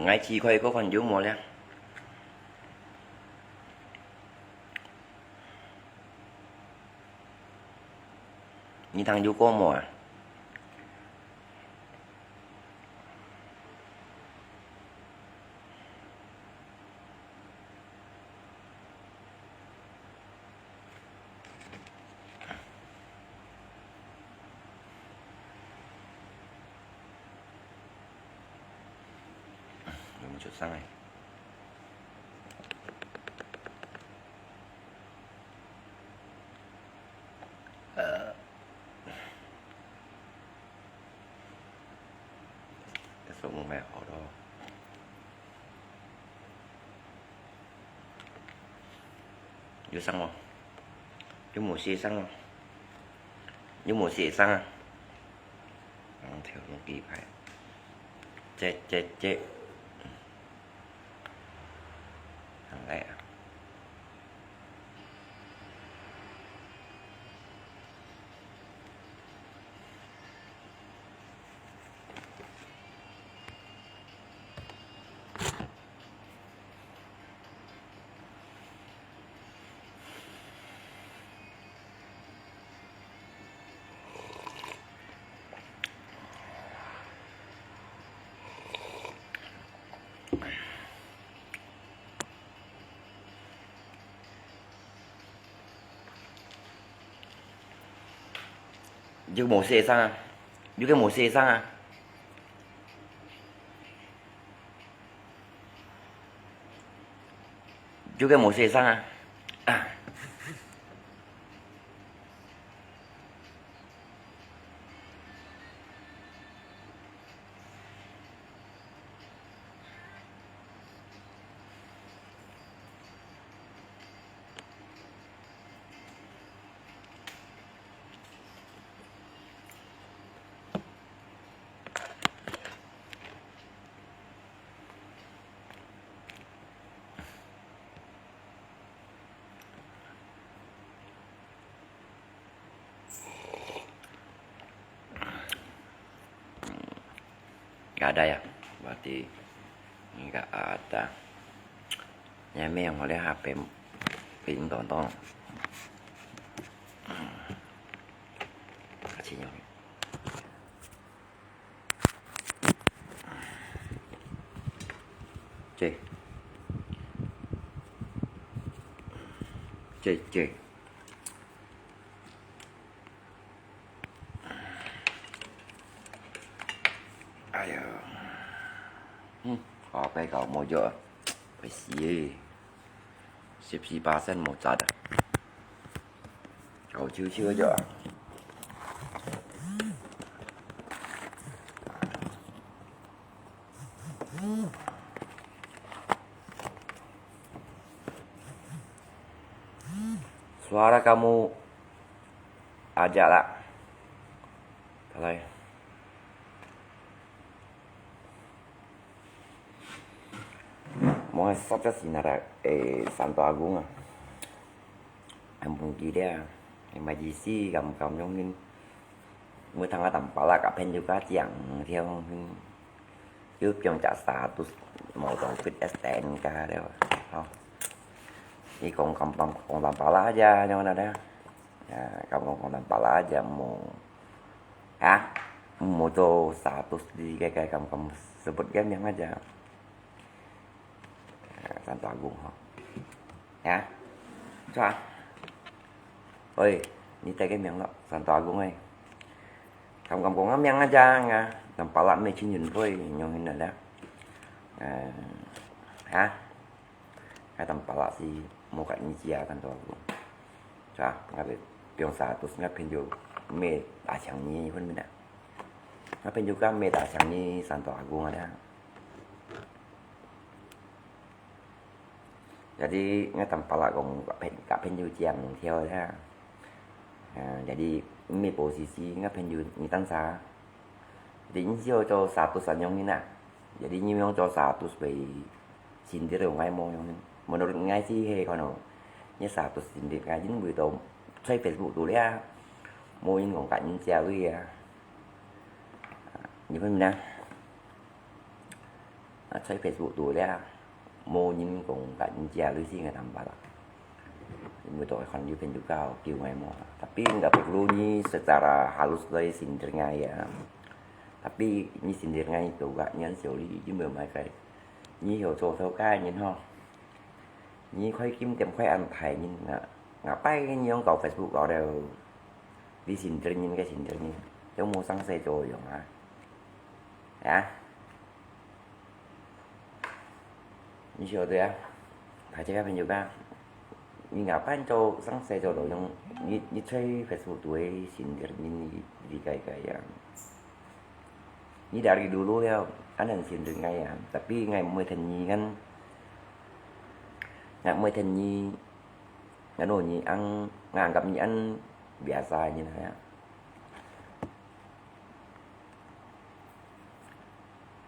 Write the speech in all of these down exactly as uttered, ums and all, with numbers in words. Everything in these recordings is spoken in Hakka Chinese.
，𠊎試看个款有無咧？你聽有歌無啊？ 有無出聲欸？呃，這首歌蠻好的哦。 有聲無？有無寫聲無？有無寫聲啊？嗯，跳動幾排？這，這，這。好，來啊。 有無寫聲啊？有个無寫聲啊？有个無寫聲啊？啊！ Nggak ada ya? Berarti nggak ada. Nyameng oleh H P pin tonton. Kasih nyameng. Cek. Cek, cek. Ayo. Hmm, apa kau mau jual? Pasti. 十四巴仙無窒啊。好笑笑个啊。Suara kamu aja lah. Kalau Mong sat ka sinara, eh, Santo Agung ah. Ampun kida, eh, majisi kam kam yong hin. Mui thang a tam pala ka phen yu ka chiang thiang hin. Yu piong cha status, mâu tong fit S T N ka de. Hao. Ni kong kam pam kong tam pala ja yong na de. Ya, kamu kong tam pala aja mau. Ha? Mau cho status di kai kai kamu, kamu sebut ke miang aja. Ya, Santo Agung ho. Ya. Cho ah. Oi, ni tai ke miang lo, Santo Agung oi. Kamu kamu kong miang aja nga. Tam pala me chin yun poi, nyong hin na da. Eh, ha? Ngai tam pala si mô kat ni chia Santo Agung. Cha, ngai pe piong status ngai phen yu me ta chang ni hun mina. Ngai phen yu ka me ta chang ni Santo Agung ada. Jadi ngai tam pala kong ka phen, ka phen yu chiang thiau ya. Ah, jadi me posisi ngai phen yu ni tan sa. Jadi ni sio cho status anyong ni na. Jadi ni yong cho status pe Sindir ngai mo yong. Menurut ngai si he kono. Ni status sindir ngai jin bui to. Sai Facebook tu lia. Mo yin kong kat yin sia wi ya. Ni pun na. 啊，在Facebook肚咧，無人講甲你借鐳，係𠊎坦白啦。因為都還有朋友教，教𠊎無。Tapi nggak perlu你secara halus來sindir𠊎啊。Tapi你sindir𠊎都甲你小利，因為麼个？你曉做頭家人吼，你開金店開恁大人啊，ngapain你用搞Facebook搞了？你sindir人个sindir人，都無生事做用啊。啊？ 你曉得啊，大家朋友啊，你ngapain做生事做到用，你你在Facebook肚个sindir人你你个个呀。你dari dulu了，恁樣sindir𠊎啊，tapi𠊎毋會聽你kan，𠊎毋會聽你，ngano你ang，nganggap你an biasa你那呀。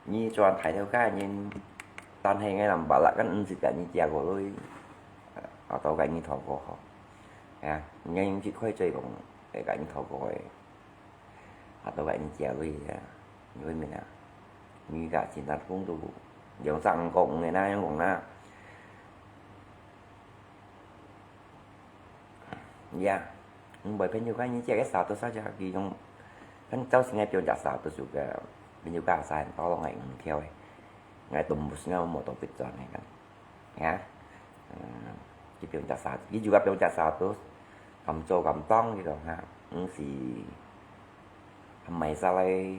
你做大頭家人，但係𠊎nampak kan毋識甲你借過鐳，啊，都甲你討過好。啊，你應該開嘴講，會甲你討過个，啊，都甲你借鐳啊，你會明啊？你甲先生講到，用上講个那樣講啦。 Ya，毋會朋友間，你這個status saja，佢用，kan造成个表達status juga，朋友間晒，到了𠊎五條个，𠊎tembus，𠊎無到必轉个kan，ya，嗯，佢表達status，佢juga表達status，敢做敢當佢講哈，毋係，還賣晒來。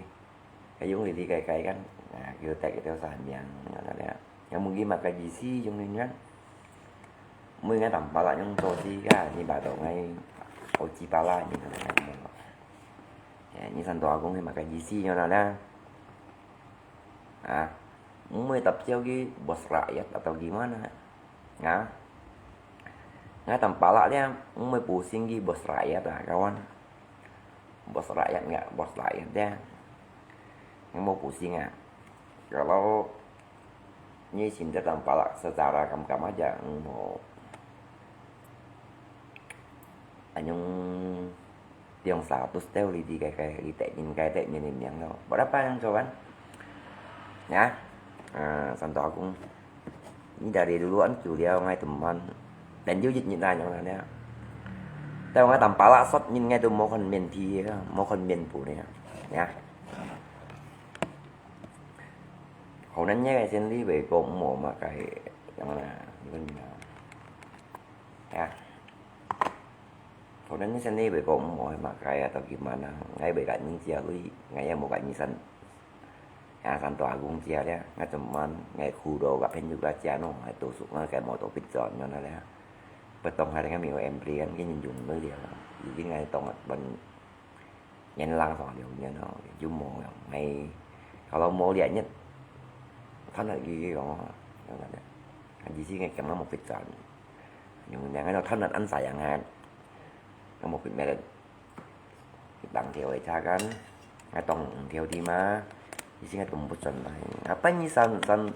Kayong lili kai-kai kan, nah, kita tak kita sanyang, nah, nah, nah. Yang mungkin makan gizi yung ninyan. Mungkin kan tampak lah yung tosi kan, ni ba dong ai, oji pala ni kan. Ya, ni santo agung ni makan gizi yung nana. Ah, mungkin tapi ki bos rakyat atau gimana? Nah, nggak tampak lah dia, mungkin pusing ki bos rakyat lah kawan. Bos rakyat nggak bos rakyat ya. Yang mau pusing ah. Kalau ni sindir tampak lah secara kam-kam aja, mau anyong tiong status teo li di kai kai li tek min kai tek min min yang lo. Berapa yang kawan? Ya, ah, santo agung. Ni dari dulu an kiu liao ngai teman. Dan jiu jit nyit na nyong na nia. Tao ngai tam pala sot nyin ngai tu mo kon mien thi ka, mo kon mien pu nia. Ya. Hầu nan nhé cái sen li về cô mo ma cái yang na. Ya. Hầu nan nhé sen li về cô mo ma cái atau gimana? Ngai về cái ni chia lui, ngai ya mo cái ni san. Ya, santo agung chia dia, ngai teman, ngai khu do gak pen juga chia no, ngai tusuk ngai kai motor pit zon nyo na dia. Petong hari ngai mio empri kan, kini jung no dia. Jadi ngai tong ban nyen lang so liu nyen no, jung mo yang ngai. Kalau mo liat nyet, than lagi kong, yang ada. Kan di sini ngai kena mo pit zon. Yung ngai no than an sayang han. Ngai mo pit meret. Bang theo ai cha kan, ngai tong theo di ma, di sini ngai tum put zon lai. Apa ni san, san,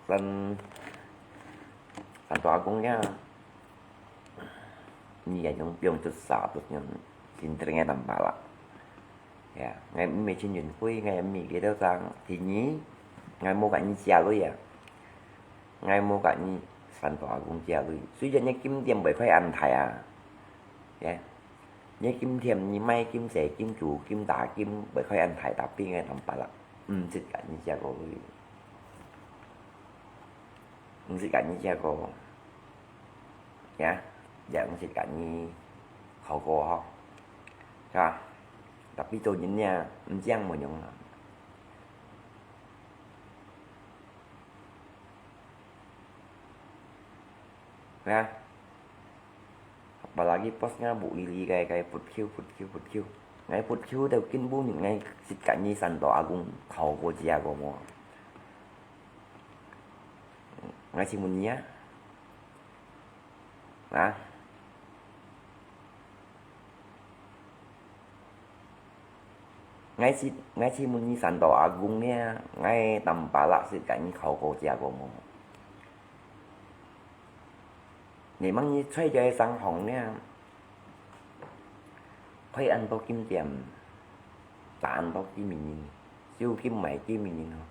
san, santo agung ya? Ni ya yung piong tut sa tut yung sinter ngai tam pala. Ya, ngai mi chin yun hui, ngai mi ke tao sang, di ni, ngai mo ka ni chia lui ya. Ngai mo ka ni santo agung chia lui. Sui ya ni kim tiêm bai khai an thai a. Ya. Ni kim tiêm, ni mai kim, se kim, chu kim, ta kim, bai khai an thai tapi ngai tam pala. Hm, sit ka ni chia ko lui. Hm, sit ka ni chia ko. Ya, ya, hm, sit ka ni khâu ko ho. Ya, tapi tu nyin nia, hm, chiang mo nyong. Ya. Apalagi pos nga bu lili kai kai put kiu, put kiu, put kiu. Ngai put kiu teo kin bu ngai sit ka ni santo agung khâu ko chia ko mo. Ngai si mun nia. Nah. Ngai si, ngai si mun ni santo agung nia, ngai tam pala sit ka ni khâu ko chia ko mo. Memang ni choi jai sang hong nia. Khoi an to kim tiêm, ta an to kim min yin, siu kim mai kim min yin ho.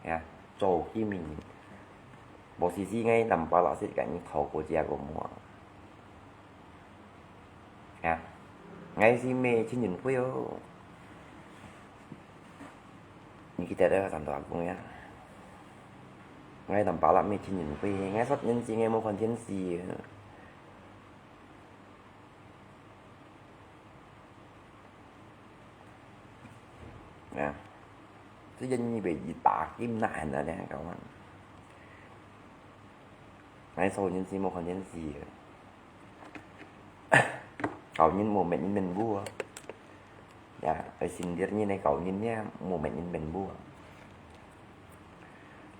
Ya. 做居民，無時時𠊎南巴拉斯个人透過這个門。啊，𠊎是咩親人會哦。你記得个，三大公呀？𠊎南巴拉咩親人會，𠊎十年前个無看電視。 啊，這人你被一打金那很了呢，搞完。𠊎所有人是無看電視个。教人無搣人面目啊。呀，愛心地人來教人呢，無搣人面目啊。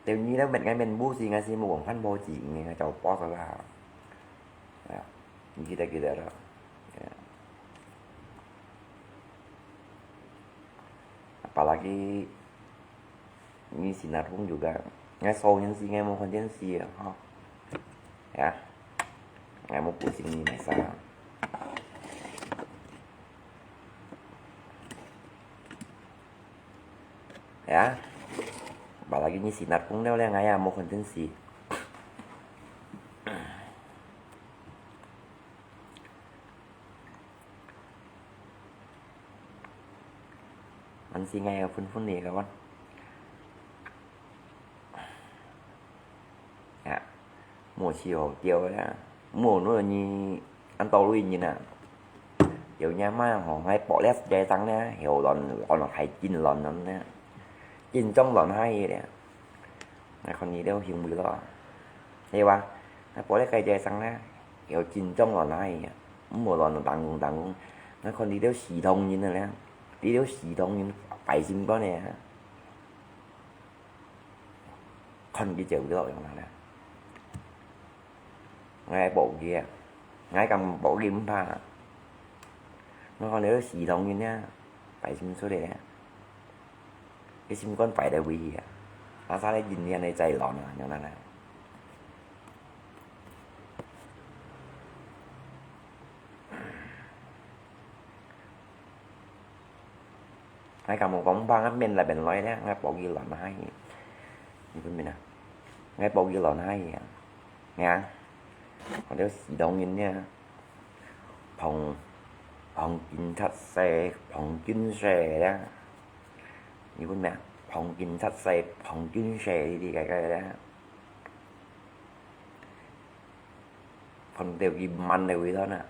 對你來搣𠊎面目時，𠊎是無往翻報紙，𠊎就報出來。呀，你記得記得了。呀。Apalagi 你是那朋友个，𠊎所有人是𠊎無看電視个吼。呀，𠊎無顧惜你買啥。呀，apalagi你是那朋友了，𠊎也無看電視。 還是𠊎有分分你个哇。啊，無事好噭个啦，無論你恁多類人啊，有人嘛吼，𠊎玻璃街上呢，有亂亂還緊亂亂呢，緊張亂下去咧。 𠊎看你兜行為咯，係哇？𠊎玻璃該隻生呢，有緊張亂下去啊，毋好亂當公當公。𠊎看你兜死唐人个咧，你兜死唐人擺心肝个啊。看佢走个樣啦咧。 𠊎保佢啊，𠊎敢保佢毋怕啊。𠊎看你兜死唐人啊，擺心出來啊，佢心肝擺到位去啊，哪儕來認真來再亂啊，樣哪啦。𠊎敢無講毋怕，𠊎面來面來咧，𠊎保佢亂下去。你分明啊，𠊎保佢亂下去啊。 呀，𠊎兜死唐人呢，旁，旁警察細，旁軍細啦。你分明啊？旁警察細，旁軍細，你知个个啦。旁到佢慢个位頭呢。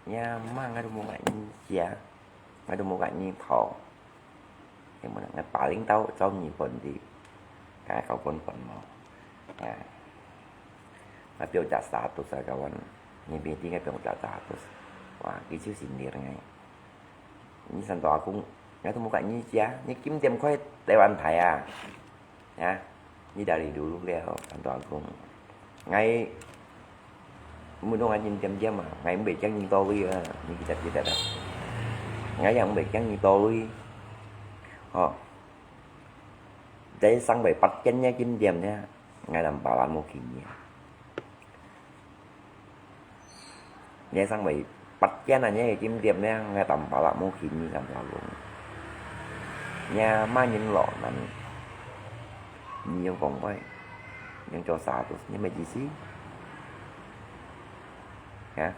Ya，嘛，𠊎都無甲你食，𠊎都無甲你討。Yang mana，𠊎paling tahu找日本的，該搞滾滾無。Ya，𠊎表姐seratus啊，kawan，你meeting𠊎表姐seratus，哇，佢就sindir𠊎。你三大阿公，𠊎都無甲你食，你金店開台灣牌啊？ Ya，你dari dulu了，三大阿公。𠊎，毋通𠊎認點點啊，𠊎毋會驚你多位啊，你記得記得啊。𠊎也毋會驚你多位，吼。這生會八間个金店呢，𠊎南巴拉無去呢。 你生會八間啊，你个金店呢，𠊎南巴拉無去，你敢知無？你嘛人老難，你有講過，你做seratus，你麼意思？啊？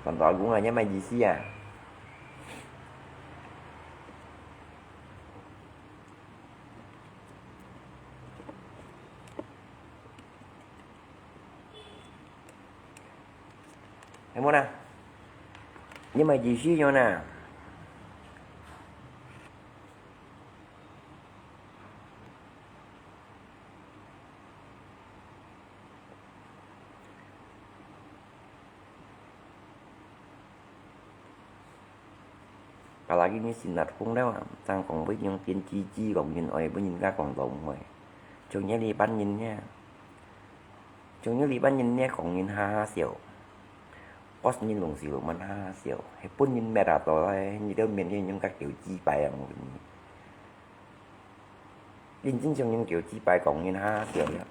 三大阿公啊，你麼意思啊？ Hay muna. Ni mai Jisu nyo na. Apalagi你sinat kong了，正講分人變G G，講人愛分人家講老妹。像你這班人呢，像你這班人呢，講人哈哈笑，boss人攏是攏蠻哈哈笑，係分人搣啊到來，你兜面前人家叫雞排啊，我跟你。 認真像人叫雞排講人哈笑了。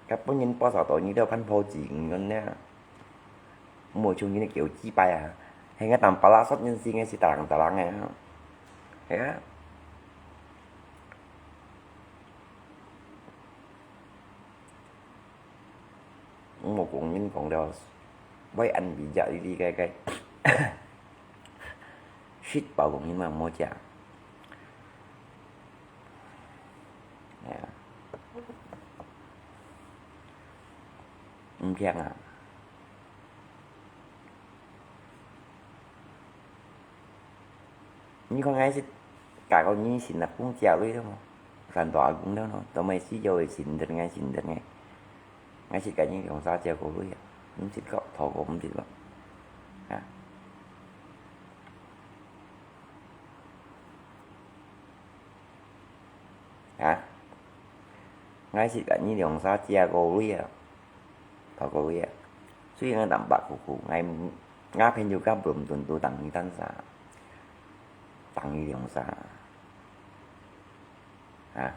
甲本人報數到你兜番婆子毋願了。毋好像人个狗雞排啊，係𠊎當巴拉索人先个係打冷打冷个啊。係啊。毋好講人講了，會恁bizak哩哩个个。shit包講人嘛，毋好食。係啊。毋聽啊。 你看𠊎係，假如你新加坡借鐳了無？山大阿公了喏，都毋係四九个新的，𠊎新的呢。𠊎係甲你兩儕借過鐳啊，毋識講，透過毋識講。啊？啊？𠊎係甲你兩儕借過鐳啊，透過鐳啊。所以𠊎當白苦苦，𠊎，𠊎朋友家本本都當你單儕。 當你兩儕。啊？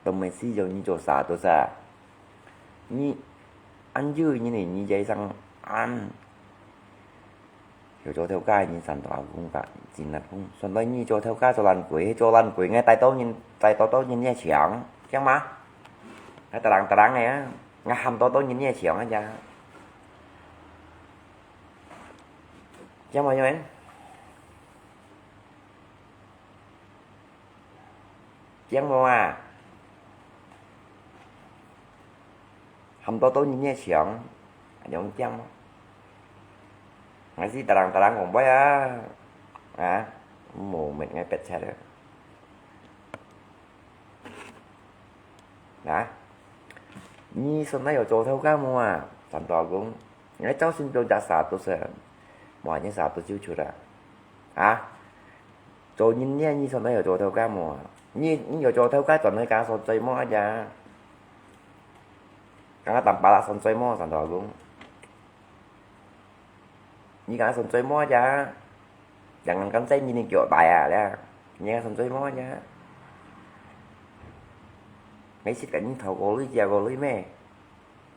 都毋係四九你做啥做啥。你，恁久个人呢，你這一生恁，有做頭家个人山大阿公甲，真難講。算到你做頭家做爛鬼，做爛鬼，𠊎帶到人，帶到到人个牆，知無？𠊎打冷打冷个啊，𠊎喊到到人个牆啊，知無？ 驚無啊？喊到到人个牆，恁樣驚無？𠊎係打冷打冷講話啊，啊，無乜𠊎別切了。 啊？你算到有做頭家無啊？山大阿公，𠊎朝晨做隻啥都食，無你啥都就出啊。啊？做人呢，你算到有做頭家無啊？你，你有做頭家，轉去甲算數無啊？剛剛當巴拉算數無，山大阿公？ 你敢算數無啊？人人敢在你个腳底啊，了，你敢算數無啊？你識甲你偷過鐳、借過鐳咩？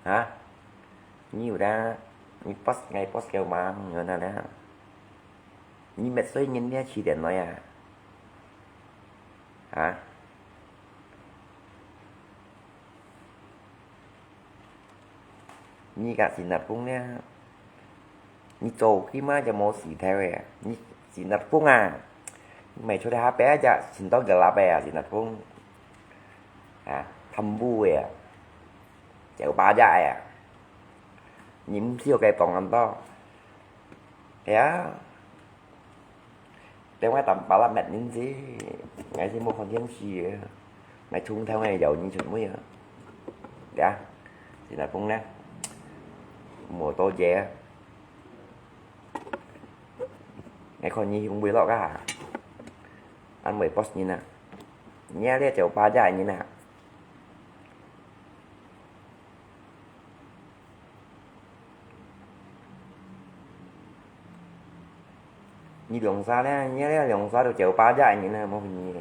啊？你有呾，你boss，𠊎boss个嘛，你有呾了？你搣碎人了，七點來啊？啊？ 你个新加坡呢？你做起碼就無事頭个啊！你新加坡啊，你賣出去下擺啊，就尋到个啦擺啊，新加坡啊，貪污个啊，酒吧仔个啊，你毋需要該幫恁多，係啊。 等𠊎當巴拉搣人知，𠊎係無看電視个，𠊎從頭个有人出門啊。呀，新加坡呢，無多謝啊。𠊎看你用vlog啊，安慰boss人啊，你啊，這酒吧仔人啊。 你兩儕呢？你這兩儕都酒吧仔个人啊，無分你个。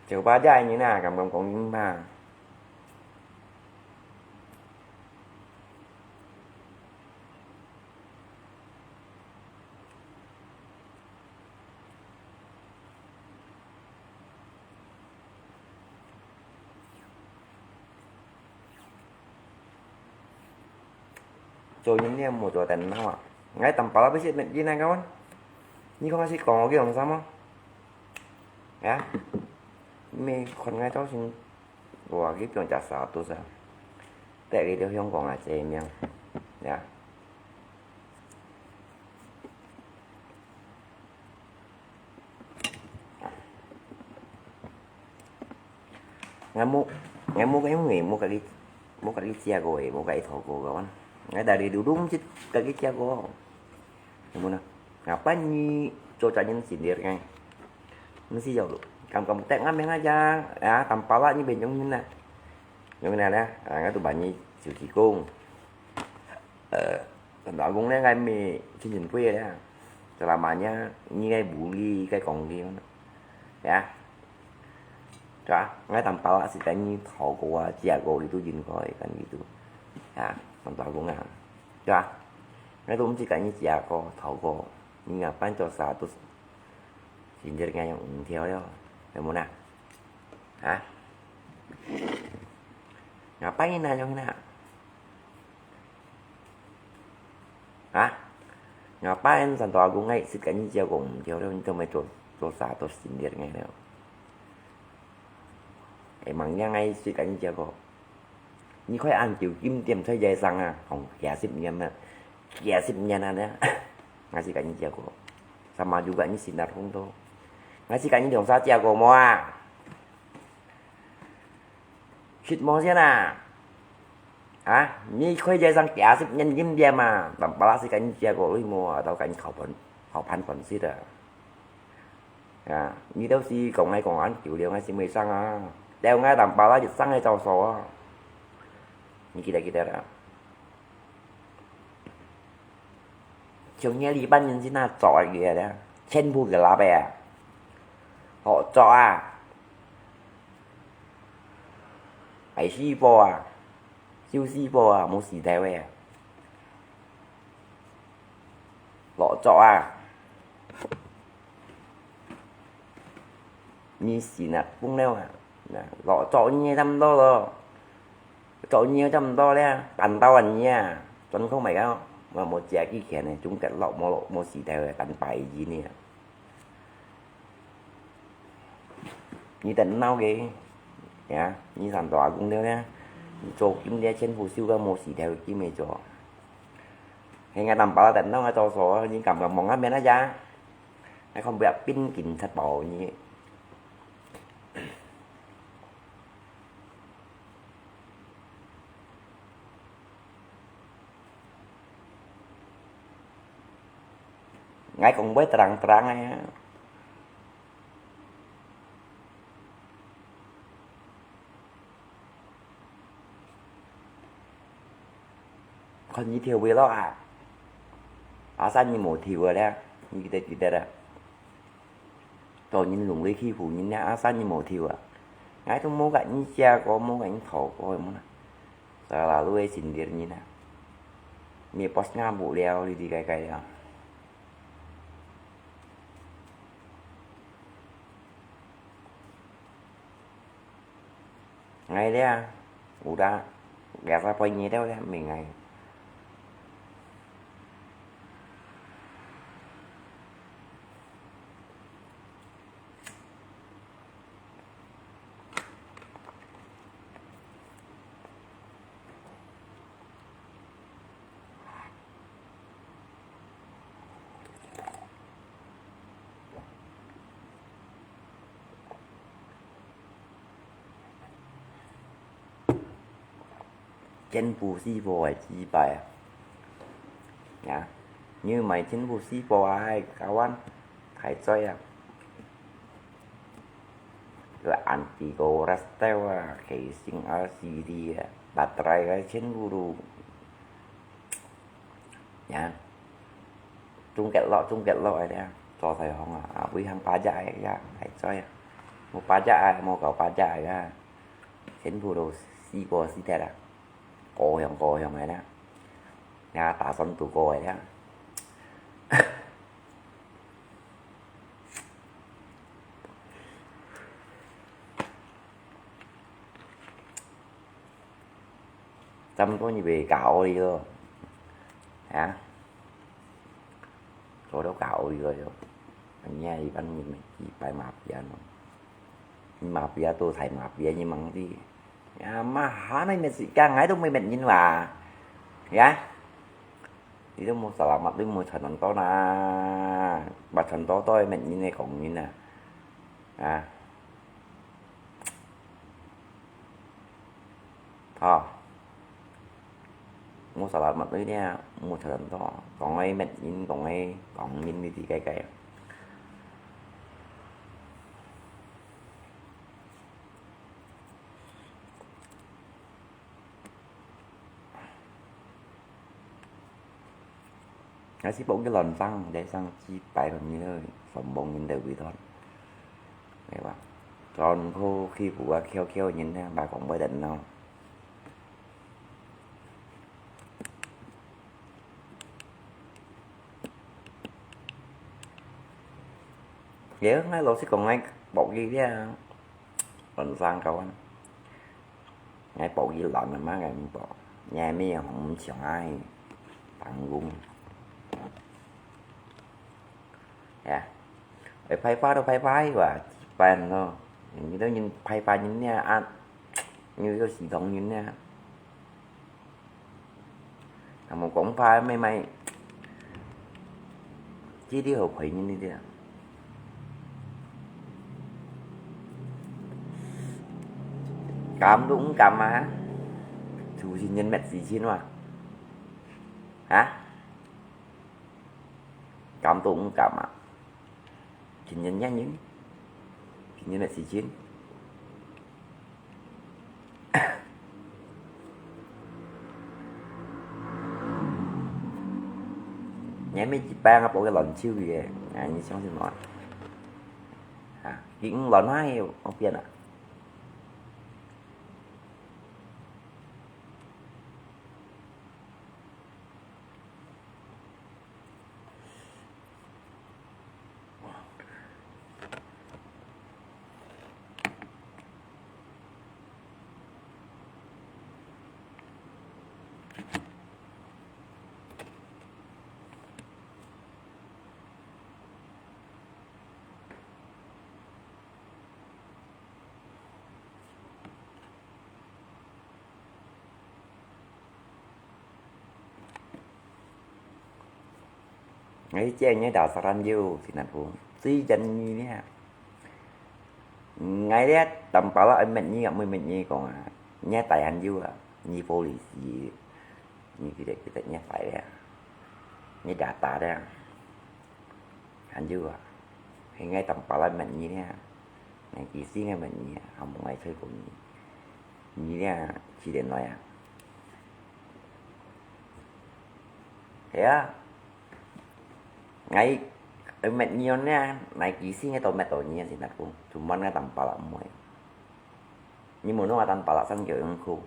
酒吧仔个人啊，敢敢講你嘛？ 做人呢，莫做等鬧啊！𠊎當巴拉不識乜人啊，kawan。你看𠊎識講我个用啥嗎？啊？你看𠊎造型，哇，佢變隻啥都啥。得佢到香港啊，這命，呀。 𠊎無，𠊎無个，因為無甲佢，無甲佢借過个，無甲佢討過个，𠊎，𠊎dari dulu毋識甲佢借過。有無呢？Ngapan你做責任先个？毋係有，敢敢得𠊎命啊呀，啊，tanpa awak你變樣人啊。樣人啊，啊，𠊎都把你就提供。 呃，老公呢，𠊎乜親親佢个啦。Selamanya，你个無理个講佢，呀。對啊，𠊎淡薄仔識甲你討過啊，借過，你都應該甲你都，啊，當大功啊，對啊，𠊎都毋識甲你借過、討過，你若搬做啥都，現在𠊎用毋條了，有無呢？啊？若搬你哪用呢？ 啊？若擺恁多阿公，𠊎識甲你借過毋條了，你做咩做，做啥都信任𠊎了？會吂樣𠊎識甲你借過？你看恁久今點在街上啊，講幾十年啊，幾十年啊呢，𠊎識甲你借過，sama juga你信啊通多，𠊎識甲你兩儕借過無啊？ 識無先啊？啊，你開這雙幾十年金店啊，淡薄仔時間你借過鐳無啊？都甲你考盤，考盤盤勢的。啊，你都是講來講恁久了，𠊎是未上啊。了，𠊎淡薄仔就上个招數啊。你記得記得啦。像你這班人真啊，做啊个咧，全部个老板啊，好做啊！ 愛死寶啊，就死寶啊，無死頭个啊。落作啊，你信啊，崩了啊，落作你差毋多咯，做你差毋多咧，單刀啊你啊，專空賣个，我無借幾錢呢，總結落無落無死頭个，單排一呢。 你等鬧个，呀，你上大公了呢？你做金咧全部收到無死頭个金个做。係𠊎淡薄仔等鬧个招數，你敢敢望下面那家？還看不要變警察包你。 𠊎講會terang-terang个。看你跳尾落啊！阿三你無跳啊咧，你記得記得啊！ 做人攏會欺負人啊，阿三你無跳啊！𠊎都無甲你借過，無甲你討過，有無啦？Selalu會sindir人啊！你boss ngambuk了，你知該該了。𠊎咧，有啦，biasa陪你了咧，明𠊎。 全部死寶个祭拜啊！呀，你買全部死寶啊，還搞完，太衰啊！ Ke anti ko restel啊，casing LCD啊，baterai个全部都，呀，總結落，總結落个咧，做大行啊，啊，尾行pajak个呀，還在啊，無pajak啊，無搞pajak个呀，全部都死過死忒啊，各樣各樣个咧，也打算度過个咧。 Chăm có như vậy cả ori rồi. Hả? Rồi đâu cả ori rồi. Anh nha, thì anh nhìn mày chỉ bài mập vậy nó. Mập vậy tôi thầy mập vậy nhưng mà không đi. Ya, mahal na met si kang, ai dong met nyin wa. Ya. Di dong mo salamat, dong mo chan to na. Ba chan to to met nyin ne kong nyin na. Ya. Tho. Mo salamat dong ne, mo chan to. Kong ai met nyin, kong ai, kong nyin di di kai kai. Ngài si bông cái lon sang, để sang chi bài bằng như hơi, phòng bông nhìn đều bị thôi. Nghe ba. 專科欺負啊，翹翹人呢，把講話等喏。了，𠊎老實講，𠊎薄佢了，亂生搞啊。 𠊎薄佢爛啊嘛，𠊎毋薄，𠊎乜毋像𠊎打工。呀，會壞壞都壞壞哇，一般咯。你都人壞壞人呢啊，你都系統人呢。 啊，無講話，乜乜，這裡好虧人呢啲啊。敢都毋敢啊？土星人滅四千哇？啊？敢都毋敢啊？ 今年年人，今年个時間。你每一擺啊，包个卵球个，啊，你相信我啊？啊，佢毋卵啊，會變啊。 𠊎去借你打沙蘭油，新加坡，最便宜呢。𠊎呢，當巴拉愛搣你啊，毋搣你講啊，你大還油啊，你玻璃是，你記得記得你大咧，你大大咧。 還有啊，係𠊎當巴拉搣你呢，𠊎幾時𠊎搣你啊，還無𠊎吹過你。你呢，幾年來啊？係啊，𠊎，𠊎搣你呢，𠊎幾時𠊎都搣到你啊，先得講，cuma𠊎當巴拉毋會。 你無弄啊，當巴拉山叫用苦。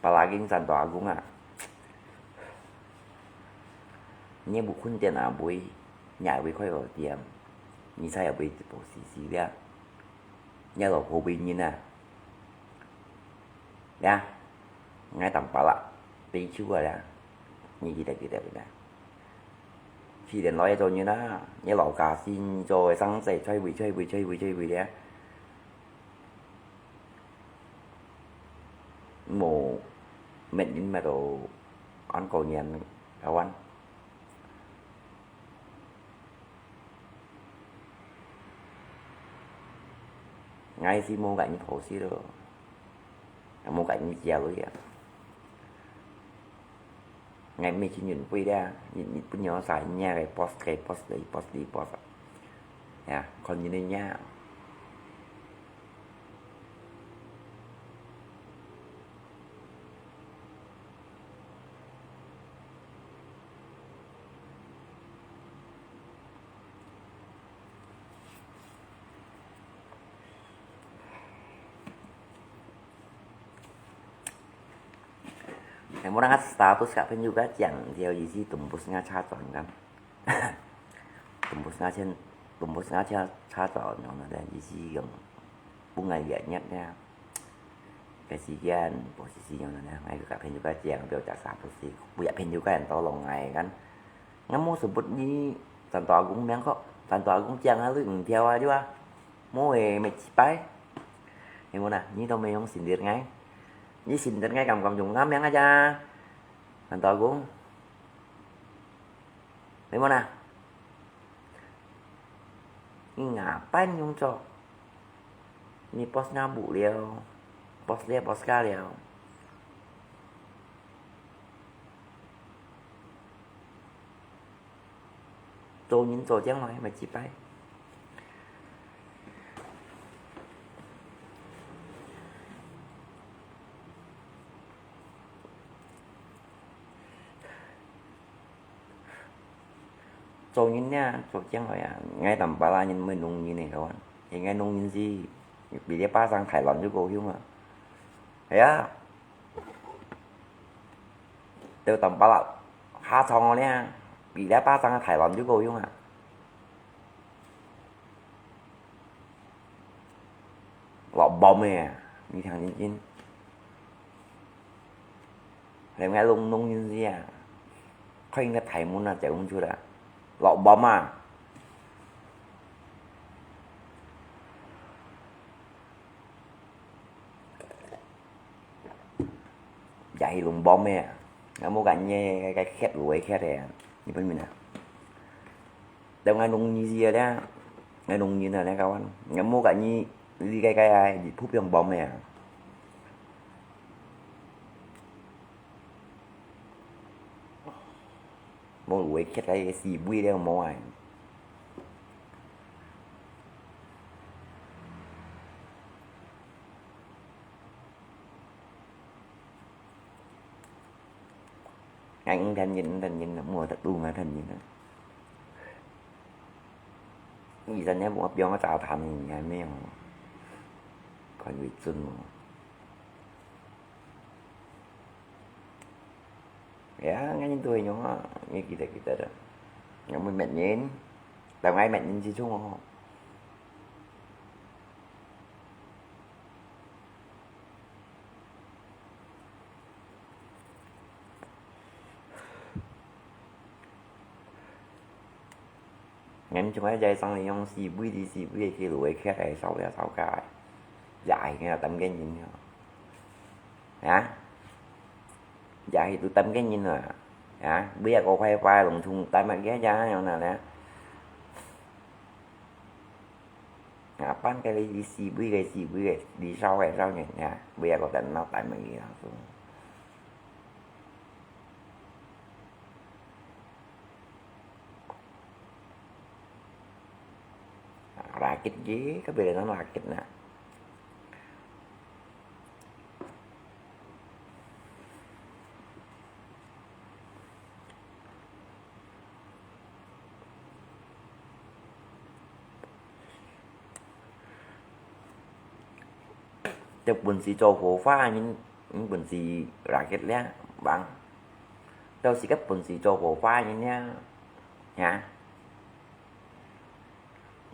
巴拉緊山大阿公啊，你無困電啊，會，你還會快樂點，你才會一步死死了，你老婆會人啊。 呀，𠊎當巴拉，被求啊呀，你記得記得不呢？去年來做人啊，你老家先做个生仔，吹位吹位吹位吹位咧。無，搣人搣到安過年，台灣。 𠊎係無佮你討食咯，也無佮你借鐳啊。𠊎毋係請運費咧，你，你分我啥，你个boss，个boss，个boss，个boss。呀，看你个樣。 Yang murang status kak pun juga ciang, dia isi tembus nga cacuan kan. Tembus nga cian, tembus nga cia cacuan yang ada isi yang bunga ya nyat ya. Kasihan posisi yang ada, ngai kak pun juga ciang, dia ucap status sih. Buyak pun juga yang tolong ngai kan. Ngan mo sebut ni Santo Agung miang kok. Santo Agung ciang alu eng tiaw aja ah. Mo eh, meh cipai. Ni mo na, ni to meh yong sindir ngai. Ni sindir ngai kam kam jong ngam miang aja. Santo Agung. Ni mo na. Ni ngapain yong cok? Ni pos ngabuk liao. Pos liao, pos ka liao. 做人做將來，毋係失敗。做人呢，做將來啊，𠊎Tampalak人毋係農民个，係𠊎農民時，比這巴掌大卵就高興啊。係啊，到Tampalak下場个呢，比這巴掌大卵就高興啊。 落bomb个啊，你聽真真。連𠊎農，農民時啊，開人个大門啊，走毋出啊，落bomb啊！也係落bomb个啊，𠊎無佮你个，个，个，歇落个歇个啊，你分明啊？ Tau ngai nung nyi sia lia, ngai nung nyi na lia kawan. Ngai mua kat nyi li kai kai ai, phu piong bom ya. Mua lu ai kiat ai si bui lia mua ai. Ngai ung thân nhìn, thân nhìn, mua thật đủ ngai thân nhìn. Ý dân nhé, mua piong cái tao thân nhìn ngai mèo. Còn bị chun mua. Ya, ngai nhìn tôi nhó, ngai kita kita dah. Ngai mua mệt nhìn, tao ngai mệt nhìn si chung. Ngăn chúng ai jai sang li yong si bui di si bui ki lu ai kiat ai sau ya sau kai. Ya ai ngai tâm cái nhìn ya. Ya. Ya ai tu tâm cái nhìn à. Ya, bui ya có khoai khoai lùng thùng tâm ai kia ya yong na le. Ngā pán cái lý, lý si bui cái si bui cái, lý sau cái sau nhỉ, ya, bui ya có tận nó tại mà gì đó. Rakit gì, cái bê nó rakit nè. Teu bun si cho hua hua, nyin, nyin bun si rakit lia, bang. Teu si kep bun si cho hua hua nyin lia, ya.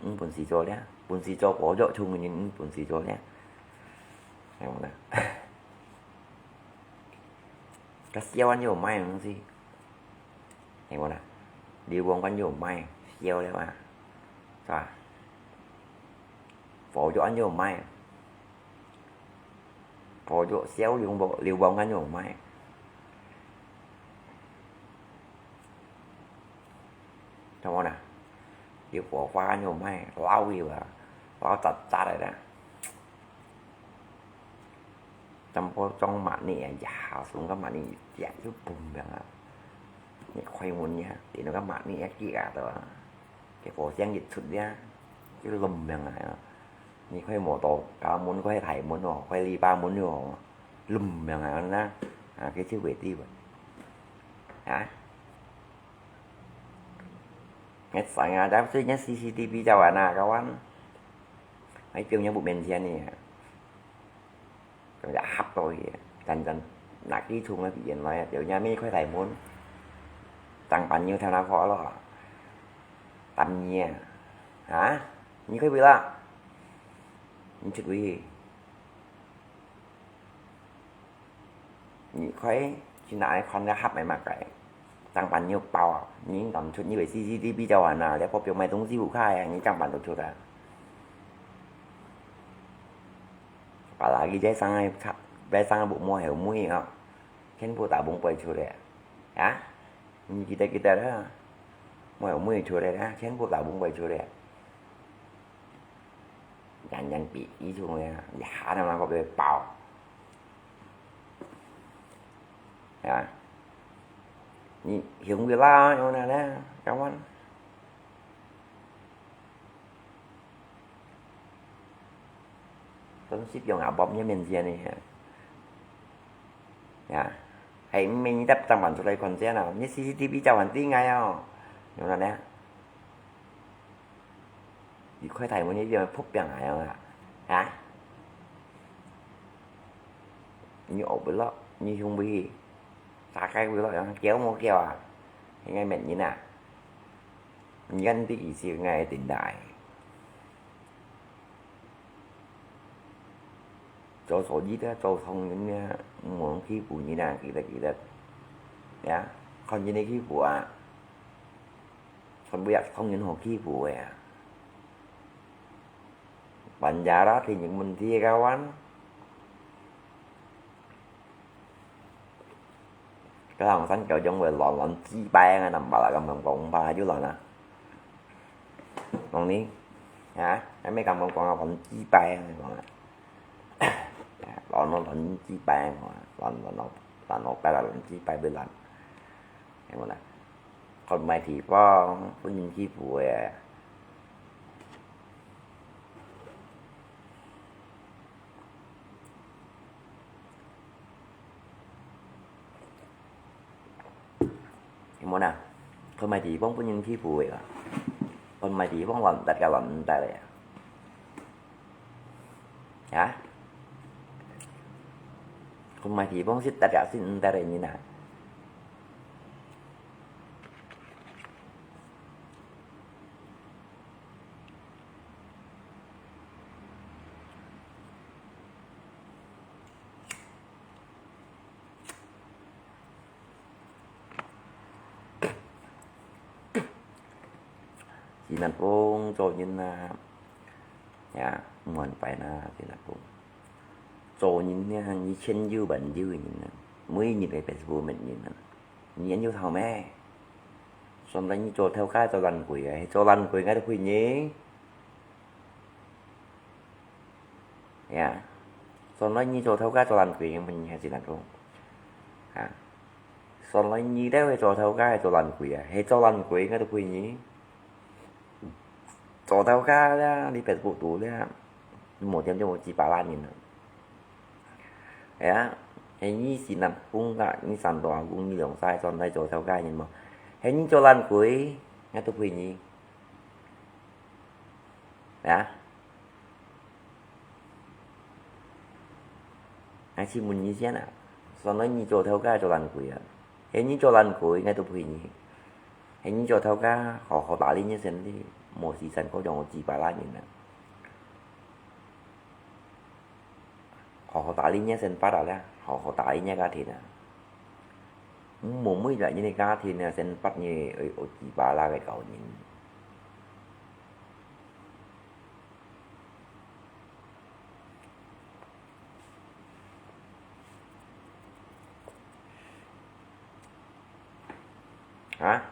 Nyin bun si cho lia, bun si cho hua yo chung nyin bun si cho lia. Yang mana? Kasiawan yo mai nung si. Hay quá nè. Đi vòng quanh vô mai, siêu đấy mà. Sao à? Phố chỗ ăn vô mai. Phố chỗ siêu đi vòng, đi vòng quanh vô mai. Sao mà nè? Đi phố qua ăn vô mai, lao đi mà. Lao chặt chặt đấy nè. Trăm po trong mát nè, ya, xuống cái mát nè, ya, chứ bùm bèng à. Nè, khoai môn nè, thì nó cái mát nè, kì cả tờ. Cái phố siang dịch sụt nè, chứ lùm bèng à. Nè, khoai mô tô, cá môn, khoai thái môn nè, khoai lì ba môn nè, lùm bèng à, nè. À, cái chứ về đi vậy. Hả? Nè, sáng à, đáp chứ nè, C C T V chào à, nè, các bạn. Hãy kêu nhớ bộ miền Tây nè. Kaya hap to ye. Chan chan. Nak ki chung na bi yen lai, tiểu nha mi khoi thai mun. Tang pan nhiêu theo na khó lo. Tam nhiêu. Hả? Nhi khoi bi la. Nhi chit wi. Nhi khoi, khi nãy con đã hấp mày mà cái. Tang pan nhiêu bao. Nhi tầm chut nhi về C C T V cho anh à, để có biểu mày tung gì cũng khai, nhi tang pan tung chut à. Apalagi dia sangat, dia sangat bu mua heo mui ha. Ken bu tabung poi chule. Ya? Ni kita kita dah. Mua heo mui chule dah. Ken bu tabung poi chule. Yan yan bi i chung ya. Ya, nama ko be bao. Ya. Ni hiung bi la, yo na na, kawan. Tốn ship yung abop niya minsiya niya. Ya. Hay, may nitap tang man sulay konsiya na. Ni C C T V cawan ti ngay oh. Yung na niya. 開大門，你就仆病啊，樣啊？啊？你學不落，你雄不起，大概不落，樣，叫無叫啊？應該免人啊？你看你意思，應該頂大。 做做你个做唐人个，毋好欺負人啊，記得，記得。呀，看人个欺負啊，全部也唐人好欺負个啊。Banjarah，天津問題个kawan。 Kadang-kadang kau jong wei lon-lon 幾擺啊，nampak lah kampung-kampung pa就lon啊。Nong ni, ya, kami kampung-kampung ah lon 幾擺啊，講啊。Lon-lon lon 幾擺，講啊，lon-lon lon-lon 擺啦，lon 幾擺會lon。係無啦？ คนใหม่ที่ป้องผู้หญิงขี้ผัว เห็นบ่นะ คนใหม่ที่ป้องผู้หญิงขี้ผัว คนใหม่ที่ป้องหล่อนตัดกับหล่อนตัดเลยอะ ฮะ คนใหม่ที่ป้องสิตัดกับสิตัดเลยนี่นะ Sinat Pung做人啊，呀，毋好擺那，Sinat Pung。做人呢，你千有萬有个人啊，每日个Facebook乜人啊，你研究透咩？上來你做頭家做爛鬼啊，做爛鬼𠊎都陪你。 Ya，上來你做頭家做爛鬼，問你還是難講。啊，上來你兜係做頭家係做爛鬼啊，係做爛鬼，𠊎都陪你。做頭家啦，你別不讀啦，無點就有幾百萬人啊。係啊，係你Sinat Pung啊，你三大公，你兩儕上來做頭家人無？係你做爛鬼，𠊎都陪你。 啊？𠊎請問你先啊，上來你做頭家做爛鬼啊？係你做爛鬼，𠊎都陪你。係你做頭家，好好打理你身體，無時間過像有幾百萬人啊。 好好打理你个生活啊啦，好好打理你个家庭啊。毋好每日你个家庭啊，生活你愛有幾百啦个搞人。啊？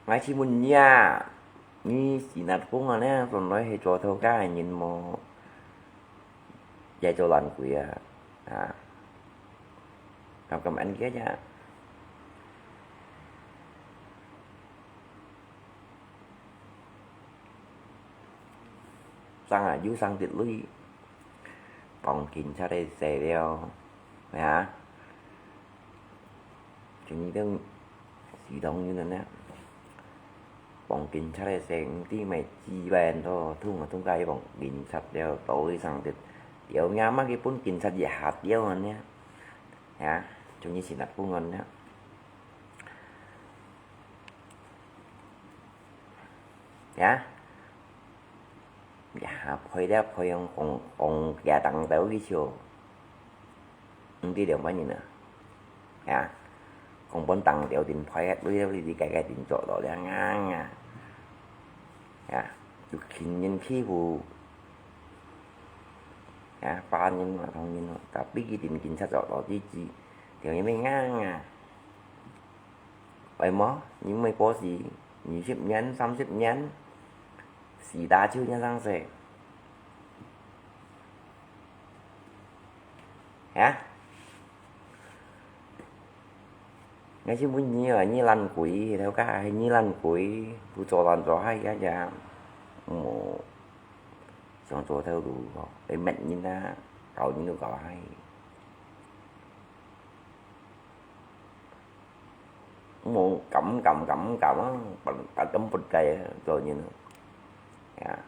𠊎請問你啊，你Sinat Pung啊，你從來係做頭家个人無？也做爛鬼啊？啊？敢敢恁个呀？ 生啊，有生得鐳，傍警察个勢了，係啊？像你等死黨人呢，傍警察个勢，毋知咩幾萬多，通啊通介去傍警察了，到底生得，掉牙嘛去分警察一下掉啊呢，係啊？像你Sinat Pung啊呢。 呀，呀，賠了賠用講講價當兜去笑，毋知兩萬人啊，呀，講分當兜定賠啊，你你你改改定做到了啊啊，呀，有情人欺負，呀，把人嘛同人咯，tapi佢定警察做到自己，條人咩啊啊。 為麼？因為過時二十年、三十年，四打九年生勢。啊？𠊎就問你啊，你爛鬼，頭家係你爛鬼，不做爛做害个呀。哦。想做頭路吼，會搣人啊，搞人都搞歹。無敢敢敢敢啊，敢敢不該啊，做人啊，呀。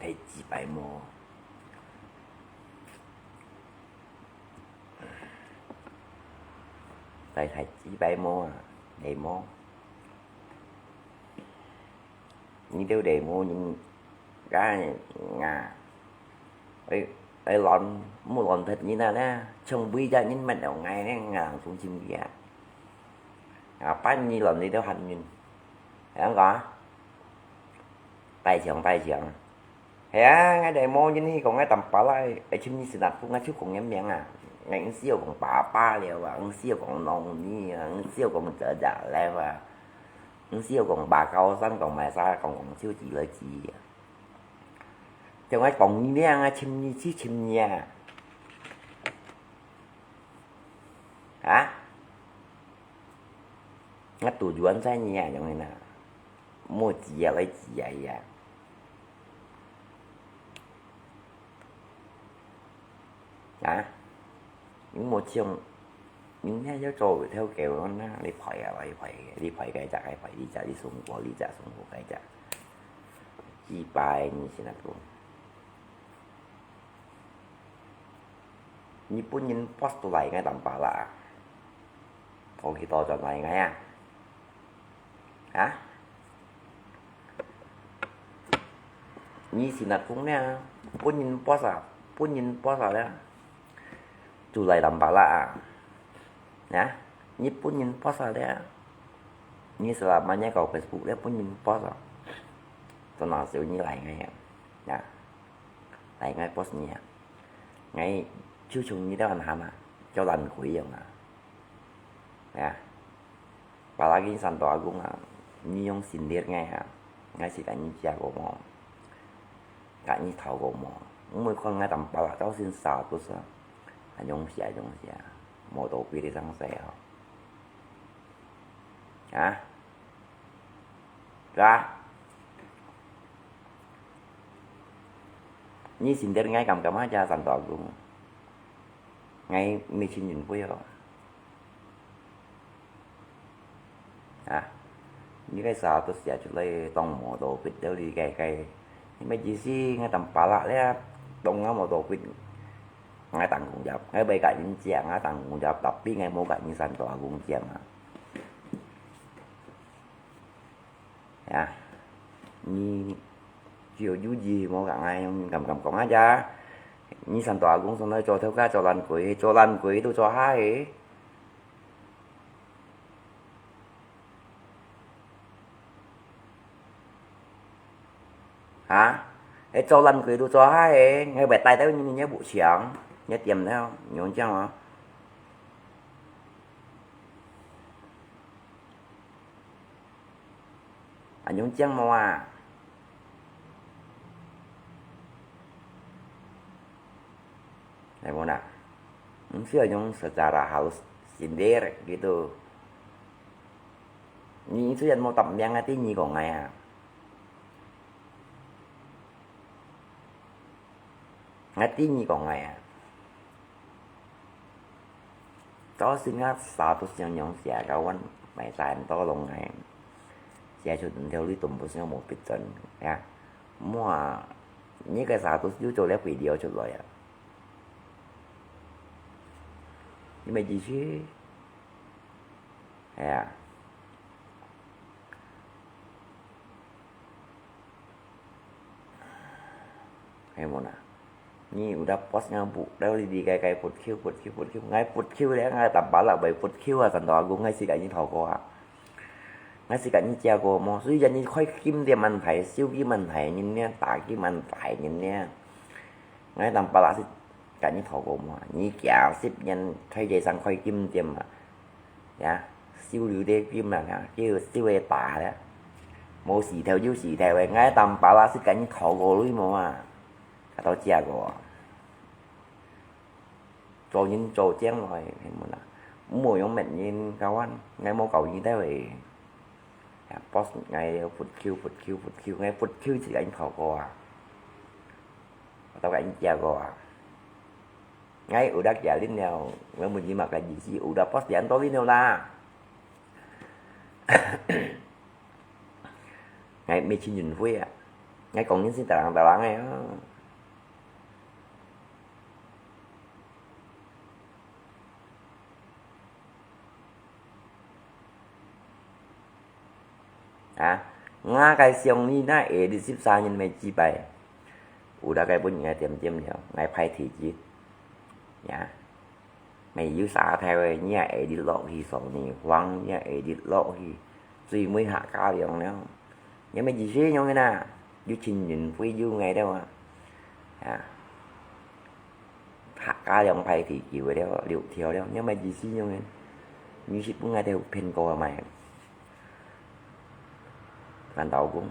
提雞排無？來提雞排無啊？來無？你兜來無人家啊？哎，哎，亂，莫亂踢人啊呢！像每隻人搣到𠊎呢，𠊎人中心个啊！啊，半夜亂你兜喊人，係恁講啊？大強，大強！ 係啊，𠊎兜無人去講𠊎Tampalak，愛尋你Singapore，𠊎就講你名啊。𠊎毋需要講爸爸了啊，毋需要講noni啊，毋需要講姐姐了啊，毋需要講bakasan，講麼儕，講講手指來指啊。叫𠊎講你名啊，尋你去尋你啊。啊？𠊎都遠在你啊，樣呢啊。 莫指啊，來指啊，伊啊。啊？你莫像，你遐要做頭家，我那你排啊，你排，你排該隻，該排，你隻，你送貨，你隻送貨該隻。幾擺你先來講。 日本人post都來𠊎Tampalak啊？過去倒轉來𠊎啊？啊？你Singapore呢？日本人post啊？日本人post啊了？都來Tampalak啊？啊？日本人post啊了？你selamanya搞Facebook了，日本人post啊？Termasuk你來𠊎啊？啊？ 來，𠊎post你啊！𠊎就像你兜恁喊啊，叫爛鬼樣啊！哎呀，palagi Santo Agung啊，你用sindir𠊎啊，𠊎係甲你食過無？甲你偷過無？毋會看𠊎Tampalak朝晨status啊，恁樣寫恁樣寫，無道理个上勢哦！啊？ Ka? Ni sindir ngai kam kam aja Santo Agung. Ngai michin yun puyo. Ha? Ni kai sa tu sia chulai tong mo to pit dau li kai kai. Ni mai ji si ngai tam pala le tong ngai mo to pit. Ngai tang kong jap. Ngai bai ka yin jia ngai tang kong jap tapi ngai mo ka ni Santo Agung jia ma. Ya. Ni chiều du gì mà cả ngày em cảm cảm có ai cha. Ni Santo Agung xong nói cho theo ca cho lan quỷ, cho lan quỷ tôi cho hai. Ha? Ê, cho lan quỷ tôi cho hai. Ngay bài tay tới như nhớ bộ trưởng, nhớ tiêm theo, nhớ chăng hả? Anh Dũng Chiang mò à? Này mò nè. Không phải Dũng secara halus sindir gitu. Ni itu yang mau tak yang hati ni kong ngai à? Ngai ti ni kong ngai à? Tao xin ngah sa tu siang nyong sia kawan mai sa en to long ngai. Sia chut en teo li tum bu siang mo pit chan. Ya. Mua ni kai sa tu yu cho le video chut lo ya. Ni mai ji chi. Ya. Hay mò nè. Ni udah post ngang bu, dah li di kai kai put kiu, put kiu, put kiu. Ngai put kiu le, ngai tam pala bai put kiu ah, Santo Agung ngai si kai ni thau ko ah. 𠊎識甲你借過無？所以講你開金店恁大，收金恁大人呢，打金恁大人呢。𠊎當巴拉識甲你討過無？你幾十年開這生開金店啊，呀，收留這金啊，叫收个大咧，無時頭有時頭个。𠊎當巴拉識甲你討過鐳無啊？甲到借過啊？ 做人做將來，係無啦？毋好用別人教𠊎，𠊎無教你兜个。啊，boss，𠊎佛Q佛Q佛Q，𠊎佛Q自家人頭過啊，我都甲人借過啊。𠊎有得借恁了，𠊎問你嘛个意思，有得boss借恁多恁了啦。 𠊎毋係陳俊輝啊，𠊎講人係大人大人个啊。啊，𠊎个上年啊，下日十三日个祭拜，有大概分人个點點了，𠊎派地址，呀。 乜有沙頭个，你也會跌落去，少年風，你也會跌落去，最尾客家人了。你乜意思樣个啦？有情人會有𠊎兜啊？啊，客家人派地球个了，六條了，你乜意思樣个？你是分𠊎兜騙過个嘛？難道講，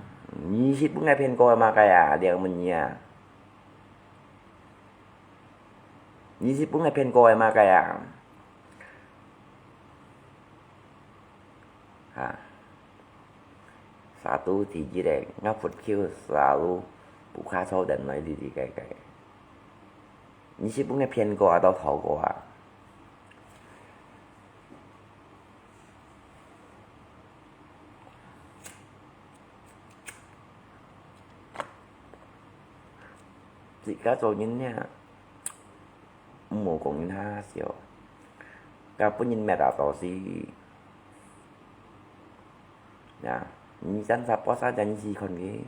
你是分𠊎騙過个嘛？个呀，兩問你啊！ 你是分𠊎騙過个嘛个啊？啊，satu第一个，𠊎佛Q selalu buka sodan來哩哩个个。你是分𠊎騙過啊，到頭過啊？ 自家做人呢，毋好講人下笑，甲分人罵到到死。呀，你真係博啥真是看佢。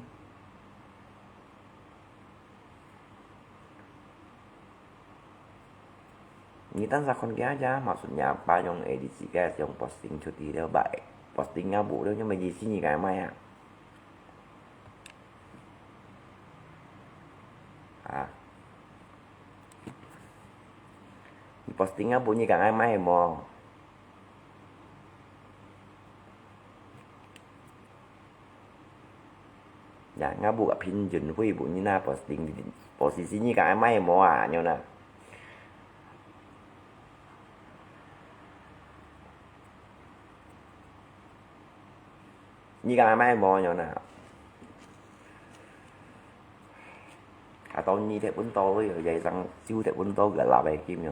你單儕看佢呀，嘛順呀，把用A D C个用posting出去了，把posting啊無了，因為意思你个賣啊。啊，你posting啊無你个賣無？ Ya，𠊎無个平均會無你那posting，posting你个愛賣無啊，你呢？你个愛賣無，你呢？ 啊，到你忒分多了，也生就忒分多个laptop个金樣。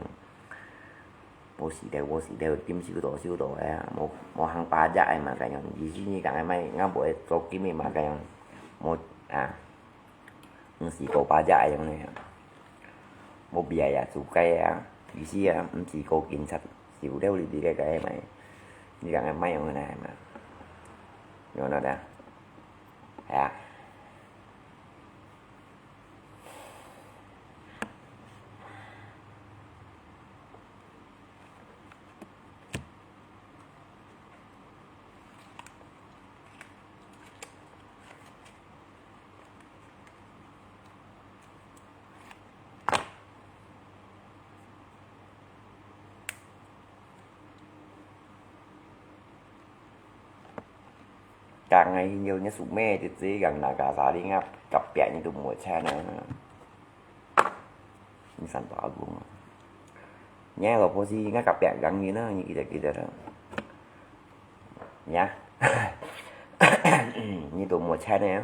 無時代，無時代，金收多收多个啊，無無行巴扎个嘛，个樣。意思你講个賣，𠊎無會做金个嘛，个樣。無啊，毋係搞巴扎个樣呢。無biaya cukai啊，意思啊，毋係搞警察收了你个个賣，你講个賣用个嘛，有那个，哎呀。 Kang ai hiu nya sumé ti zi kang na ka sa li ngap kap piak ni tu mo cha na. Ni san to agung. Nya lo po si ngap kap piak kang ni na, ni kita kita na. Nya. Ni tu mo cha na.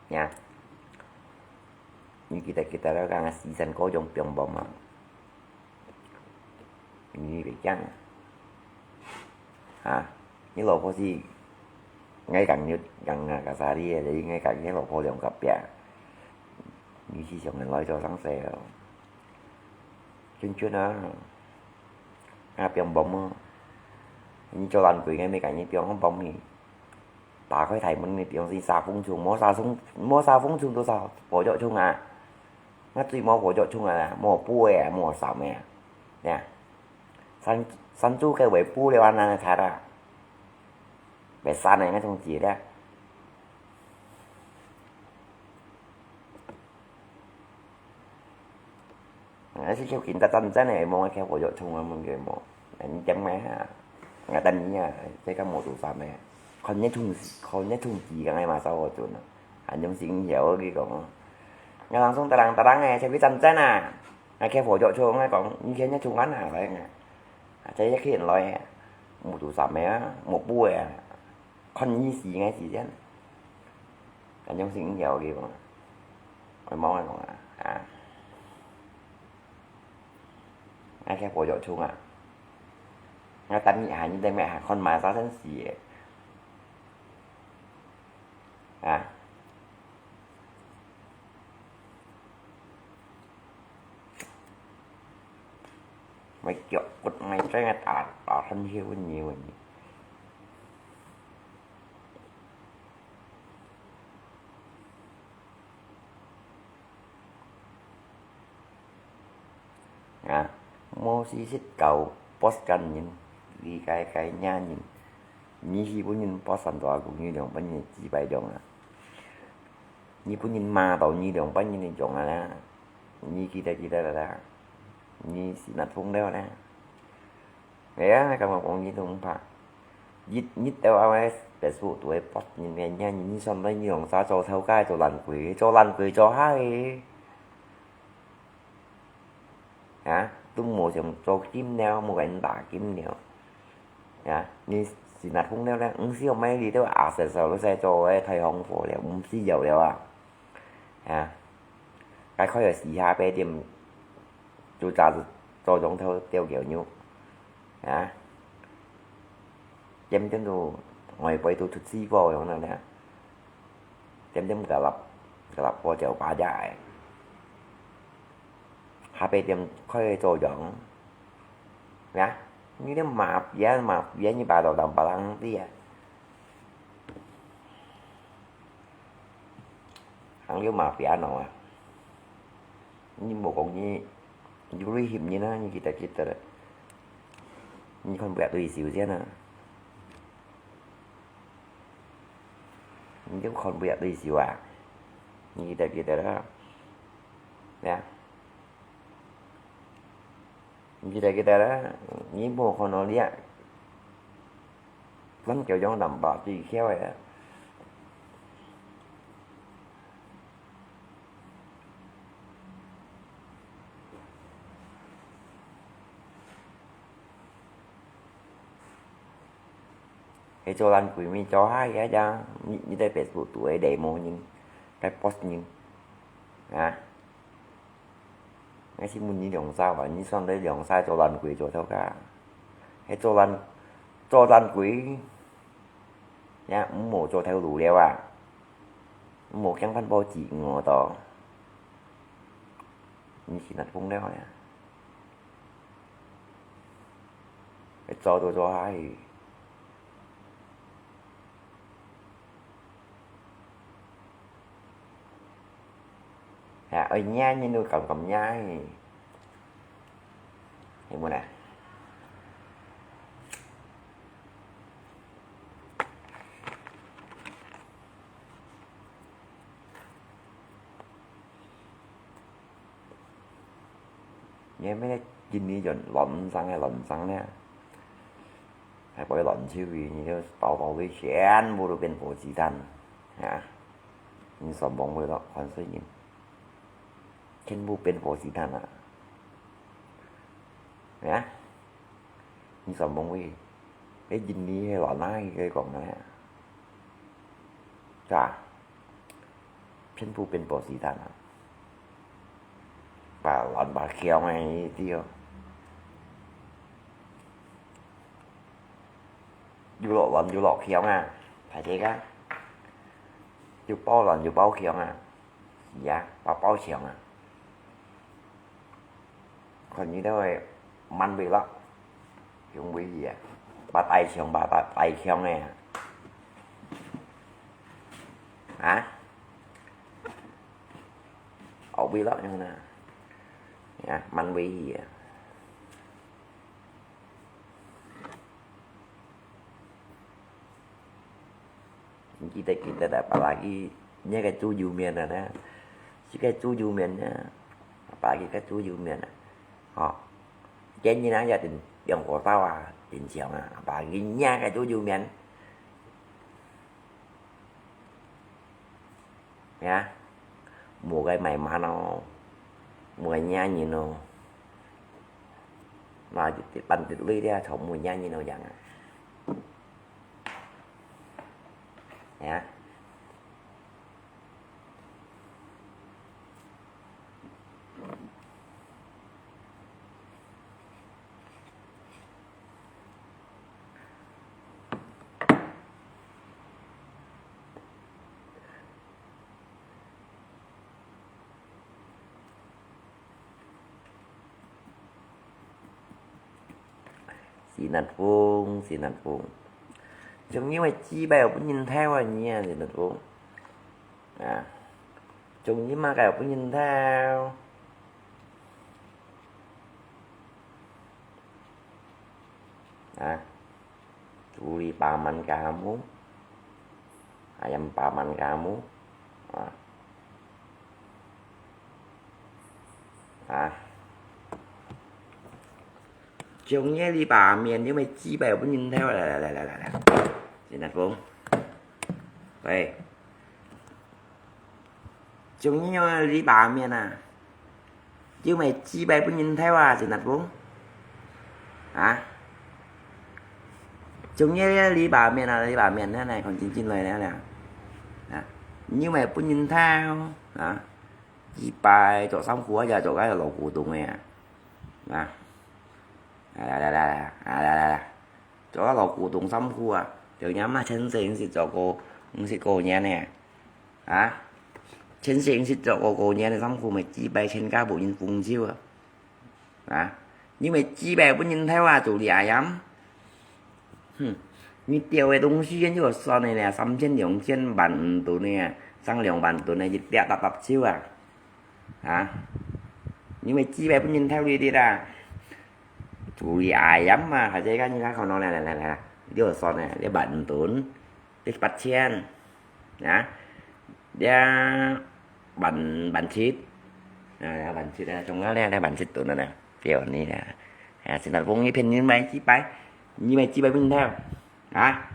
Nya. Ni kita kita na kang si san ko jong piang bom ma. Ni bê chang. Ha, ni lo po si ngai kang ni kang na ka sa li, jadi ngai kang ni lo po jong kap piak. Ni si siang ngan loi cho sang se. Chun chun a. Nga piang bom a. Ni cho lan kui ngai me kang ni piang bom ni. 打開台門，你比方說殺風蟲，無殺蟲，無殺風蟲都殺火腳蟲啊！我最無火腳蟲啊，無飛啊，無閃啊，呀！生山豬个尾部了啊，那才啦，尾山个那種節了。啊，是就緊張戰戰个，莫个火药桶啊，莫个莫，你點个啊，我等你啊，這个無做啥个，看你通，看你通知个嘛，燒火準啊，還用心曉个講，我人送噠啷噠啷个，才去戰戰啊。 啊，開火藥廠，𠊎講，以前个廠間啊，來啊，啊，這一去來啊，無做啥个啊，無補个啊，看你死个時間，啊，用心了个嘛，我問佢講啊，啊，啊，開火藥廠啊，啊，等一下，你等一下，看嘛，啥先死个，啊。 Mày kiểu quật mày trên cái tả tả thân hiu cái nhiều vậy. À, mua xí xít cầu post căn nhìn, đi cái cái nhà nhìn. Nhi hi bún nhìn post sẵn tòa cũng như đường bánh nhìn chỉ bài đường à. Nhi bún nhìn mà tàu nhi đường bánh nhìn đường à. Nhi kita kita là. Nhi xí nạt phung đeo nè. Ê, cái mà cũng nhi thùng phạ. Yit, yit đeo ao ê, bè sụ tuổi bọt nhìn mẹ nha, nhìn nhi son đây nhi lòng xa cho theo cái cho lăn quỷ, cho lăn quỷ cho hai. Hả? Tung mùa chồng cho kim neo, mùa cái đá kim neo. Hả? Nhi xí nạt phung đeo nè, ứng siêu mấy đi đeo à, sờ sờ lối xe cho ê, thay hông phô đeo, ung xí dầu đeo à. À, cái khói ở xì ha bé tiêm, chú cha cho dòng thơ tiêu kiểu nhú. À, tiêm tiêm tụ, ngoài bơi tụ thụt xí vô dòng nè. Tiêm tiêm gà lặp, gà lặp vô chèo ba dạy. Ha bé tiêm khói cho dòng. Nè, như tiêm mà bia, mà bia như bà đầu đầm bà lăng đi à. Hàng liu mà bia nó à. Nhi mô kông nhi, nhi rui hịp nhi na, nhi kita kita. Nhi khon bia tui siu sia na. Nhi khon bia tui siu à. Nhi kita kita đó. Nè. Nhi kita kita đó. Nhi mô khon nó lia. Lắm kiểu dòng đầm bọ tùy khéo vậy á. Cái cho lăn quỷ mi cho hai cái cha, như, như đây Facebook tụi ấy để mô nhìn, cái post nhìn. À. Ngay xin mùn nhi lòng sao à, nhi son đấy lòng sai cho lăn quỷ cho theo cả. Hay cho lăn, cho lăn quỷ. Nhá, ủng hộ cho theo đủ liêu à. Ủng hộ khen phân bố chỉ ngộ đó. Nhi xin nạt phung đấy hỏi à. Cái cho tôi cho hai. Hả, ơi nha, nhìn nuôi cầm cầm nha. Thì mua nè. Nhớ mấy cái kinh lý cho lộn xăng hay lộn xăng nè. Hay có cái lộn siêu vì như bao bao cái chén vô được bên phố chỉ thành. Hả? Như sòng bóng với đó, còn xây nhìn. 全部變火雞蛋啊。啊？你算懵喂？你印尼个老奶个講啊？咋？全部變火雞蛋啊？把卵把強个，你知哦。又落卵又落強啊，大家啊，又包卵又包強啊。 呀，包包強啊。看你兜个慢尾落，用尾去啊，把大強，把大大強个啊。啊？後尾落用啊，呀，慢尾去啊。記得，記得啊，把佢捏个豬油面啊，呢，這个豬油面呢，把佢个豬油面啊，吼，今日啊，也定用過刀啊，定長啊，把佢捏个豬油面。 呀，無个買慢哦，無个惹人哦。那就一般的類的，從無惹人哦，樣啊。呀。 是難講，是難講。像你个雞排有分人偷啊，你啊，是難講。啊，像你麼个有分人偷？啊，豬里扒滿家母，ayam扒滿家母，啊。 啊。中意你把面，因為雞排分人偷，來來來來來來，現在講，喂，中意你把面啊，因為雞排分人偷啊，現在講，啊，中意你把面啊，你把面，來來，看真真來了了，啊，因為分人偷啊。 雞排著衫褲啊，也著个老古董个啊。啊。啊，來來來來，啊，來來來。著个老古董衫褲啊，就人嘛，前世毋識做過，毋識過年个。啊。前世毋識做過過年个衫褲，乜雞排全家分人分手啊。 啊，你乜雞排分人偷啊，豬里ayam？哼，你丟个東西就算个咧，三千、兩千、萬五噸个，上兩萬噸个，一粒搭搭手啊。啊，你乜雞排分人偷哩哩啦。豬里ayam嘛，還係講你看看喏，來來來來，就算个，你萬五噸， 你八千，啊，這萬，萬七，啊，萬七啊，總共這，這萬七噸啊，對你啦。啊，現在講你騙人買雞排，你買雞排分人偷，啊，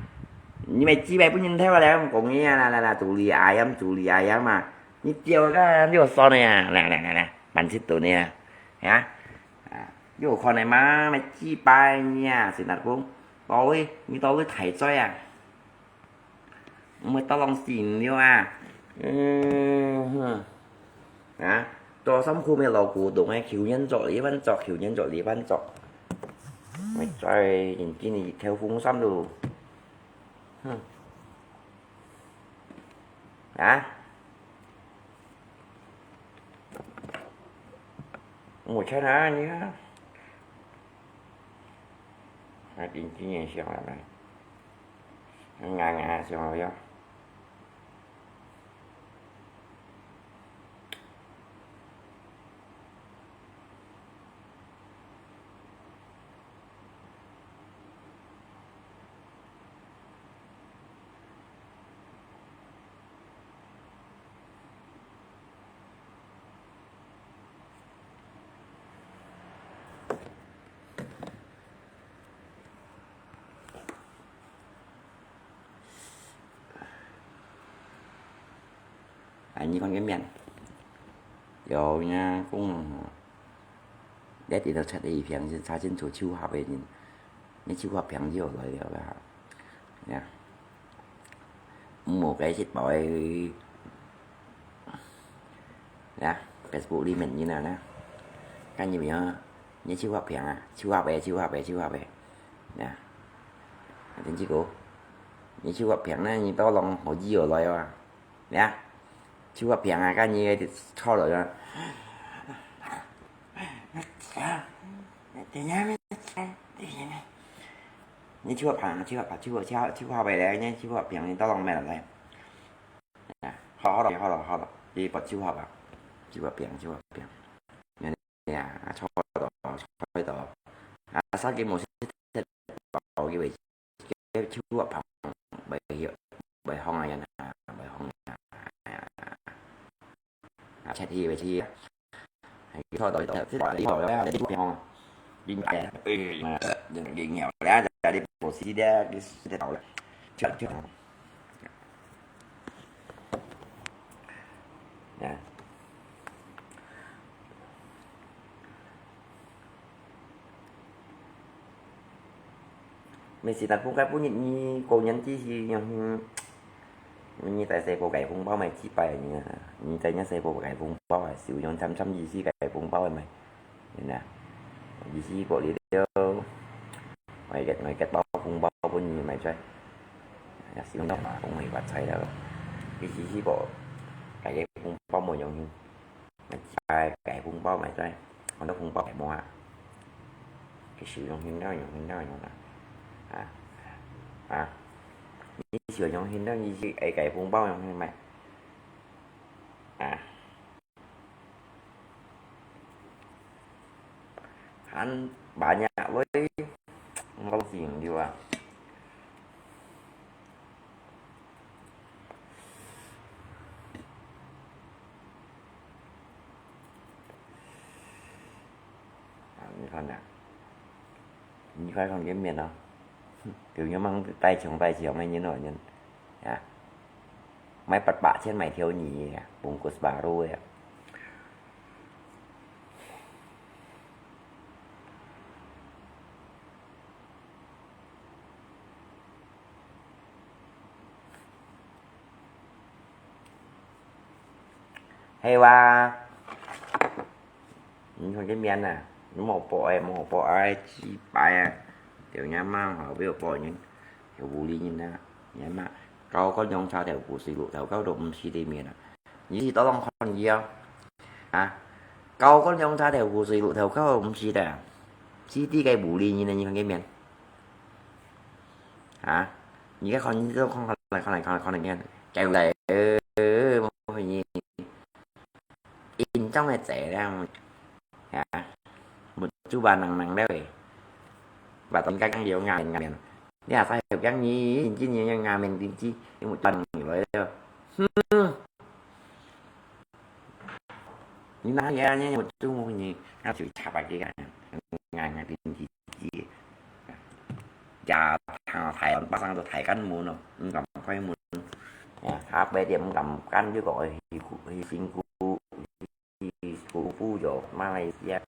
你買雞排分人偷啊，來，講你啊，來來來，豬里ayam，豬里ayam嘛，你丟个就算个啊，來來來來，萬七噸个啊，啊，啊，有看个嘛，買雞排呢，現在講，到位，你到位太衰啊！ 毋會當人死了啊！嗯哼，啊，著衫褲乜老古董个，舊年著哩還著，舊年著哩還著，乜再緊緊个偷風衫咯。哼，啊，無錢啊你啊！還緊緊个想啊，來，硬硬想啊，要。 啊，你看个面，有人家講，這裡頭出一片是查清楚手合个人，你手合片就來了啦。呀，毋好該一包个，呀，Facebook裡面人啊，啦，看有沒有，你手合片啊，手合个，手合个，手合个，呀，真係个，你手合片呢，你到人好意而來啊。 呀，手合片啊，該你个錯了啊。你手合片，手合片，手合，手合，手合，手合袂來，你手合片，你到人咩來？啊，好，好了，好了，好了，你把手合啊，手合片，手合片。 呀，啊，錯到，錯到。啊，手機無識得包佢位，手合放袂曉，袂放啊，樣啊。切去，切去。係，錯到，切到，切到，切到，切到，應該，呃，應該，你無事咧，你食得到咧，切，切。啊。 Mesti takut ka punyi ni konyan ti si yang ni, ni tai sai po kai phung bao mai chi pai ni. Ni tai nya sai po kai phung bao ai, siu yang cham cham ji si kai phung bao ai mai. Ni na. Ji si po li liu. Mai ket, mai ket bao phung bao pun ni mai chai. Ya siu yang phung mai wat chai da. Ji si po kai phung bao mo yang ni. Mai chi pai kai phung bao mai chai. Kon to phung bao kai mo ha. Cái sự giống hình đó, giống hình đó, giống đó. À. À. Cái sự giống hình đó, như vậy, cái, cái phung bao giống hình mày. À. Hàn bá nhạc với không có gì nhiều à. À, 你看呐，你快看见面了，有人mang tay chồng tay chồng này như nổi nhân, à, mấy bát bát trên mấy thiếu nhỉ, à, bungkus baru à. Hay wa, 你看這面啊，你無報誒，無報誒，幾擺啊，就你阿媽吼，要報人，就無理人啊，你阿媽，高個兩叉頭，五十六頭，高到五十對面啊。 你去到當看佢啊，啊，高官兩叉頭，湖水路頭，高毋是的，是這個無理人的，你看見面？啊，你看你都看，看來，看來，看來，看來，看來，呃，呃，呃，我看你，印章的賊了，啊，目珠白能能了喂，白當剛剛有眼眼。 你啊，使有驚你，今年个牙面頂子，因為轉來了。哼！你哪樣呢？我做麼个呢？那就插把佢啊，牙牙頂子子。呀，大大人巴生都大間門咯，毋敢開門。呀，下擺點毋敢間，就講去去辛苦。 去苦苦咗，馬來西亞，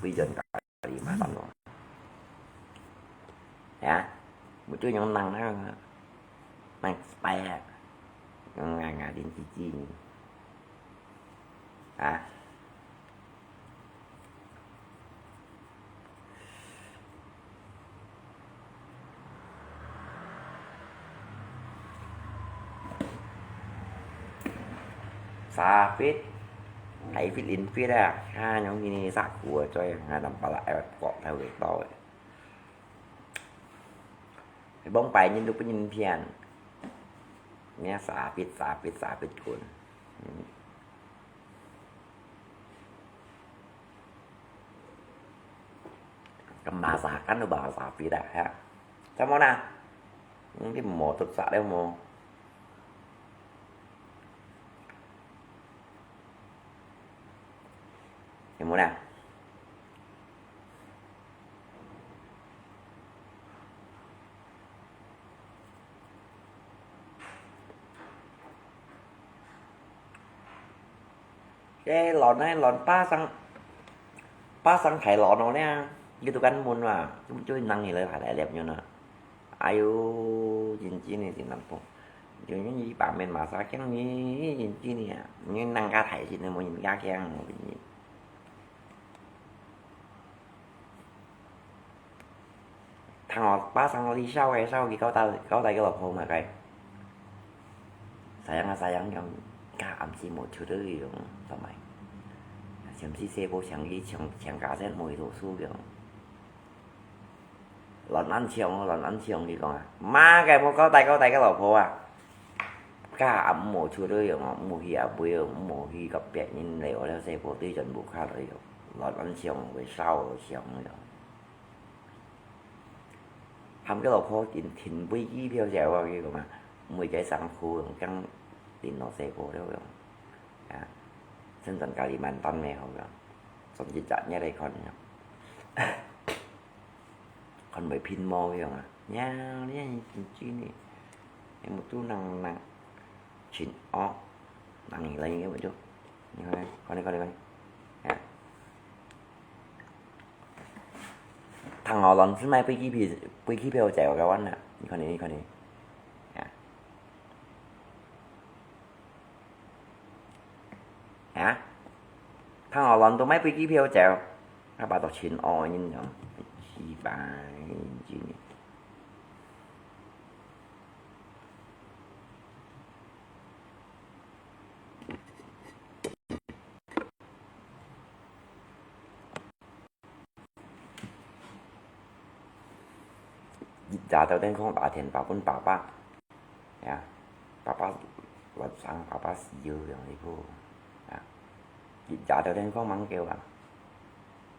非常大的麻煩咯。呀，我就用人啊，人拜啊，用啊啊，連自己啊。 Sapit, hai fit in fit à, ha, nhóm hini sa khu à, choi, ha, nằm pala, eh, kok thâu cái to. Bông pai nhìn lúc nhìn phiền. Nghe sapit, sapit, sapit kun. Kembasa kan bahasa Pida, ya. Sama na. Ini mau tutsak dia mau. Ini mau na. Cái lon này, lon ba sang, ba sang thái lon nó nè, cái tụ căn môn mà, chúng tôi năng gì lời phải đại đẹp như nó. Ai u, chín chín này thì nằm phong. Chứ những gì bà mình mà sao khen như chín chín này à, như năng cá thái chín này mà nhìn cá khen mà cái gì. Thằng họ ba sang đi sau cái sau cái câu ta, câu ta cái lộc hồ mà cái. Sayang à sayang yang, cả ẩm chỉ một chút đấy rồi, sao mày. Xem si xe bố chẳng đi, chẳng, chẳng cả set mùi đồ su kiểu. Lon ăn chiong, lon ăn chiong đi con à. Má cái một câu tay, câu tay cái lộc hồ à. Cả ẩm một chút đấy rồi, một hi à bùi, một hi cặp bẹt nhìn lệ ở đây xe bố tuy chân bố khá rồi. Lon ăn chiong, với sau chiong rồi. Hăm cái lộc hồ tiền, tiền bùi chi phiếu dẻo vào cái con à. Mùi cái sáng khu, căng tiền nó xe bố đâu rồi. À. 轉Kalimantan个好个，轉一隻月來看个，看會拼無个啊。呀，你看真正呢，你目珠能能真哦，能你來个目珠，你看，看你看你看，啊，聽好亂，係買飛機票，飛機票走个完啦，你看你，你看你，啊。 啊？聽好亂都買飛機票走，啊，把到錢哦，人講，奇怪，真正。一早到電話打電話分爸爸，呀，爸爸，晚上爸爸死了，樣一步，啊，一早到電話吂叫啊，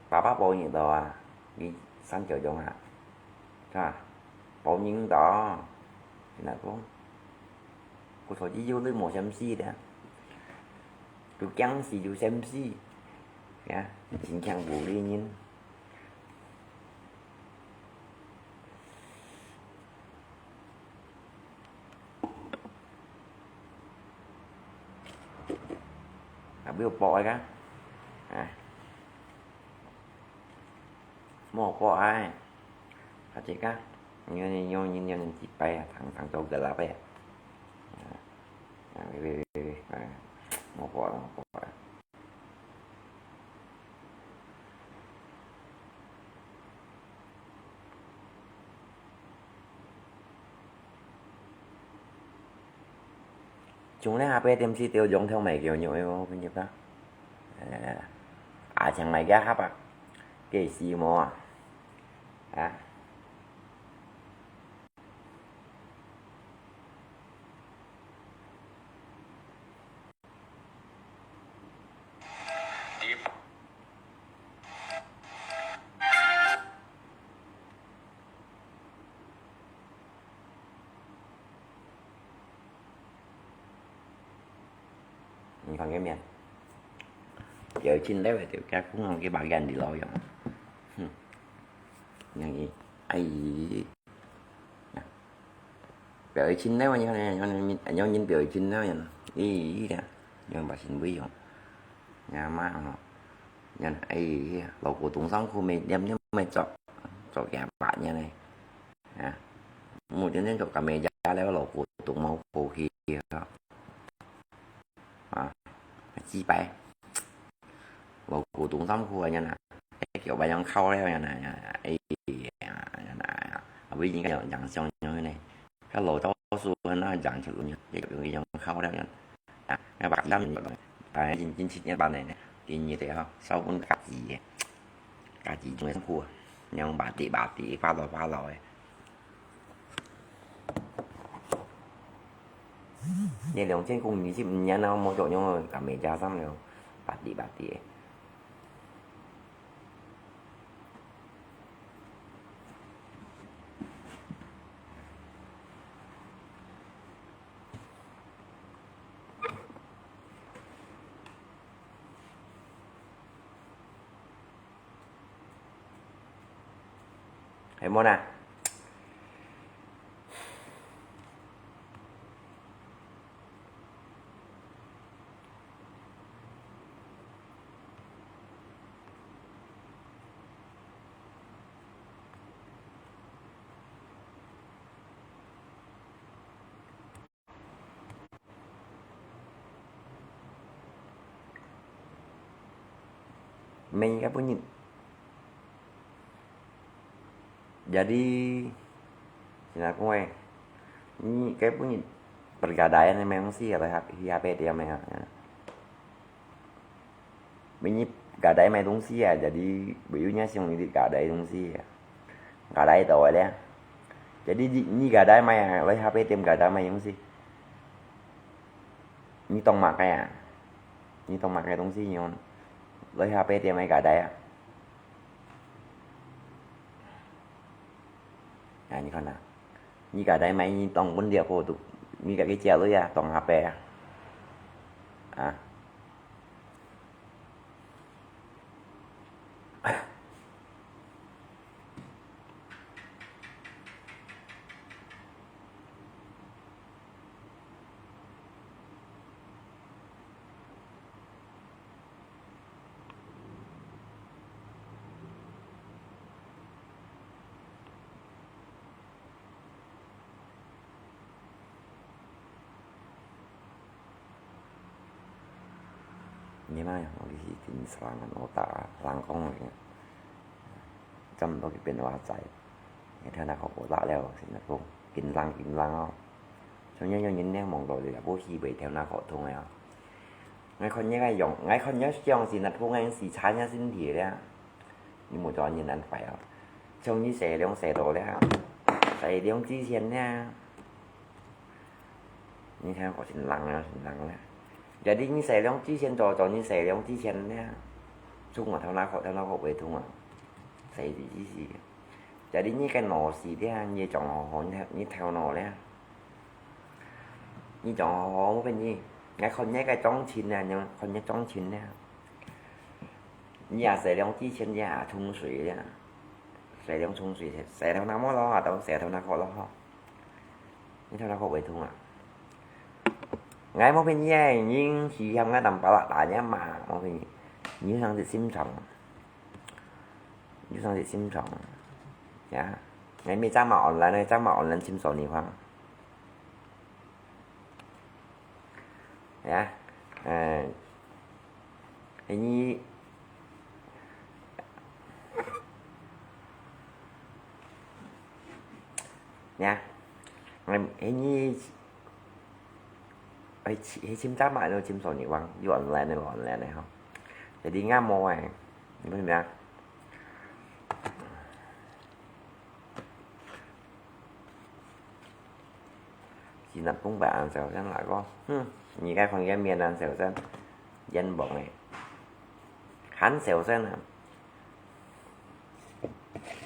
爸爸報你到啊，你三九鐘啊，是吧？報你到，跟他講，我手機有你無相信的，就驚死就相信，呀，真驚無理人。 啊，無薄个，啊，無薄啊，啊，這個，你看你用，你用幾擺啊，糖糖都个啦呗，啊，啊，喂喂喂喂，啊，無薄了，無薄了。 從來下八點四點鐘頭買牛肉个，我跟你講。來來來來，阿強來个哈吧，給西摩啊，啊。 你看个面，表情了，就该公公个把眼里老样。哼，那个，哎，表情了，你看，你看，你看，表情了，咦，你看，你看把心不用，你看嘛，吼，你看，哎，老古董衫裤没，连连没着，着件白呢。 啊，目前呢就甲美甲了，老古董毛过去啊。啊，几百，老古董衫裤啊，人啊，叫白样靠了，人啊，哎呀，人啊，啊，不应该用洋相用呢，甲老教授那洋就用，用靠了，人啊，啊，白衣，啊，真真七年半年呢，今日的哈，烧分家己的。 家己种个辛苦啊，用巴地巴地，花老花老个。你两千空二十五年啊，无着用个美甲衫了，巴地巴地个。 係無啦？ 毋係，該本日，jadi，先來講誒，你該本日bergadai呢，買東西啊，去下，去下八點啊。 Mini gadai mai tungsi ya, jadi buyunya sing mini gadai tungsi ya. Gadai tau ya. Jadi ni, ni gadai mai ya, lai hape tem gadai mai tungsi. Ni tong makai ya. Ni tong makai tungsi nyon. Lai hape tem mai gadai ya. Ya, ni kan na. Ni gadai mai ni tong pun dia ko tu. Ni gadai kia lo ya, tong hape ya. Ah. 你嘛，我去緊上人我打，人講个，差毋多去變化仔，你頭那殼無打了，先來講，緊冷緊冷哦。像樣樣人咧望落去，也無去袂頭那殼痛个啊。𠊎看你个樣，𠊎看你相信啊，痛个時差你身體咧，你無做人安排哦。像你洗涼洗到咧，洗涼之前咧， 你聽我先冷啊，先冷啊。Jadi你洗涼之前做，做你洗涼之前咧，痛啊，頭那殼，頭那殼會痛啊，洗之時。Jadi你个腦屎咧，你个上好好，你頭，你頭腦咧，你上好好，我跟你，你看你个掌心啊，你看你掌心咧，你也洗涼之前你也沖水咧，洗涼沖水，洗頭那毛咯，都洗頭那殼咯，吼。 你頭那殼會痛啊？𠊎無騙你，人去喊𠊎當巴拉打你嘛，無騙你。你有生隻心腸，你有生隻心腸，呀，𠊎咪drama online，drama online尋索你看，呀，呃，你，呀，嗯，你 去尋，去尋drama，你尋索你看，有online个無online个吼。Jadi𠊎無个，你明白啊？是那東北恁小聲來講，哼，你該看个面恁小聲，冤枉个，還小聲啊，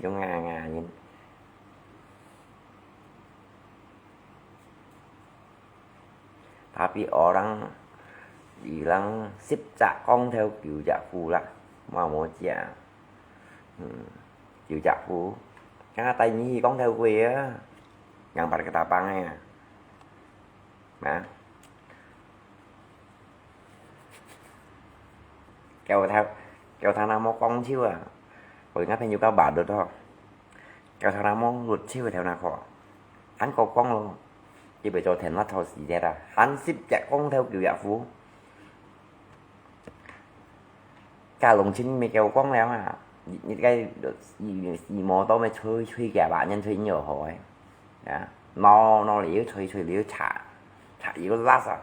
有牙牙人。 Tapi orang bilang十隻光頭九隻富啦，嘛無隻，嗯，九隻富，剛剛帶你去光頭鬼啊，yang pada ketapang啊，啊，叫他，叫他那麼光頭啊，我應該朋友到巴德哦。 Kêu thảo nào mong luật sư thảo nào khó. Anh có con luôn. Chỉ bị cho thèn mắt thảo xí thế à. Anh xếp chặt con theo kiểu giả phú. Cả lồng chín mươi kêu con leo à. Những cái xì mô tô mới thuê, thuê kẻ bạn nhân thuê nhiều hỏi. Đó. Nó, nó liu thuê, thuê liu trả. Trả liu lát à.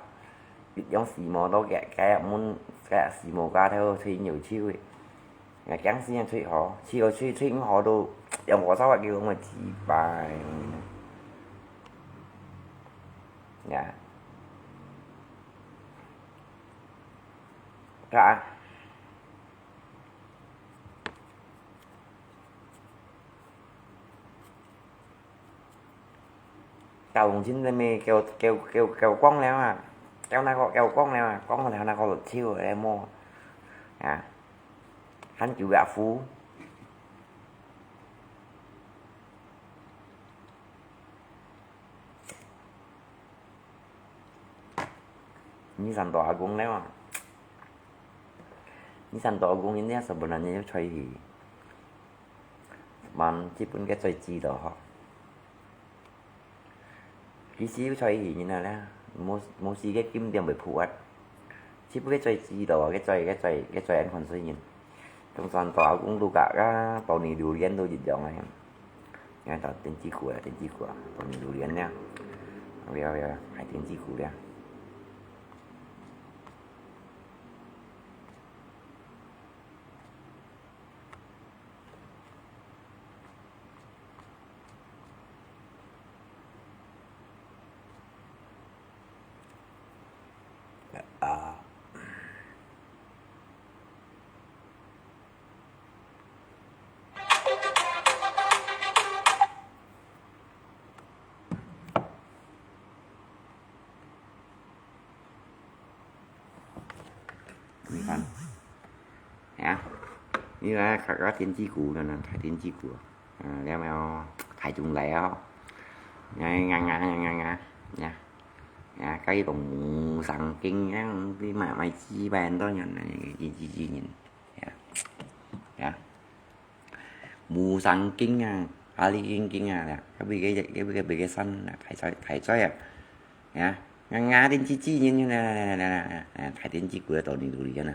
Bị giống xì mô tô kẻ, cái muốn, cái xì mô ca theo thuê nhiều chiêu ấy. Ngài kén xin thuê họ, chỉ có thuê, thuê họ đồ, dòng có sao kêu mà chỉ bài. Dạ. Cả. Kêu chính là mày kêu, kêu, kêu, kêu con leo à. Kêu nó có kêu con leo à, con là nó có luật sư ở đây mua. À. Hán chịu gạ phú. Nhi san tổ a kung leo à. Nhi san tổ a kung in nè, sebenarnya choi hi. Man, chỉ bún cái choi chi đó hả? Kì sư choi hì nhìn nè, mô, mô sư cái kim tiêm bởi phú ắt. Chỉ bún cái choi chi đó, cái choi, cái choi, cái choi ăn còn suy nhìn. Trong san tòa cũng đủ cả, cả tàu nì đủ liên đủ dịch dòng này. Nghe tàu tên chi của, tên chi của, tàu nì đủ liên nha. Về, về, hãy tên chi của đi. À. Ini kan. Ya. Ini lah kakak 電子鼓 na, na, 電子鼓. À, liao mèo, thái chung lai ao. Nga, nga, nga, nga, nga, nga. Ya. Ya, cái đồng mù sáng kinh á, đi mà mày chi bàn đó nhận này, chi, chi, chi nhìn. Ya. Ya. Mù sáng kinh à, ali kinh kinh à, ya. Cái bị cái, cái bị cái, bị cái sân, thái soi, thái soi à. Ya. Nga, nga, đến chi, chi nhìn, nhìn, nè, nè, nè, nè, nè, nè, thái đến chi của tổ đi, đi, đi, nè.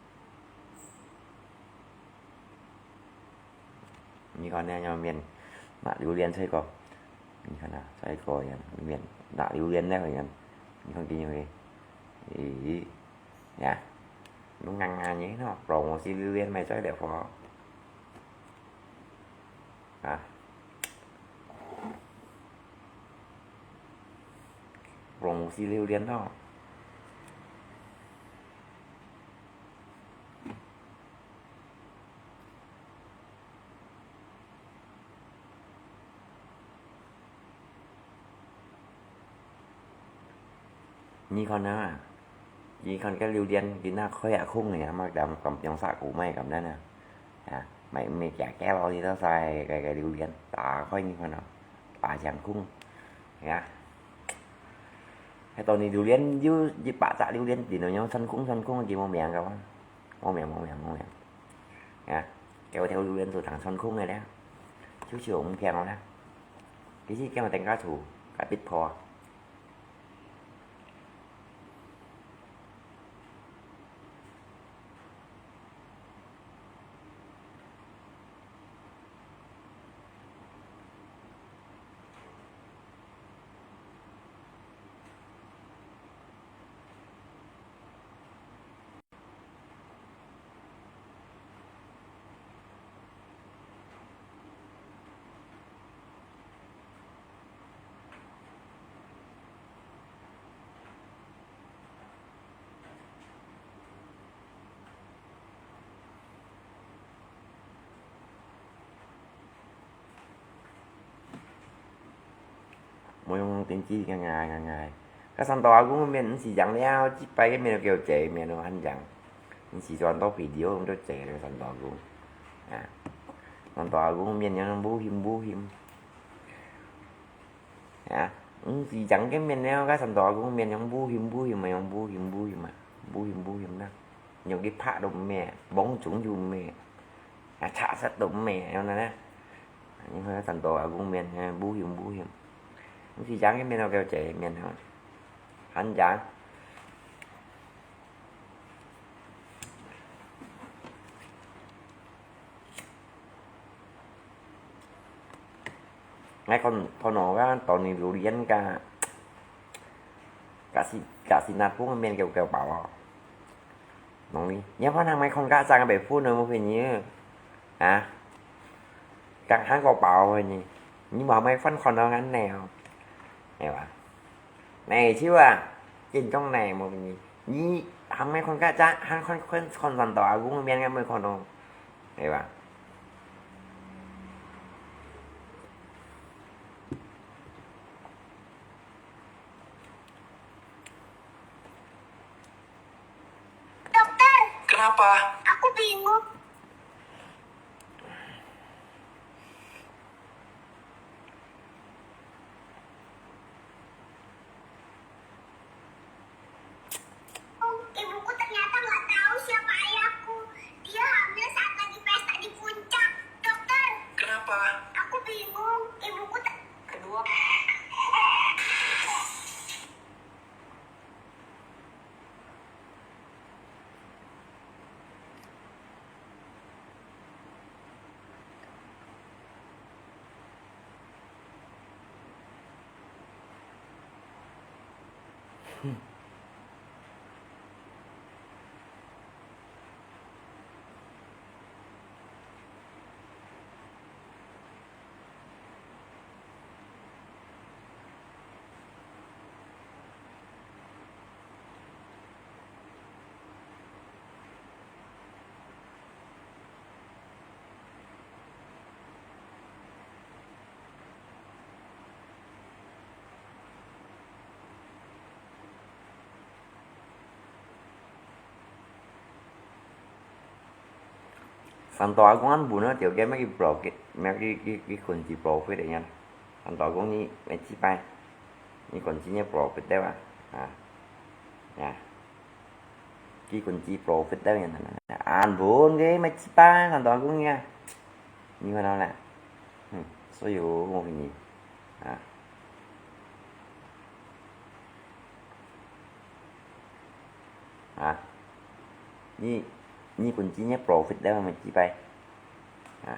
你看恁樣面，拿榴槤出過，你看啊，出過樣面，拿榴槤了樣，你看佢樣个，咦，呀，弄硬硬个喏，promosi榴槤賣出了啵？啊，promosi榴槤喏。 你看啊，你看該榴槤，佢那開啊空个啊，嘛，咁，咁樣殺過賣咁樣啊。啊，賣，賣假假咯，你都晒該，該榴槤，打開你看啊，打成空，呀。該當年榴槤有一百隻榴槤，點樣樣穿空穿空，佢無名个哇。 無名，無名，無名。啊，該條榴槤就當穿空个咧，就就毋驚咧。其實驚等下就該必破啊。 無用電視个，𠊎，𠊎，𠊎。該山島阿公个面毋使講了，這擺个面都叫濟面都還講。毋使轉到video都濟了，山島阿公。啊，山島阿公个面樣烏黟烏黟。啊，毋使講个面了，該山島阿公个面樣烏黟烏黟啊，樣烏黟烏黟啊，烏黟烏黟啦。 用力拍都毋咩，摸重就毋咩，啊，擦拭都毋咩，樣呢。因為山島阿公面，烏黟烏黟，毋使講个面都叫濟面吼，還講。𠊎看，看到个當年榴槤个，假使，假使拿布个面叫，叫包哦。 Nông Ly, ngiê pha nang mai khon ka chang bai phun nơ mo phe nyi. Hả? Chang hang ko pao phe nyi. Nyi mo mai phan khon nơ ngăn nè. Nè ba. Nè chiu à. Jin trong nè mo phe nyi. Nyi hang mai khon ka chang, hang khon, khon, khon san to a gung mian ngăn mai khon nơ. Nè ba. Dokter, kenapa? Aku bingung. Ibuku ternyata nggak tahu siapa ayahku. Dia hamil saat lagi pesta di puncak. Dokter. Kenapa? Aku bingung. Ibuku ter- Kedua. Santô agung ăn bún á, tiuke mẹ ki profit, mẹ ki, ki, ki kunci profit ya. Santô agung ni mẹ ci pai. Ni kunci ni profit deh ba. Ha. Ya. Ki kunci profit deh ya. Ăn bún ke mẹ ci pai, Santô agung ya. Ni mana na. Hmm, so yo mo ni. Ha. Ha. Ni, ni kunci ni profit deh mẹ ci pai. Ha.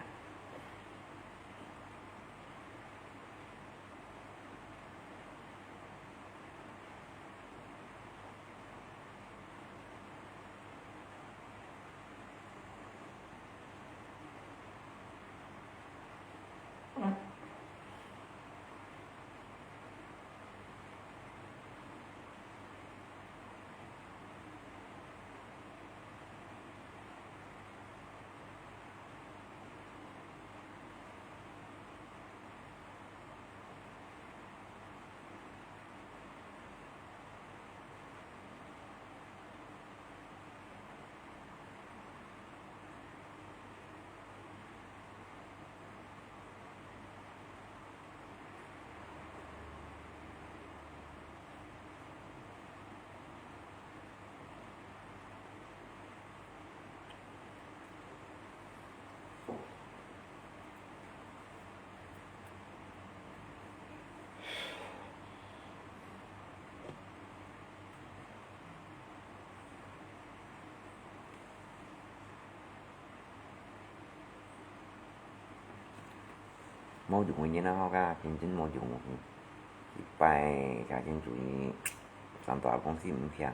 無用个人啊，好个，真正無用个。一擺家庭主義，上大公司毋曉。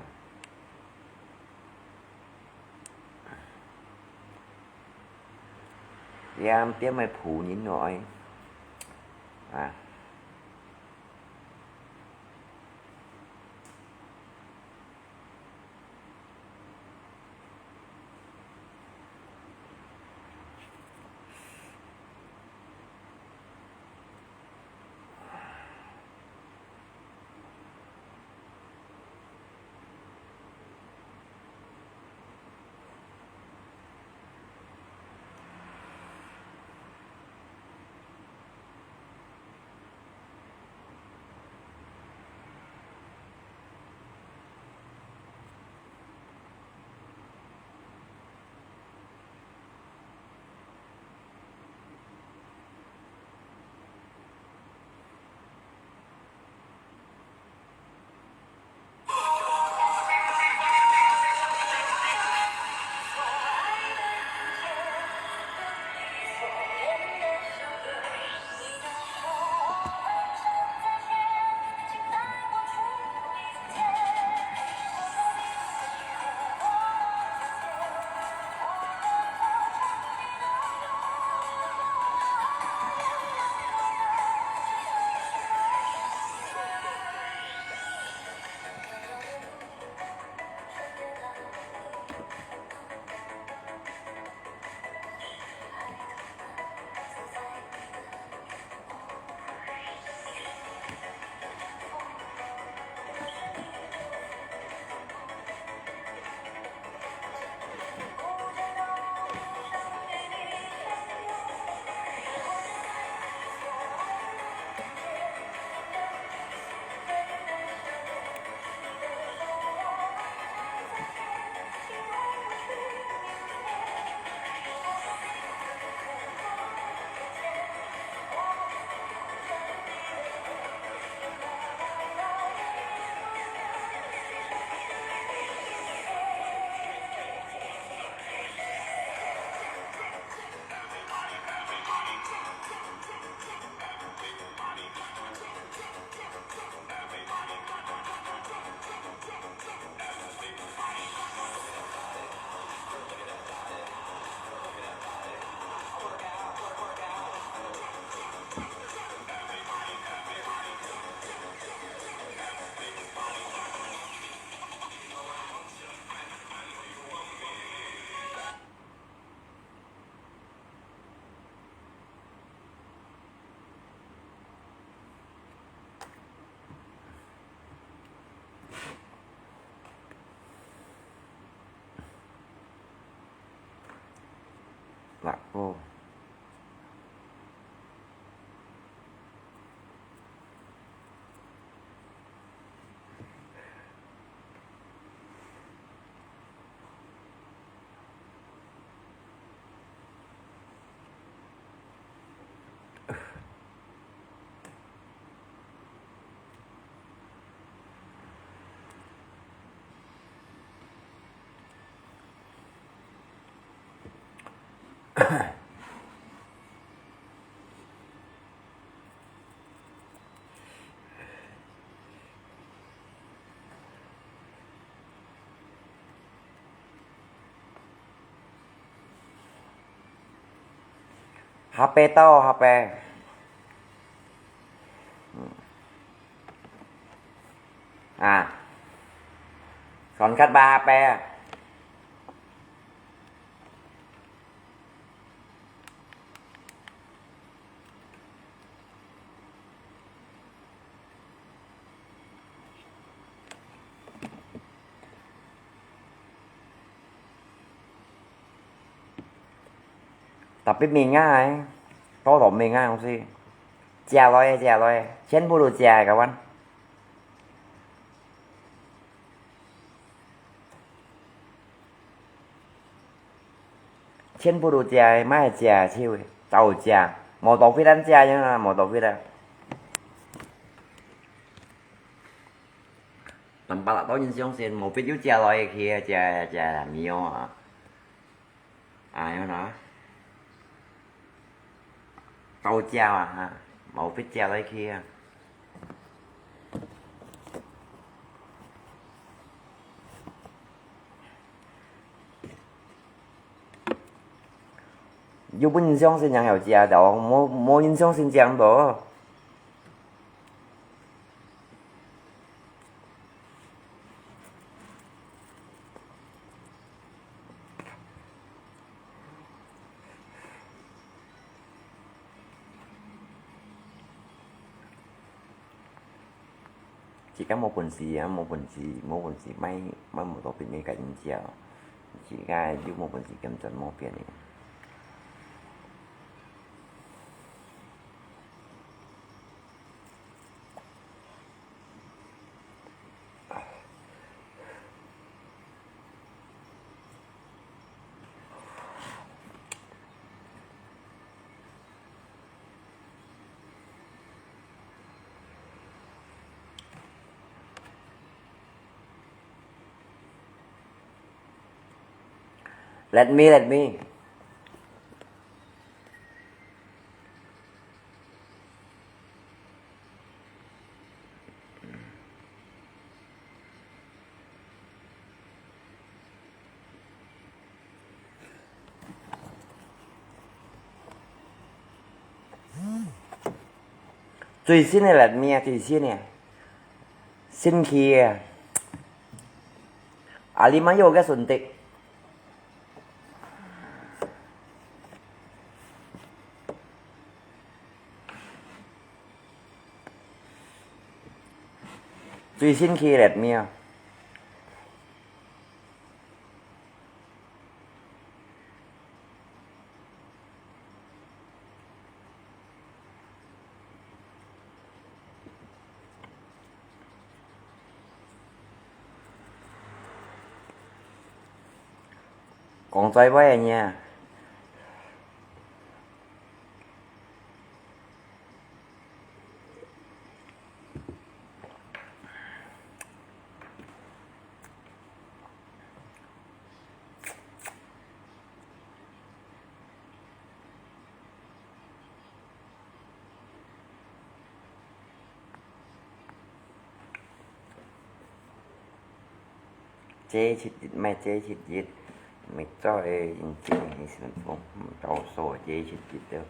點點个僕人來，啊。下擺到，下擺。嗯。啊。Soundcard吧，下擺啊。Tapi mingak欸，多多mingak東西，借來个，借來个，全部都借个，kawan。 全部都借个，莫係借个手个，都借，無多fit咱借樣啊，無多fit啊。Nampak tak到人相信，無fit又借來去啊，借，借，無啊。哎呀啦。到家啊哈，無必要來去啊。有分人相信人有家的哦，無，無人相信人無。 自家無本事啊，無本事，無本事，買，買無多便宜个飲料，自家又無本事，根本無便宜。 Let me, let me. 最新个啦，咩啊，最新个，新奇个。阿里嘛有个順德。 最新奇个咩啊？講在位个呢？ 這七日，莫這七日，莫做个，真正个，是講，嗯，到手這七日了。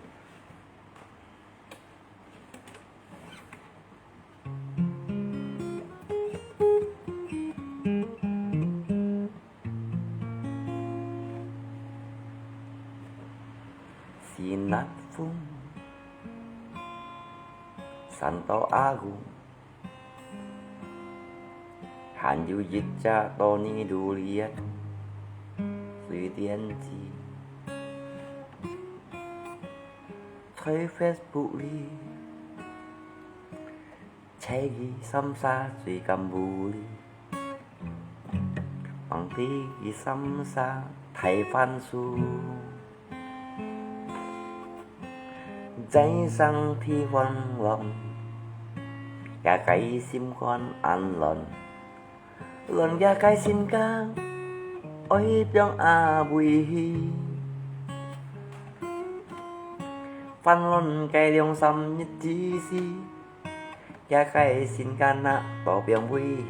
Sinat Fung, Santo Agung, 還有一隻Tony Durian，水電子。在Facebook裡，猜佢三儕最敢無理，望知佢三儕大番薯。 在生地方浪，也个心肝恁亂，亂也个心肝，愛放啊位去。煩亂个兩三日之時，也个心肝啊，都放位去，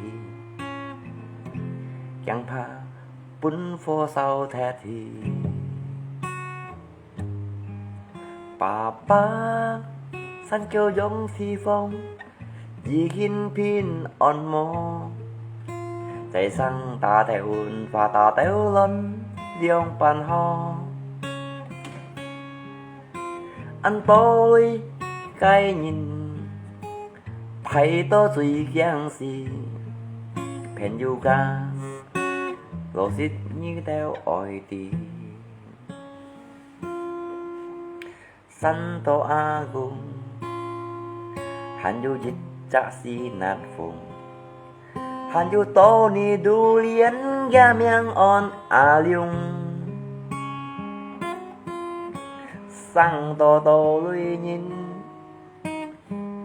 驚怕分火燒忒去。 爸爸，山狗養地方，已經平安無？在生打頭昏，花打頭亂，兩般好。恁多類个人，排到最驚死，朋友家，老實你兜愛知。 Santo Agung，還有一隻Sinat Fung，還有Tony Durian，佢名安阿龍。生到多類人，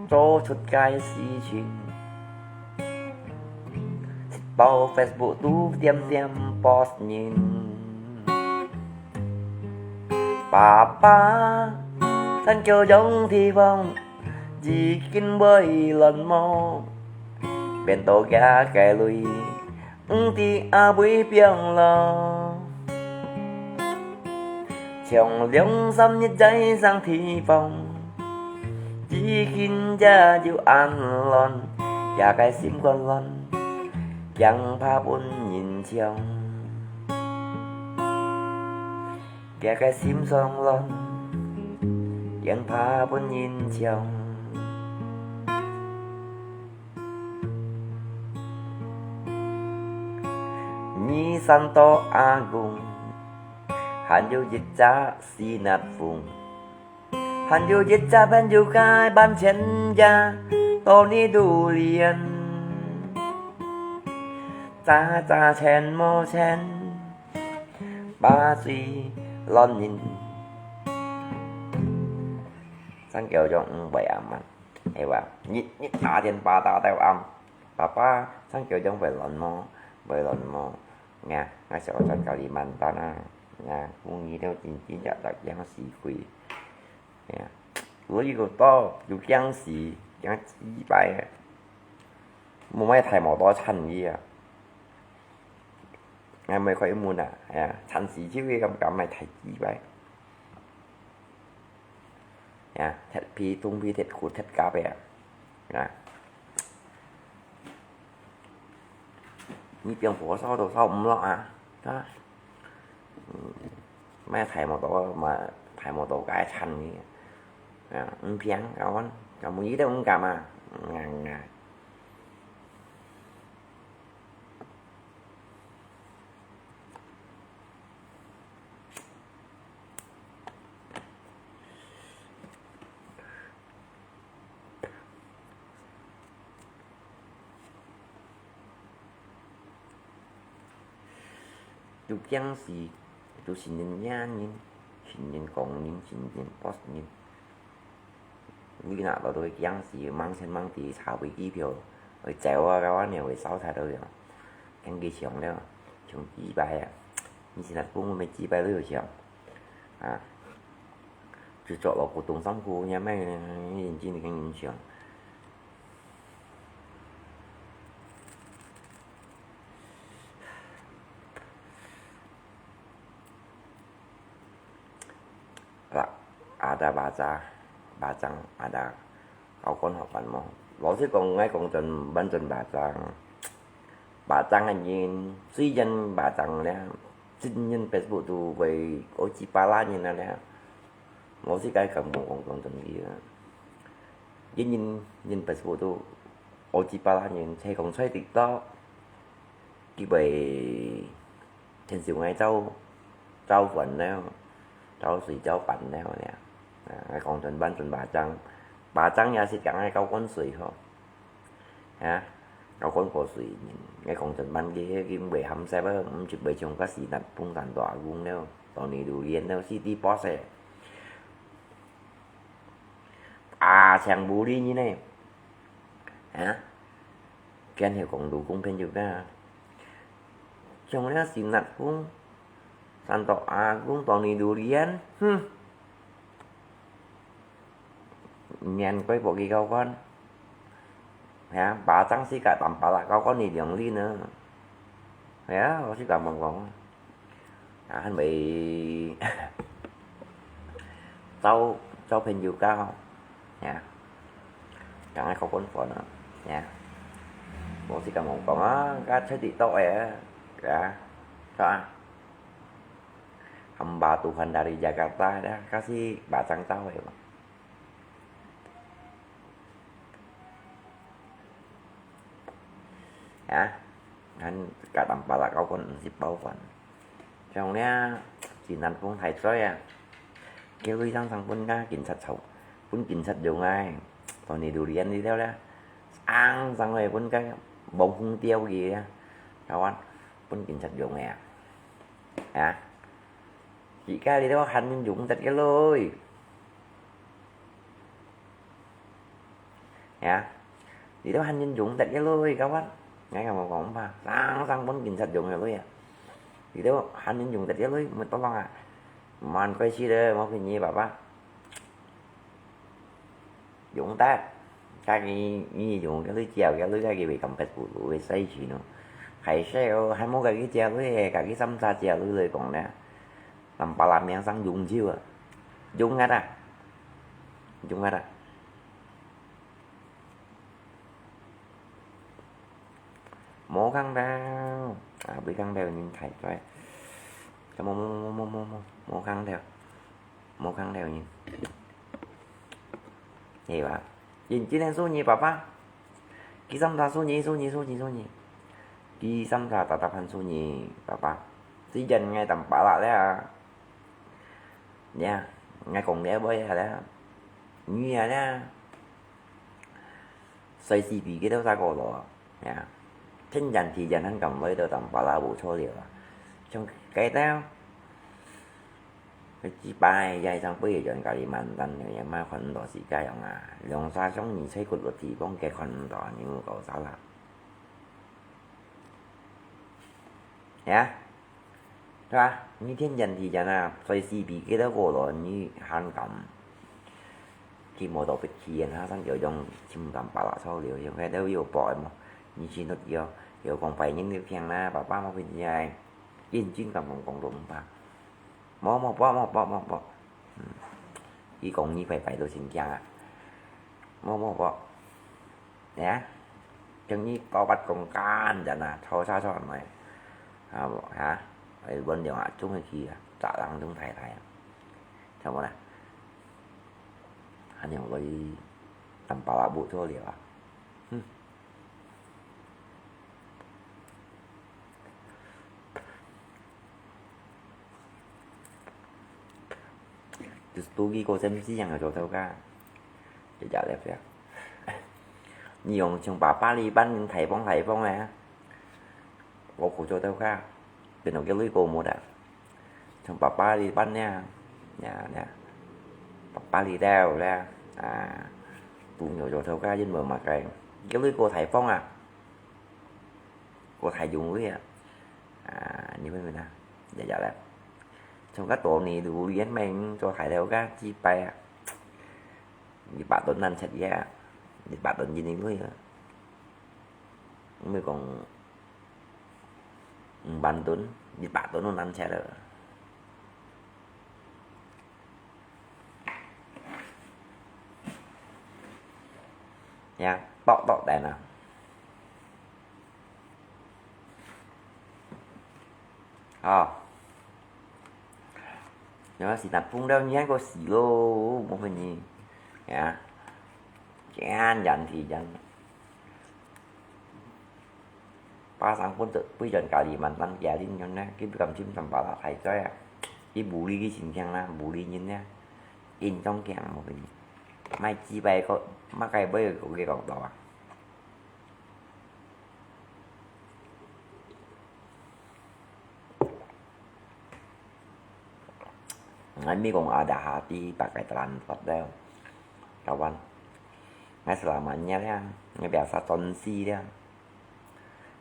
做出个事情，直到Facebook都點點post人。 爸爸，山腳種地方，已經會亂無，變到佢个鐳，毋知阿會放落。像兩三日在生地方，已經也有恁亂，佢个心肝亂，驚怕分人搶。 佢个心上亂，驚怕分人搶。你山多阿公，還有一隻死納風，還有一隻朋友个萬千家，到你肚裡，扎扎錢無錢。 把水亂人。山腳種毋會暗啊，係吧？日日打電話打到暗，爸爸，山腳種會亂無？會亂無？呀，𠊎小轉Kalimantan啊，呀，風雨了真真正正驚死鬼。呀，所以个到有驚死，驚雞掰啊。無買大摩托趁佢啊。 𠊎毋係開門啊，哎呀，趁時就會感覺毋係太機會。哎呀，忒皮、動皮、忒骨、忒甲个啊，啊。你放火燒都燒毋落啊，啊。嗯，買大摩托嘛，大摩托該趁你，啊，毋平，搞完，搞無一定毋敢啊，嗯，嗯。 有驚死，就承認贏人，承認講人，承認boss人。 你拿到都驚死，mang錢mang地查飛機票，會走啊，搞啊，你會燒菜都有，跟佢搶了，搶幾百啊！你現在公公沒幾百都有搶啊！就做老古董商铺，也賣，眼睛跟人搶。 Lah, ada baca, bacang, ada kau kon hok kan mo. Langsung kong ngai kong chun ban chun bacang. Bacang anjing, sui jan bacang le, sin jan Facebook tu wei, o ci pala nyin na le. Langsung kai kong kong kong chun dia. Yin yin yin Facebook tu, o ci pala nyin, sai kong sai TikTok. Kibai天少𠊎招招還了，招水招還了了。啊，𠊎講準辦準巴掌，巴掌也是講𠊎交關水吼。啊，交關過水，𠊎講準辦佢，佢毋會含塞啊，毋就會像个是那風山大公了，當你榴蓮了，是地波塞。 啊，像無理人呢。啊？見曉講老公朋友个，像了新納公，山到阿公到你榴蓮，哼！年歸無幾高官，啊，巴掌世界淡薄啦，高官你兩厘呢。係啊，我是咁樣講。 啊，還會招招朋友交，呀，講愛交關款啊，呀，無是咁樣講啊，該出去到位啊，呀，是吧？Hamba Tuhan dari Jakarta，該是巴掌招个嘛。 啊，恁个淡薄啦，交關毋識包飯。像呢，今日講大災啊，叫佢常常分个警察吵，分警察用啊，當你榴槤呢條咧，常常會分个網紅釣魚啊，台灣分警察用个啊，啊，自家你都還用得个咯。 呀，你都還人用得个咯，kawan。𠊎咁講吧，生生分警察用个咯呀。你都還人用得个咯，乜多啷啊？慢快些咧，我陪你爸爸。用得，家己你用个鐳照个鐳，家己會感覺不如个事情咯。還細哦，還無家己照鐳个，家己三儕照鐳來講呢，南巴拉名聲永久啊，永遠啊，永遠啊。無空調，啊，無空調，人太衰。無無無無無無無空調，無空調人，係吧？人今天輸你爸爸，佢三儕輸你輸你輸你輸你，佢三儕打打盤輸你爸爸，之前𠊎當巴拉了啊，呀，𠊎講了會啊了，你啊了。 隨時比佢兜儕過咯，呀，天然地然還敢來到當巴拉無錯了啊。像該兜，佢幾擺也像飛轉Kalimantan了，也嘛看毋到自家樣啊，兩三種你吹骨落地方，佢看毋到，你有搞啥啦？呀？ 對吧？你天然地然啊，隨時比佢兜過咯，你還敢？佢無到別去啊，他上有種尋當巴拉草了，有該兜有包个無？你去到有，有講白人有聽啦，爸爸無分你愛，認真敢講講都毋怕。無無無無無無無，嗯，佢講你白白都真驚啊。無無無。 呀，今日高八公干人啊，吵吵吵來，啊無哈，哎，阮兩啊，總係去啊，責任總大大啊，怎麼啦？還有來，當巴拉無做了啊，哼。 Justru佢个心思yang做頭家，就假了呀。你用像爸爸哩般大方大方咧，我苦做頭家，變到个鐳過無得。像爸爸哩般咧，呀呀，爸爸哩兜咧，啊，不用做頭家，因為麼个，个鐳過大方啊。 過大用个啊，啊，你會問啊，日日咧，從个多年度連名做大頭家幾擺啊，一百噸難出个啊，一百噸一年鐳啊，毋係講五萬噸，一百噸都難出了。 呀，剁剁等啊。哦。然後是那碰到你還過死咯，無分你。呀，天然地然。 巴生本就非常家裡慢慢家庭樣呢，佢毋敢尋上巴拉太在啊，佢無理个情況啦，無理人呢，印象強無分你，賣幾百個，麼个買个講到啊。Kami kong ada hati pakai transport deh, kawan. Ngai selamanya deh, ngai biasa tonsi deh.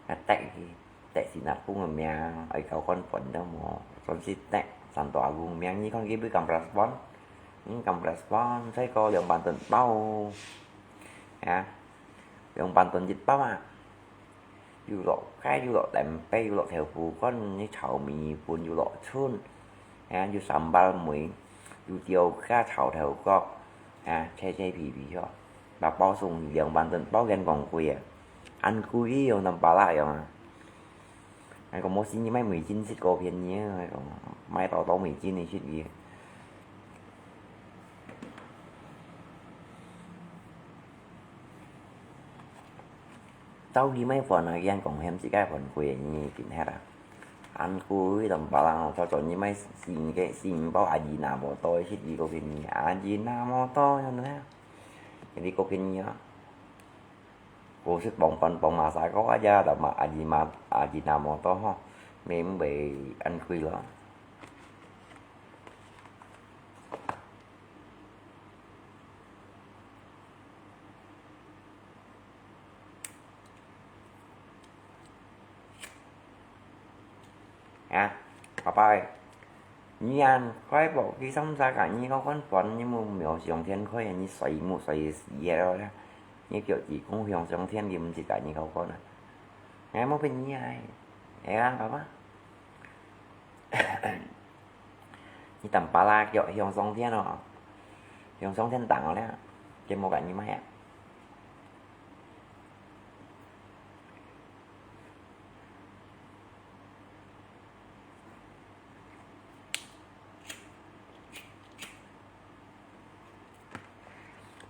Ngai tek ki, tek Sinapung miang, ai kau kon pon deh mo. Tonsi tek Santo Agung miang, ni kon ki bui kam respon. Ni kam respon, sai ko liang banten pau. Ya. Liang banten jit pau ah. 有落雞，有落蛋白，有落豆腐乾，有炒米粉，有落春，啊，有三寶梅，有吊加炒豆角，啊，脆脆皮皮哦。Mà bao sung兩萬ton，包件講貴啊，恁貴用南巴拉用啊。哎，講無事你買美金食過便宜啊，講買到到美金你食去。 到佢買飯啊，佢講嫌自家飯貴，你緊歇啊。恁貴，當巴拉哦，早早你買四個，四五包阿姨拿無多，食佢个便宜，阿姨拿無多，樣呢。佢个便宜啊。我食傍飯傍嘛，三個阿姐，但嘛阿姨嘛，阿姨拿無多吼，免買恁貴咯。 啊，爸爸欸，你恁乖寶，佢三儕甲你交關煩，你莫妙想天開啊，你睡目睡死个咯啦！你腳趾公向上天，佢毋識甲你交關啊！𠊎無騙你啊，會啊，爸爸。你當巴拉腳向上天哦，向上天打哦啦，佢無甲你買啊！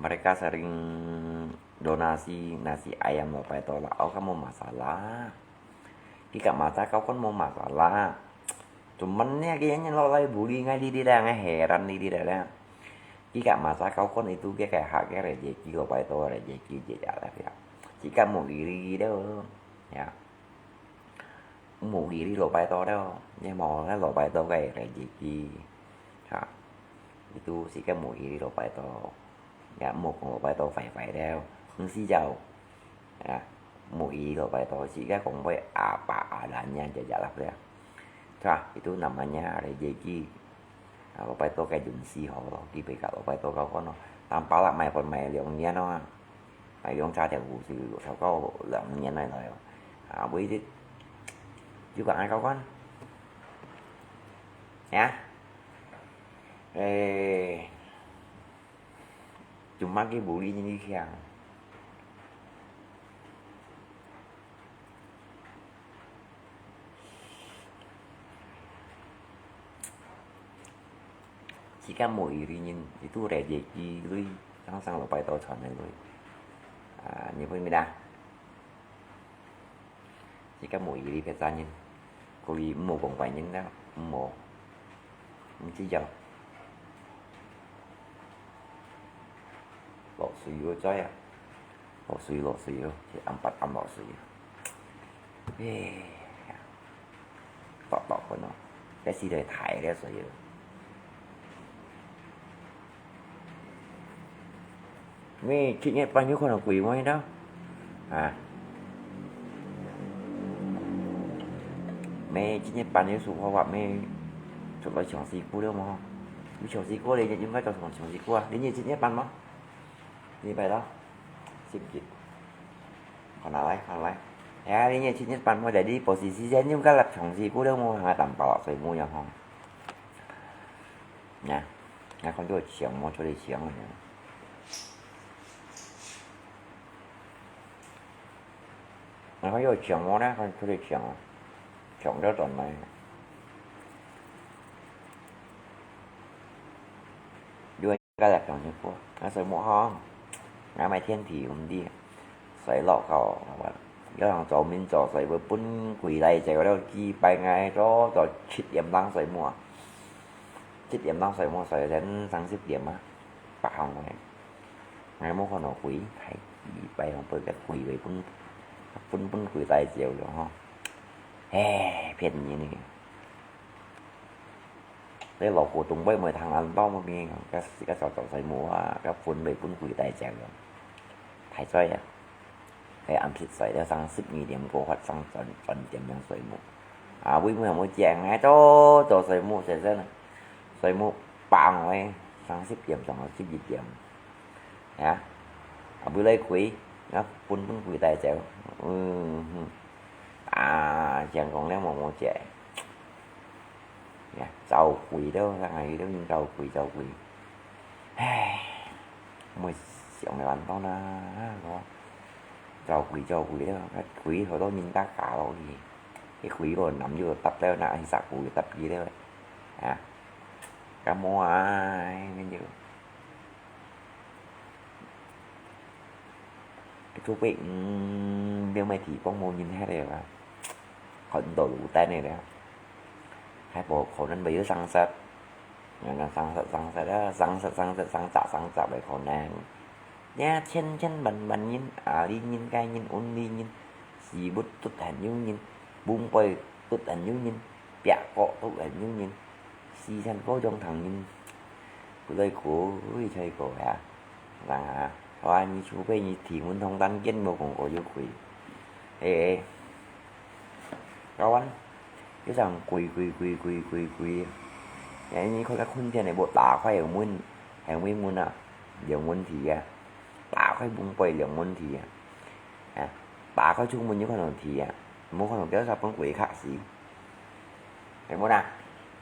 Mereka sering donasi nasi ayam lho pai to lah, au kan無masalah. Kika mata kau kan無masalah. Cuman ya kayaknya lho lai buli ngai di di dah, ngai heran di di dah. Kika mata kau kan itu kaya hak kaya rezeki lho pai to, rezeki je jalan ya. Kika mau iri dah, ya. Mô iri lho pai to dah, ya mô lho pai to kaya rezeki. Ha, itu sika mô iri lho pai to. Ya, mô kong lho pai to fai fai dah, hông si jau. Ya, mô iri lho pai to sika kong pai apa adanya je jalan dah. Ha, itu namanya rezeki. Lho pai to kaya jun si ho lo, ki pai ka lho pai to kau kono. Tanpa lah mai pon mai liong nian lo. Mai liong cha tiang hu si lo sao kau liong nian lai lo. Ah, bui dit. Juga ngai kau kon. Ya. Eh. Cuma ki buli ni kiang. Jika mô iri nyin, itu rezeki lui, sang-sang lho pai to chon lui. Ah, ni pun mi dah. Jika mô iri pet sa nyin, kuli mô kong pai nyin dah, mô. Mesti jauh. Lho sui yo coy ah. Lho sui, lho sui yo, si ampat am lho sui yo. Eh, tok tok kono. Kaya si doi thai le sui yo. Mê chit nget pan yo kono kui mo dah. Ha. Mê chit nget pan yo su hoa mê. Su loi chong si ku le mo. Yo chong si ku le, yo ngai to chong si ku ah. Li nyi chit nget pan mo. Ni pai lo. Sip kit. Kon na lai, kon na lai. Ya, li nyi chit nget pan mo, jadi posisi sen yung kalap chong si ku le mo, hanga tam pa lo sui mo yang hong. Nah, nah, kon yo chong mo, cho li chong mo. Nah, kon yo chong mo, nah, kon cho li chong mo. Chong cho ton lai. Yo 个人講情況，啊，水木吼，𠊎買天地毋知，水落口，有人做面做水會分鬼來走了，幾擺𠊎做到七點鐘水木啊，七點鐘水木水先三十點啊，八項个，𠊎無看到鬼，太幾擺用分个鬼會分，分分鬼來走了吼，唉，騙人呢。 你老古董妹妹聽恁多麼个，該該早早睡目啊，該分未分佢帶走了。太衰啊！該暗時睡了，上十二點過發生轉轉點樣睡目。啊，妹妹有冇講？哎，早早睡目，先生，睡目棒喂，上十點上十一點。啊，啊，未來佢，啊，分分佢帶走。嗯哼，啊，講講了麼个。 呀，招鬼了，上海都用招鬼，招鬼。唉，莫想了恁多啦，我招鬼招鬼了，該鬼好多人家假咯，佢，佢鬼个男又搭了，那係啥鬼搭佢了，啊，感冒啊，哎，那就。 Cái thuốc vị, ừm, nếu mày thì con mua nhìn hết rồi mà. Còn đổ lũ tên này nữa. Hai bộ khổ nên bây giờ sang sạch. Nó sang sạch, sang sạch đó, sang sạch, sang sạch, sang sạch, sang sạch bởi khổ nạn. Nhá, chen chen bắn bắn nhìn, à đi nhìn cái nhìn, ôn đi nhìn. Xì bút tút hẳn nhu nhìn. Bung bơi tút hẳn nhu nhìn. Piak kok tút hẳn nhu nhìn. Xì săn vô trong thằng nhìn. Cô đây cô, ui, chơi cô hả? Rằng hả? Hoa, nhi chú bê nhi thì muốn thông tan kiến vô cùng cô yêu quỷ. Ê, ê. Các bạn, cái rằng quỷ, quỷ, quỷ, quỷ, quỷ, quỷ. 哎，你看該困天个，無打開个門，還有門啊，有問題啊！打開門背有問題啊！啊，打開出門有可能提啊，無可能叫啥分鬼卡死。係無啦？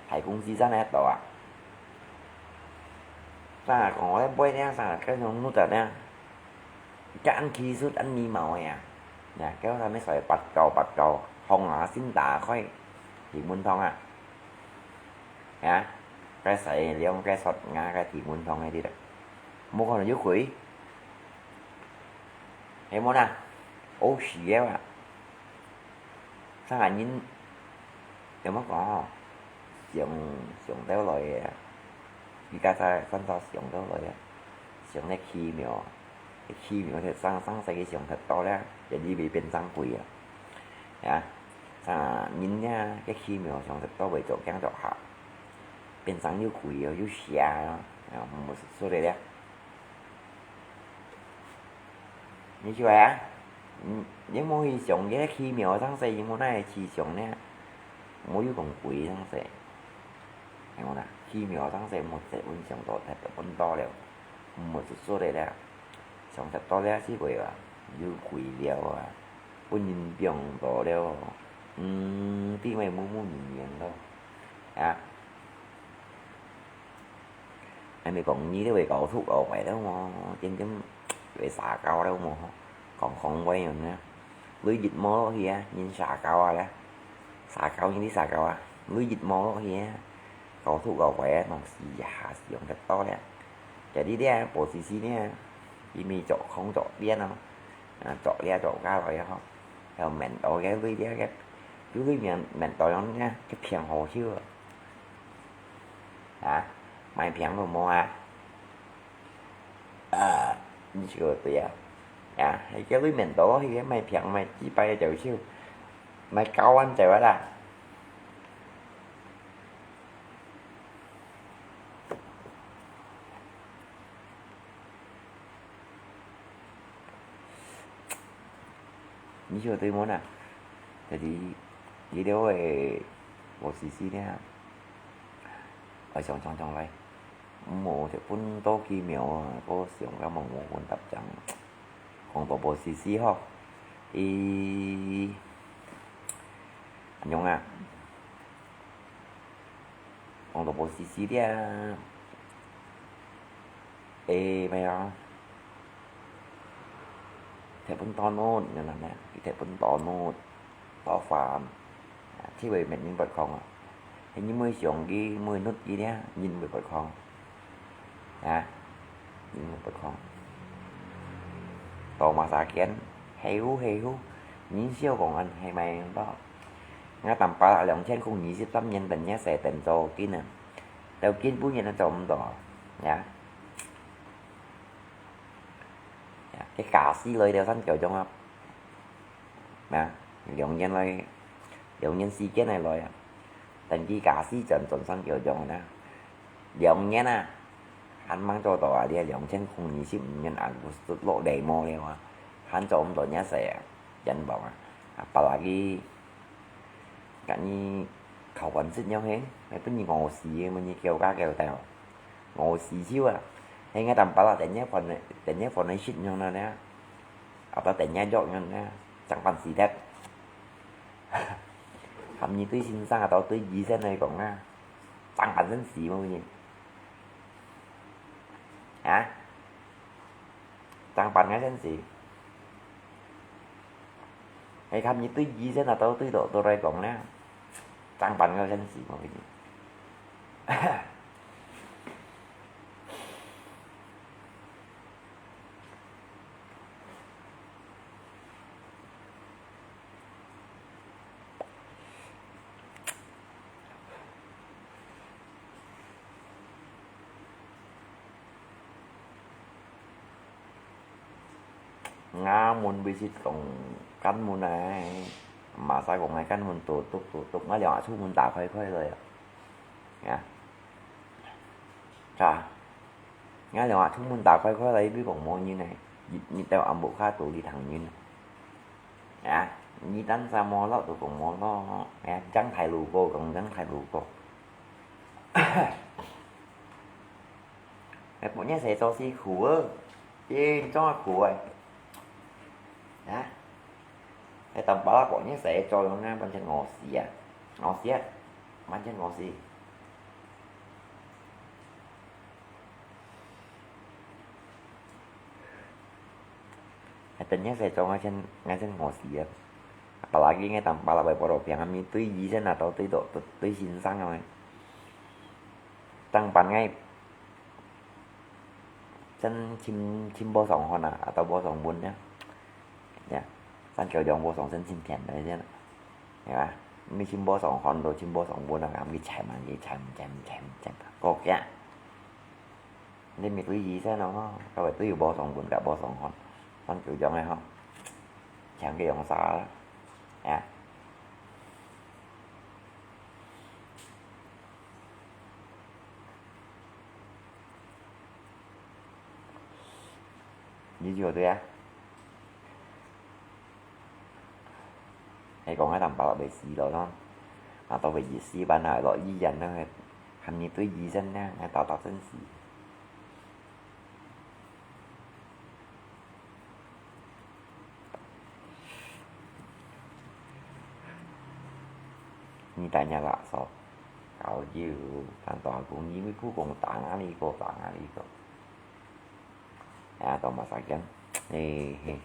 大公司正來到啊！啥講我背呢？啥該種弄得呢？ 該恁技術恁禮貌个啊！呀，該下面寫八九八九，放下先打開，提門窗啊！呀，該寫兩个說啊，該提門窗个哩啦，無可能有鬼，係無啦？好笑个啊！上海人有無講吼？想想到來个啊，佢家在上早想到來个，想个奇妙。 个奇妙个生生世个想得到了，也以為變成鬼啊！呀，啥人呀，个奇妙想得到會做驚做嚇，變成又鬼哦，又邪哦，啊，無出來了。你就啊，嗯，你無去想个奇妙生世，你無哪會去想呢？無有講鬼生世，係無啦？奇妙生世，無再分想到，太分到了。 毋好做做咧啦，想得到咧就會啊，有鬼了啊，分人騙到了，嗯，變為無無人緣咯，啊！還沒講你這位搞錯搞怪了無，點點會撒嬌了無，講講話樣啊，雷一摸落去啊，人撒嬌啊咧，撒嬌你的撒嬌啊，雷一摸落去啊，搞錯搞怪啊，東西一下就用得到咧。 Jadi咧，保時捷咧，因為做工做店哦，啊，做這做該來吼，有面到个位咧，个，有位面面到樣咧，个平好笑啊，啊，賣平都無啊，啊，你笑對啊，啊，係个位面到，係个賣平賣幾百个就笑，賣九萬就啊啦。 你曉得無啦？Jadi，佢兜个無時時咧，愛想想想來，無就分到幾秒啊，个想个無無分答正。講到無時時吼，佢，恁樣啊？ 講到無時時咧，誒，咩啊？忒分多腦，你知咩？佢忒分多腦，多煩，啊，就會面面不空啊。係你每想佢，每搦佢咧，人會不空。 啊，你毋好講。到馬沙間，係乎係乎，你笑講恁係咪啵？𠊎擔保啊，兩千空二十三年等這世等做緊啊，到今晡日都做毋到，呀。呀，該假死來了三九鐘啊。 啊，兩年來，兩年時間來來啊，等佢假死轉轉三九鐘啊，兩年啊，還吂做到啊！這兩千空二十五年啊，落地無了啊，還做毋到這世啊，冤枉啊！啊，apalagi，該你考官怎樣嘿？還分你餓死个，分你叫加叫到，餓死就啊！係𠊎擔保啊，等這份，等這份个信用了呢。 啊，到等下藥呢，正辦事得。喊你對先生啊，到對醫生來講啊，正辦正事無呢？啊？正辦个正事。係喊你對醫生啊，到對doctor來講呢，正辦个正事無呢？ 𠊎問會識講，間門啊，馬上講个間門，嘟嘟嘟嘟，𠊎兩下出門打開開來啊。啊， Chà, 𠊎兩下出門打開開來，比講無人呢，日日到暗晡下都在等人。啊，你等啥無落都講無落，啊，正大路過，講正大路過。該半夜時做事苦哦，真正苦誒。啊？該當巴拉半夜時做樣啊，完全餓死啊！餓死啊！完全餓死！ 還等下使做，𠊎先，𠊎先餓死啊！Apalagi𠊎當巴拉个波羅病，還沒對醫生啊，到對到，對先生啊，當班𠊎真尋，尋無上漢啊，啊，都無上門啊。呀，三九兩無上身尋天的，真的，對吧？沒尋無上漢，都尋無上門啊，佢尋啊，佢尋，尋，尋，尋，過驚。 你咪對醫生咯吼，各位都有無上門甲無上漢，反正就樣个吼，請个用啥啦，啊。你就對啊。 係講該當巴拉會死咯，啊，到尾一死班啊，落醫院啊，還你對醫生啊，還打打針死。你大家啦，so，搞就，但大公，你咪不讲打啊，你个打啊，你个。 Ya, tau masak yan. Eh, eh.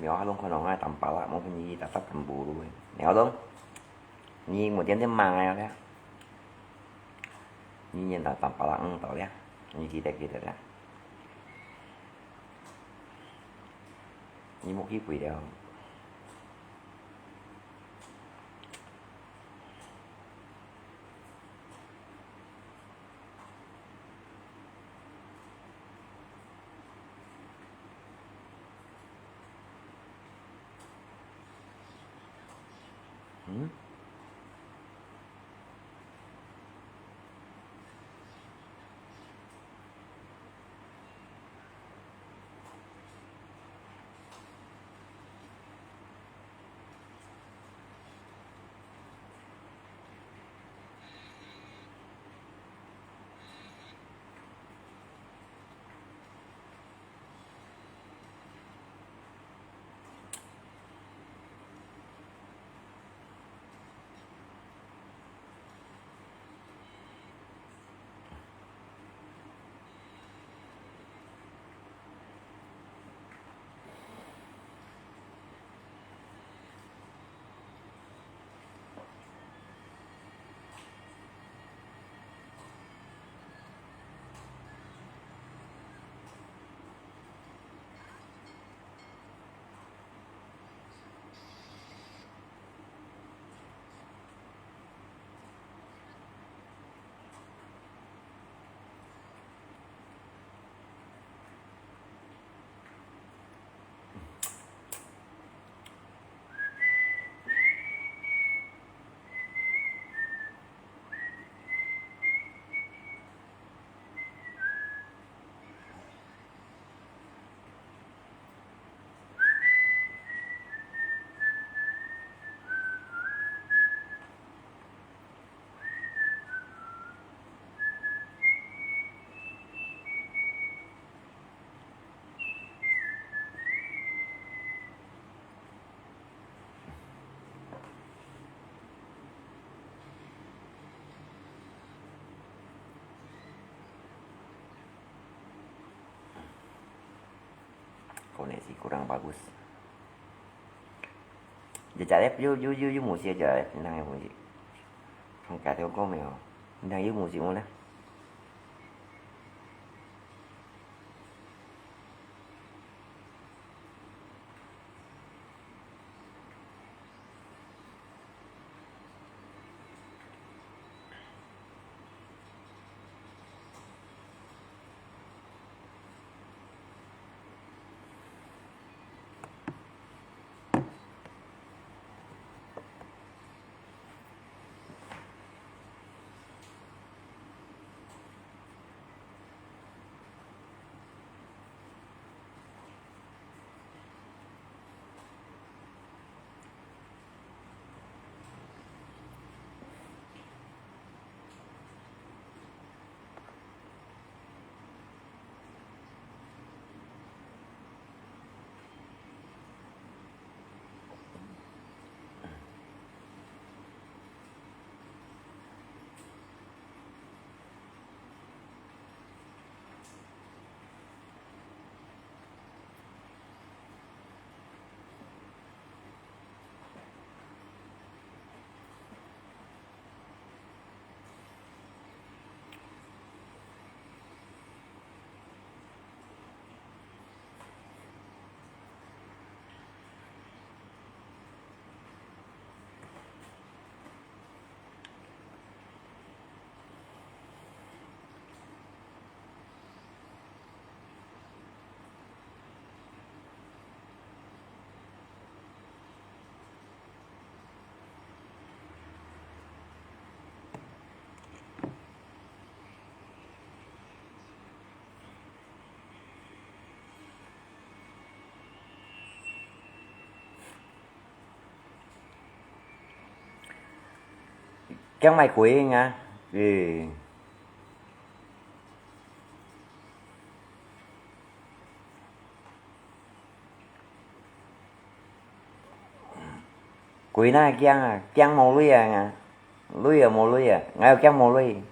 Mèo ha lông khon nong ai tam pala mo pun yi tatap kan bulu. Mèo lông. Ni mo tian tian mang ai ya. Ni yan tatap pala ang tau ya. Ni kita kita ya. Ni mo ki pui ya. Hmm? Koneksi kurang bagus. Jejalep, you, you, you, you musik Jejalep, nang you musik. Kang kata ko meo, nang you musik mo na. 驚買鬼啊？誒，鬼哪會驚啊？驚無鐳啊？鐳啊無鐳啊？𠊎又驚無鐳。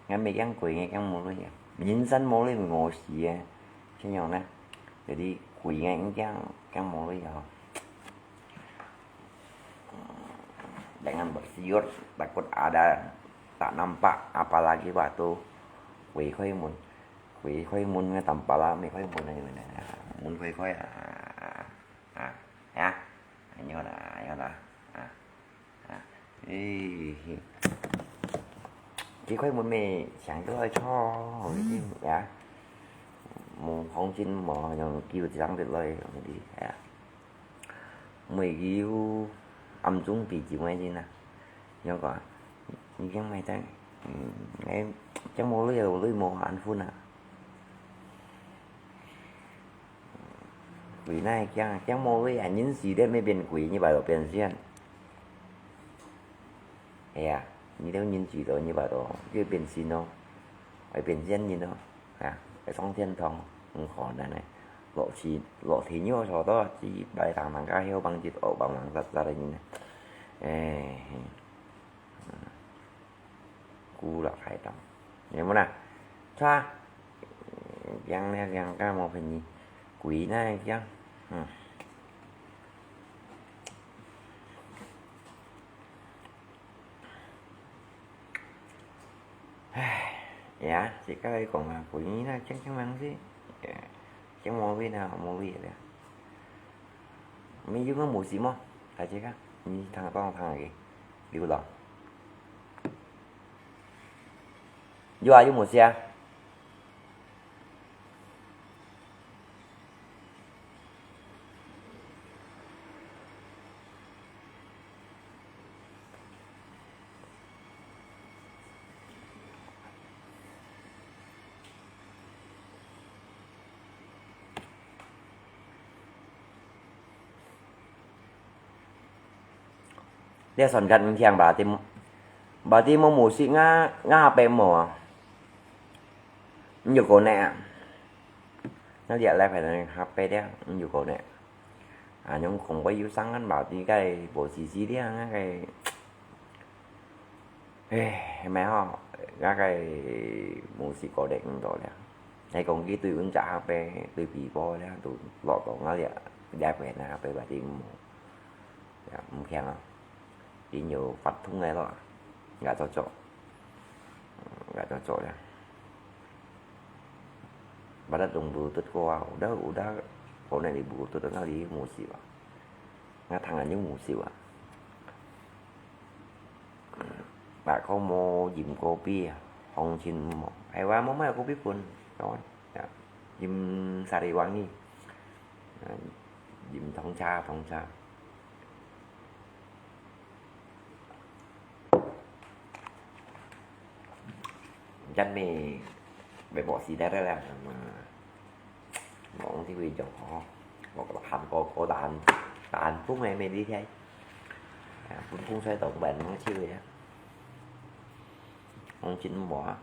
𠊎毋驚鬼，𠊎驚無鐳啊。人生無鐳無事啊，像樣呢，jadi鬼𠊎驚，驚無鐳啊。Dengan bersiul, takut ada tak nampak, apalagi waktu 鬼開門，鬼開門个當巴拉，沒開門个，門開開啊，啊，啊，啊，有啦，有啦，啊。 啊，誒，佢開門咩，想到愛坐，呀，無黃金無，用叫一張得來，用个，呀。每日暗中比酒个人啊，有講，你驚買單，嗯，誒，驚無鐳，有鐳無安分啊。 鬼哪會驚，驚無鐳啊，人死了沒變鬼，你把它變仙。哎呀，你兜人死了，你把它就變仙咯，會變仙人咯，啊，會上天堂，毋可能个。落地，落地獄坐到，只拜堂人家曉幫佢惡幫忙殺殺个人呢。哎，嘿。 孤老態度。有無啦？錯啊。兩兩兩个無便宜，貴哪會驚？嗯。唉，呀，自家來講啊，貴哪會驚驚人事？驚無位呢，無位了。沒有个無事麼？大家看，你聽當聽个，流浪。 有啊，有無事啊？這算緊毋聽吧，啲，吧啲無無事，𠊎，𠊎下背無啊。你有過呢啊？那這來可能下背了，你有過呢。啊，用講話有聲音吧，啲个無事事了，那个 唉，係咪吼，𠊎个無事過得毋到了。係講佢對阮遮下背，對北部了，都落到𠊎這，這邊啊，下背白天無，也毋驚啊。佢有發通个咯，也做做，也做做了。Barat dong butut ko ah, udah, udah, kau nak di butut, nak di musi ba. Ngah tangan yung musi ba. Ba ko mo jim kopi, hong chin mo. Ai wa mo mai kopi pun, kawan. Ya. Jim Sariwangi. Jim Thongcha, Thongcha. Chắc mi bị bỏ xì đét rồi là mà mong thì vì chồng họ, một cái hàm cô, cô đàn, đàn phút này mình đi thấy. À, phút phút xoay tổng bền nó chịu vậy á. Ông chín bỏ.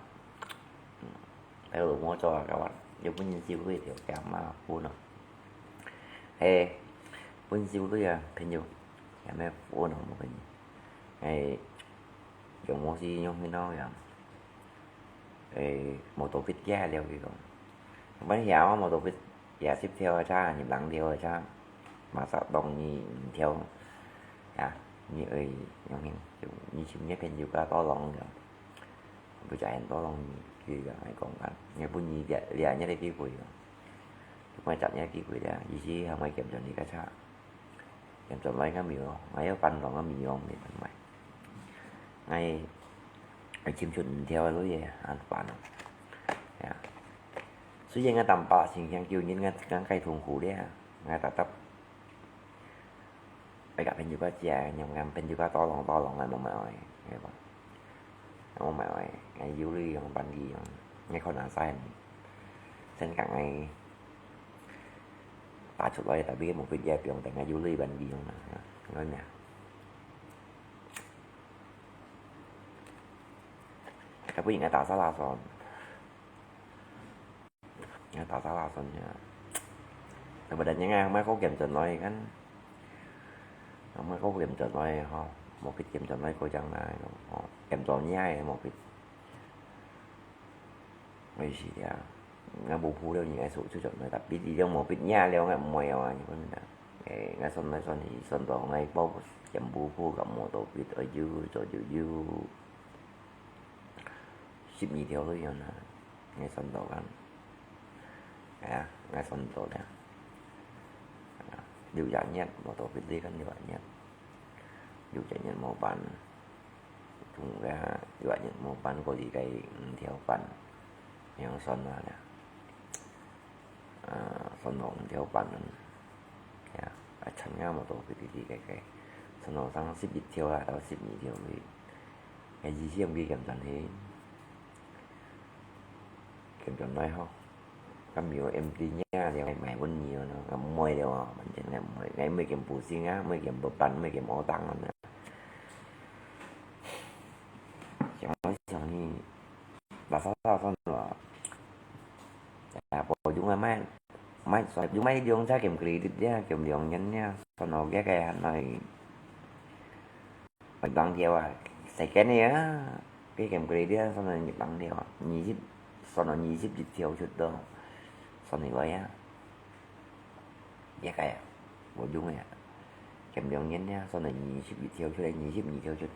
Theo đúng mua cho các bạn, nếu muốn nhìn chịu thì theo cái mà phút nó. Ê, muốn chịu tôi à, thì nhiều. Em em phút nó một cái. Ê, 用無事用去弄樣。誒，無多必要了，佢講。Ban hiam無多必要，接跳啊，差，你人跳啊，差，masa當你毋跳啊，你愛用命，就你尋一片就个多浪了。不就很多浪你，佢講來講啊，你本你這這日个機會啊，就莫摘日个機會了，意思係莫減少你个差。 Yang contoh kan mio, ngai pan rong mio mi mai. Ngai, ngai chim chun theo lui ye, an pan. Ya. Suy ye ngai tam pa sing yang kiu nyin ngai ngai kai thung khu dia. Ngai ta tap. Ai ka pen juga chia, nyam ngam pen juga tolong tolong ngai mo mai oi. Ngai ba. Ngai mo mai oi. Ngai yu lui yang ban gi yang. Ngai khon a sai. Sen ka ngai. 打出來，tapi mục đích也毋用等下有鐳還利用啦，哈，明白無？該不應該打沙拉酸，應該打沙拉酸呀。該不然應該買個鹹酸來看，買個鹹酸來吼，無必鹹酸來過講啦，吼，鹹酸也係無必。我意思呀，𠊎無鋪了，應該手就做來，tapi你都無必要了，𠊎毋會啊，你問啦。誒，𠊎算來算去，算到𠊎包全部鋪个無多必，哎呦，做就有。 十二條路樣啊，𠊎算到kan。哎呀，𠊎算到了。啊，六隻月，無到別地kan六隻月。六隻月無辦，同个六隻月無辦，過去該五條半，樣算下了。 啊，算到五條半，呀，啊，參加無到佢弟弟个个，算到上十一條啦，到十二條去，該意思毋係鹹酸去，鹹酸來吼，咁有M D呢，了買分你咯，咁毋會了啊，反正𠊎毋會，𠊎毋會鹹布丁啊，毋會鹹布丁，毋會鹹烏冬啊。想來想去，拉薩拉算了。 啊，無用啊，買，買，用買兩隻game credit呀，game兩元呀，算好个个還來，買當條啊，second个啊，个game credit呀，算到入當條啊，二十，算到二十一條出到，算你个啊。 一个啊，無用个啊。減兩年了，算到二十一條出來，二十二條出。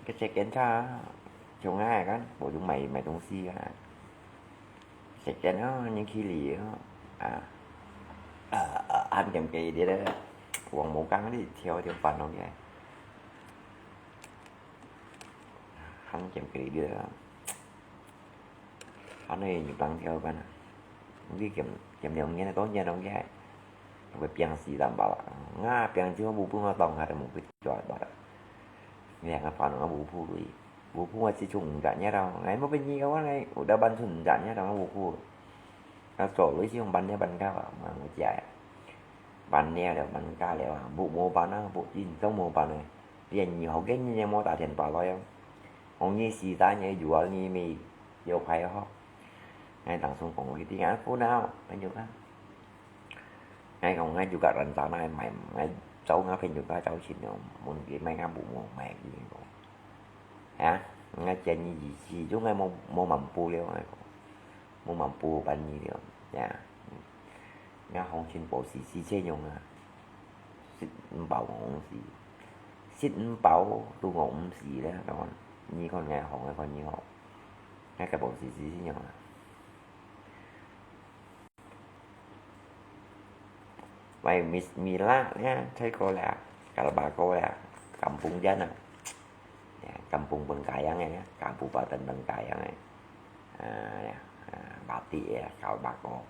該隻檢查，像𠊎个，無用買，買東西啊。 食緊哦，你去了哦，啊，啊，啊，還減價啲咧，王無講你跳條板咯个，還減價啲啦，還係有人跳板啊，你減，減兩年，多年咯个，會變死人吧啦，啊，變死我無分我當下都無去抓吧啦。 你看，反正無鋪位，無鋪位，只出五隻月咯。𠊎無便宜个話，𠊎有得搬出五隻月咯，無鋪。啊，做類似用搬了搬家啊，嘛，我知啊。搬了了，搬家了啊，無，無搬啊，無，真正無搬啊。連二號个人也無打電話來哦。紅日時代也有啊，你咪有排哦。𠊎當初講，我一定要付了，朋友看。 𠊎講，𠊎就甲人打那買，𠊎走，𠊎朋友甲走先了，問佢買，𠊎無，無買佢个。啊，𠊎建議佢，始終𠊎無，無滿步了，𠊎講，無滿步半日了，呀，嗯，𠊎行情保持之前用啊，食毋飽我毋死，食毋飽都我毋死咧，講，你看𠊎行，𠊎看你行，𠊎个保持之前用啊。 Wai mis-, mila nia, chai ko lia, kalbako lia, kampung jan ah. Ya, kampung Bengkayang ya, Kabupaten Bengkayang ya. Ah, ya, ah, batik ya, kalbako.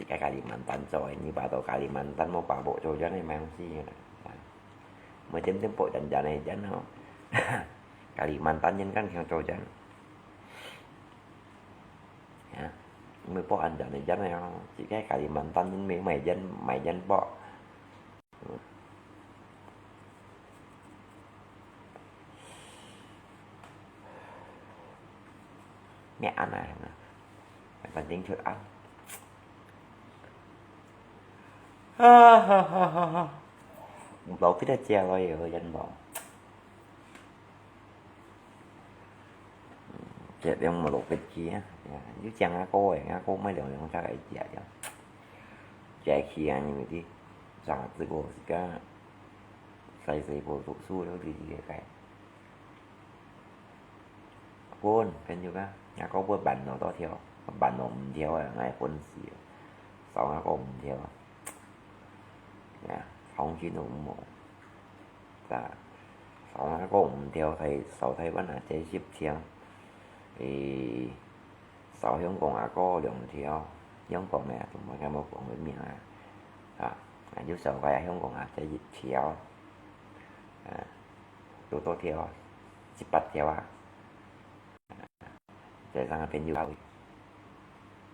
Jika Kalimantan cho, ini bato Kalimantan mo pabok cho jan ai mang si ya. Ya. Mo tem tem pok jan jan ai jan ho. Kalimantan jan kan keng cho jan. Ya, mì bò ăn dần này dần này không? Chỉ cái Kalimantan nên mì mày dần, mày dần bò. Mẹ ăn này nè. Mày còn tính chuột ăn. Bố cái đó chia rồi, dần bò. 食兩無落別去啊，有正阿哥誒，阿哥買兩兩隻來食啊。食去啊，因為你生仔个時間，細細个讀書了，你這個該。分，分就講，阿哥分半路到跳，半路毋跳啊，𠊎分死啊，掃阿哥毋跳啊。呀，黃金都無。 啊，掃阿哥毋跳，在，掃台灣啊，這十條。誒，掃香港阿哥兩條，香港个，同埋敢無講个名啊？啊，啊，就掃个香港啊，這一條。啊，有多條啊？十八條啊。 在上个朋友啊，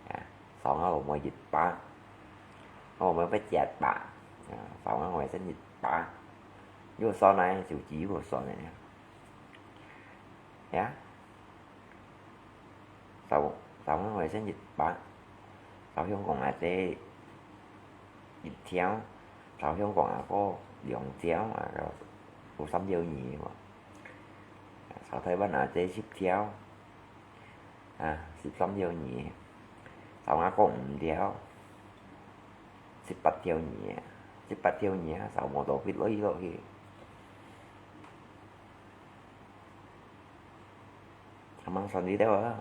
啊，上个月買一百，我買八隻百，啊，上个月先一百，又算來，手機又算來。呀，上，上个月先一百，上香港啊，這一條，上香港啊，過兩條啊，有三條二嘛。上台灣啊，這十條。 啊，十三條二，上阿公五條，十八條二，十八條二啊，上無多幾落去落去。阿嬤算你了啊，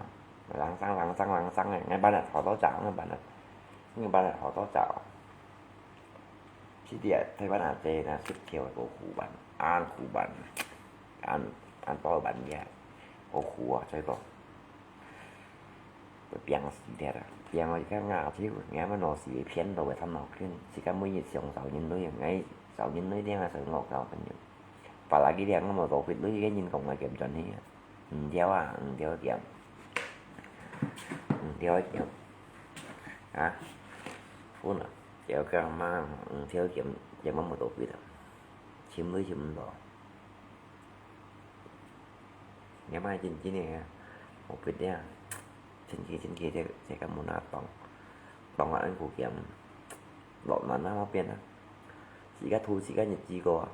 零星零星零星个，𠊎辦了好多隻，𠊎辦了，𠊎辦了好多隻。這啲啊，台灣啊，這那十條个古板，啊古板。 恁，恁多萬个，好苦啊，所以講，會病死忒啊！病到一个牙齒，人家老死會偏到會吞落去，自家每日上少人類，𠊎少人類點啊，上惡搞朋友。Apalagi點啊，無多幾類个人講啊，減轉去啊，五條啊，五條減，五條減，啊，分啊，條減嘛，五條減，減啊無多幾啊，尋類尋毋到。 你媽真真个，無必要，真个真个，這，這个無那當，當啊，恁苦儉，落難啊，無變啊，自家渡自家日子過啊，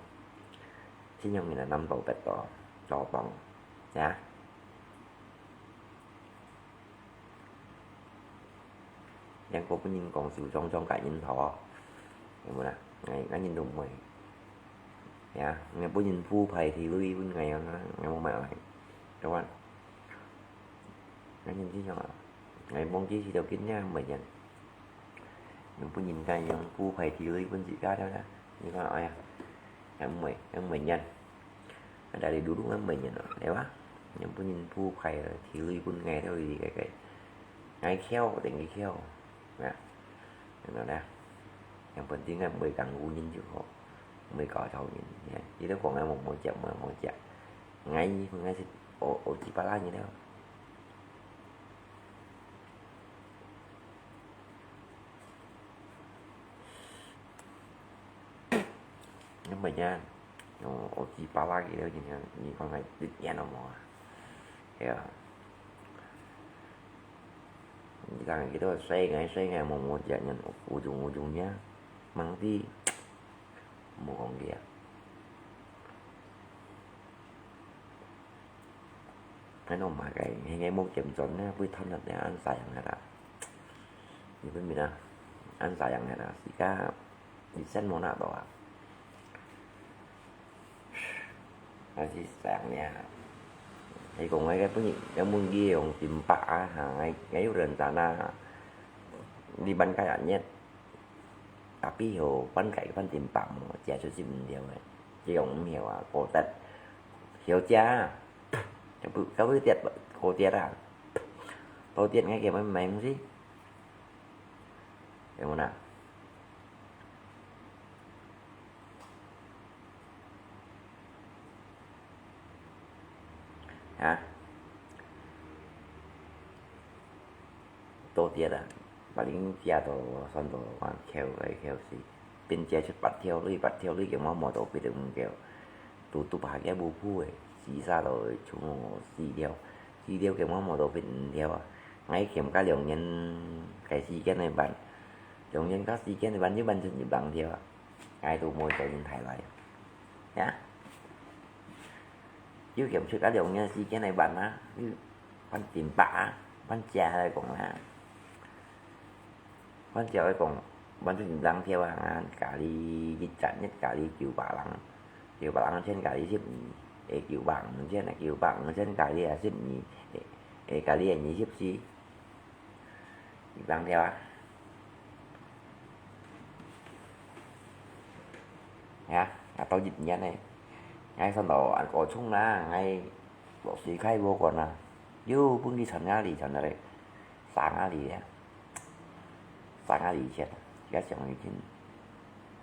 真正人啊，南島北島，老當，呀。 兩个分人講就裝裝甲人頭，有無啦？哎，𠊎人都毋會。呀，𠊎分人付牌提鐳分𠊎啊，𠊎無買來。對吧？𠊎人就像啊，𠊎忘記是條筋了，毋會人。𠊎分人家用付牌提鐳分自家了啦。你看，哎呀，還毋會，還毋會人。 Dari dulu kan mainnya no, ya ba? Yang pun nyin pu kai, thí lui pun ngai theo đi cái cái. Ngai khiêu, đến cái khiêu. Nè. Nó nè. Yang penting kan mười gang u nyin chứ không. Mười có cháu nyin. Ya. Jadi kong ngai một một chậm, một một chậm. Ngai, ngai sit, ô, ô, chỉ pa la nyin theo. Nè mười nyan. Ô, ô, chỉ pa la cái đó nyin, nyin con ngai tít nhan nó mò. Ya. Kang kita sai ngai, sai ngai, mò, mò, jak nyan, ujung, ujungnya, mang ti, mò kong kia. Cái nó mà cái, cái, cái mốc chém tròn nè, với thân là nè, ăn sai hàng hạt à. Thì với mình à, ăn sai hàng hạt à, xí cá, đi săn mò nạ đó à. Nó chỉ sáng nè. Thì cũng ngay cái bún, cái bún kia cũng tìm bạ à, hả, ngay, ngay lúc rần tàn à. Đi bắn cái ăn nhất. Tapi ho, bắn cái bắn tìm bạ mà, chả cho chim nhiều ấy. Chứ không hiểu à, cô tật. Hiểu chưa? Cái bự, cái bự tiệt, cô tiệt à? Cô tiệt ngay kia mới mày không gì? Hiểu không nào? Hả? Tô tiết à? Bà lính chia tổ son tổ quan kheo cái kheo xí. Bên chia chút bắt theo lui, bắt theo lui kiểu máu mỏ tổ quyết định kiểu. Tụ tụ bà kia bù phu ấy. Xí xa tổ chung xí theo. Xí theo kiểu máu mỏ tổ quyết định theo à. Ngay kiểm cái lượng nhân cái xí kia này bạn. Lượng nhân các xí kia này bạn như bạn chân như bằng theo à. Ai tụ môi cho nhìn thấy lại. Nhá. Chứ kiểm soát các lượng nhân xí kia này bạn á. Như bạn tìm bạ, bạn chia lại cũng là. Bạn chia lại cũng, bạn tìm lắng theo hàng ăn cả đi dịch chặt nhất cả đi kiểu bạ lắng. Kiểu bạ lắng trên cả đi xếp nhì. Ê kiểu bạ trên là kiểu bạ trên cả đi là xếp nhì. Ê, ê cả đi là nhì xếp xí. Bang theo á. Ya, atau jit nian eh. Ngai san tau an ko chung na, ngai lo si khai bo kon na. Yu pun di san nga li san re. Sa nga li ya. Sa nga li chet. Ya siang li chin.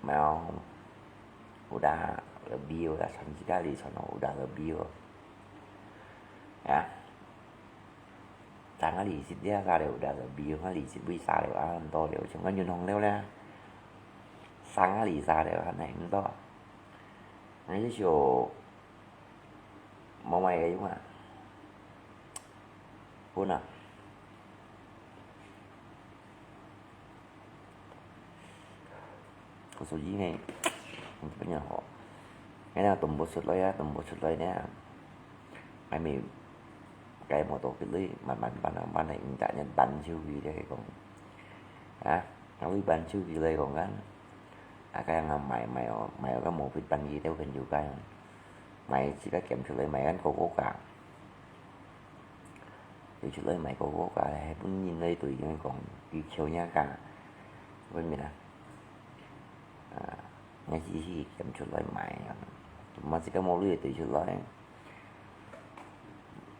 Mèo. Udah lebih, udah san si kali san, udah lebih. Ya. 三个利息了，三了，但是比如讲利息为三了啊，很多了，像个银行了咧，三个利三了，还能很多。那就说，没买个用啊，不呢。 所以呢，本人吼，𠊎那動不出來啊，動不出來呢，𠊎咪該摩托佢來慢慢搬啊，搬啊，人家人搬手機來講，啊，𠊎會搬手機來講啊，啊，該樣啊，買，買哦，買哦，該無會搬機，都很有該樣，買自家減出來，買緊高高價。 有出來買高高價咧，本人來對佢講，佢求人價，分明啊，啊，𠊎只係減出來買，嘛自家無鐳對出來，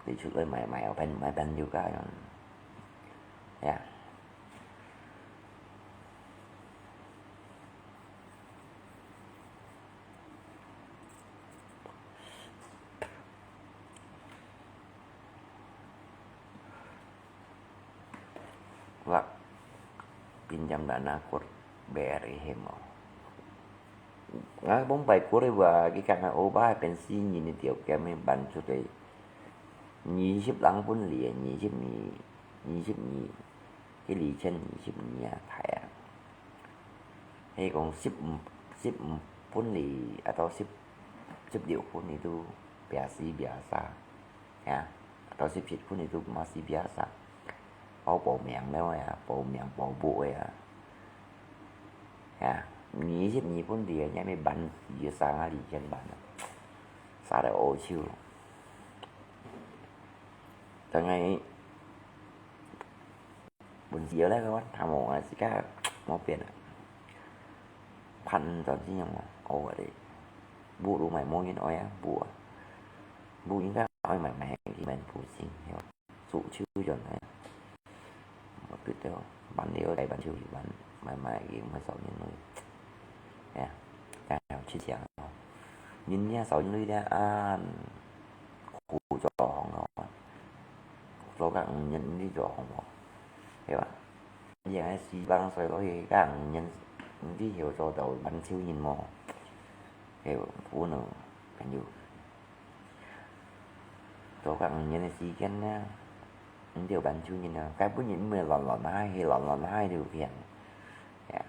對出來買，買，買，買朋友價樣，呀。 Wak, pinjam dana kur B R I hemo. Nga bông bai kur wa ki kang o ba pensi ni ni tiok kami ban chu te. Ni sip lang pun li, ni sip ni, ni sip ni. Ki li chen ni sip ni ya thai ya. Hei kong sip, sip pun li atau sip, sip liu pun itu biasa biasa. Ya, atau sip sit pun itu masih biasa. Au bau miang leo ya, bau miang bau bu ya. Ya, ni sip ni pun dia nya me ban si sa nga li chen ban. Sa le o chiu. Tangai bun si le kawan, tamo si ka mau pian. Phan ton si yang mau, o de. Bu lu mai mo yin o ya, bu. Bu yin ka oi mai mai ki men bu sing. 主就原來，我覺得蠻了解，蠻就蠻，蠻，蠻，也蠻少人類。哎呀，但係去講哦，人家少人類咧，啊，苦做行咯，做个五年你做行咯，對吧？你還係西方，所以講，你个五年，你就做到蠻少人咯，對吧？不能，朋友。 做个五年个時間呢，毋知有半晝人啊，該本人毋係亂亂嗨，係亂亂嗨就變。呀，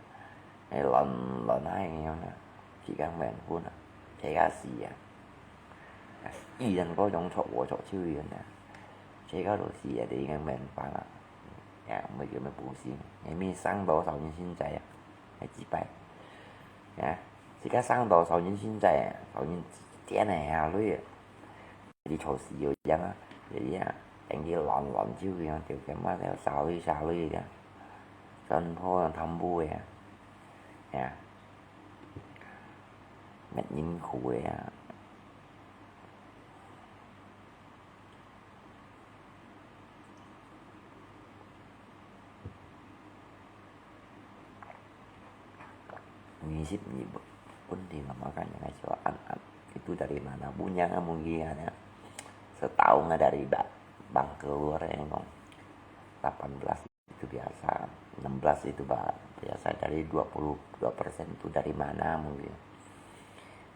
係亂亂嗨个樣啊，時間無人管啊，自家死啊。依然嗰種錯過錯手人啊，自家都死啊，就應該無人管啊。呀，毋會叫咩補償，你咪生多少人現在啊，還幾百。呀，自家生多少人現在啊，少人點啊，下鐳啊。 你坐時要樣啊，這樣，等佢亂亂走樣，條件嘛，就沙鐳沙鐳个，全部人貪污个，呀，乜辛苦个啊。 Ngisi ni pun di mama kan yang aja an an. Itu dari mana punya mungkin ya. Setahun dari ba-, bank keluar ya ngong. Delapan belas itu biasa, enam belas itu ba-, biasa dari dua puluh dua persen itu dari mana mungkin.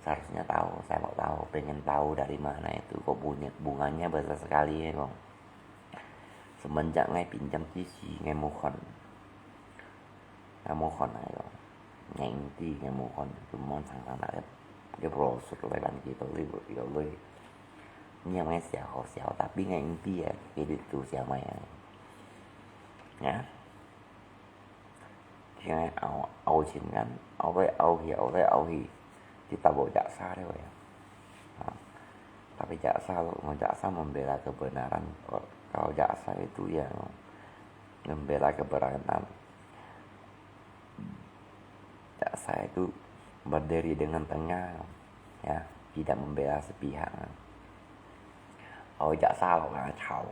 Seharusnya tahu, saya mau tahu, pengen tahu dari mana itu kok bunyi, bunganya besar sekali ya ngong. Semenjak ngai pinjam T C ngai mukon. Ngai mukon ngai lo. Ngai ngerti ngai mukon. Cuma sang-sang tak ada. Dia brosur leban kita lui, lui, lui. Ni ngai siapa siapa, tapi ngai ngerti ya, kredit tu siapa ya. Ya. Kaya au, au chin kan, au lai au hi, au lai au hi, di tabok jaksa dia ya. Ha. Tapi jaksa, mau jaksa membela kebenaran. Kalau jaksa itu ya membela kebenaran. Jaksa itu berdiri dengan tengah, ya, tidak membela sepihak. Au jaksa lo kan chau.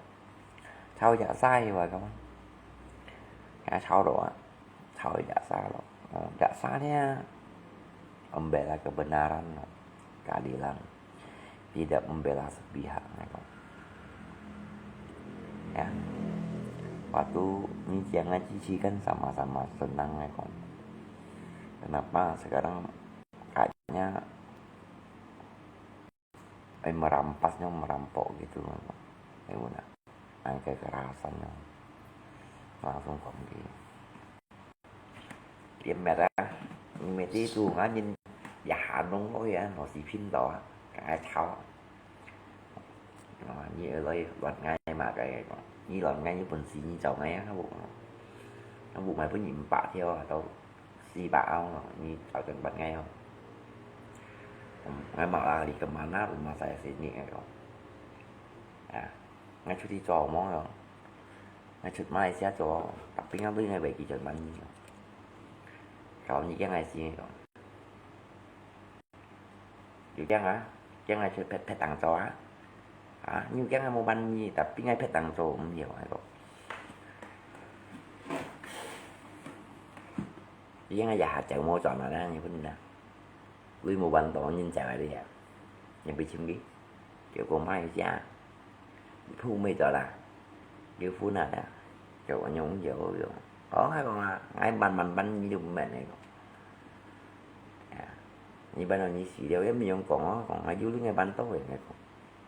Chau jaksa ya, kawan. Ya, chau lo ah. Chau jaksa lo. Jaksa ni membela kebenaran, keadilan. Tidak membela sepihak, ya. Waktu ni siang ngaji kan sama-sama senang ai kong. Kenapa sekarang kayaknya ai merampas nyo merampok gitu ai kong. Ai muna. Ai kekerasan nyo. Langsung kong di. Tiap mata, mati tu ngah nyin ya hanung ko ya, no si pin to ah, kong ai chau. Nyi ơi loi luat ngai ma kong ai kong. Nyi luat ngai nyi pun si nyi chau ngai ah, bu. Nang bu mai pun nyi empat 條 atau 四百 ao, nyi chau ken luat ngai ao. Ngai mau lari kemana rumah saya sini ai kong. Ya, ngai cuti chau mong yo. Ngai cut Malaysia chau, tapi ngai lui ngai bai ki chau man nyi. Kalau nyi kiang ngai si ngai kong. Yu kiang ah, kiang ngai cut pet pet tang chau ah. Ah, nyu kiang ngai mo man nyi, tapi ngai pet tang chau, em yo ai kong. Yu kiang ngai ya ha chau mo chau na na, nyi pun na. Lui mo ban to nyin chau ai ya. Nyi bai chim ki. Kiu kong Malaysia. Phu mei chau la. Kiu phu na la. Kiu kong nyong kiu kong. Kong ai kong ah, ngai ban ban ban nyi lu men ai kong. Ya. Nyi ban nyi si liao, ya mi yong kong ah, kong ngai yu lu ngai ban to ai kong.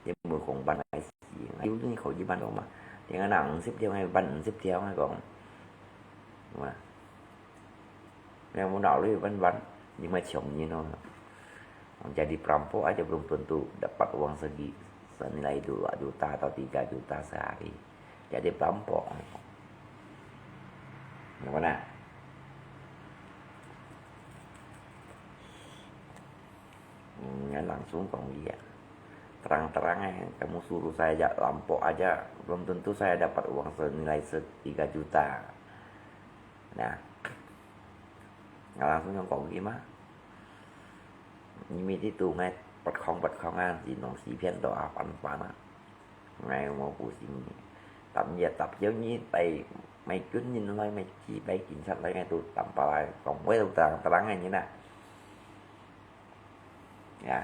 Ya mu kong ban ngai si, ngai yu lu nyi kong yi ban to ma. Tiang nang 五十條 ngai ban 五十條 ai kong. Wah. Yang muna lui ban ban, nyi mai chiong nyi no. Jadi perampok aja belum tentu dapat uang segi senilai dua juta atau tiga juta sehari. Jadi perampok. Yang mana? Hmm, langsung kong dia. Terang-terang eh, kamu suruh saya ja-, rampok aja, belum tentu saya dapat uang senilai se-, tiga juta. Nah, ngai langsung nyong kong ki ma. Nyi mati tu ngai bật không bật không ah, si nong si phiên to ah, pan pan ah. Ngai mo pu si nyi. Tap nyi tap yau nyi tai mai chun nyin lai mai chi bai kin sat lai ngai tu tam pa lai kong wei tu terang-terang ngai nyi na. Ya.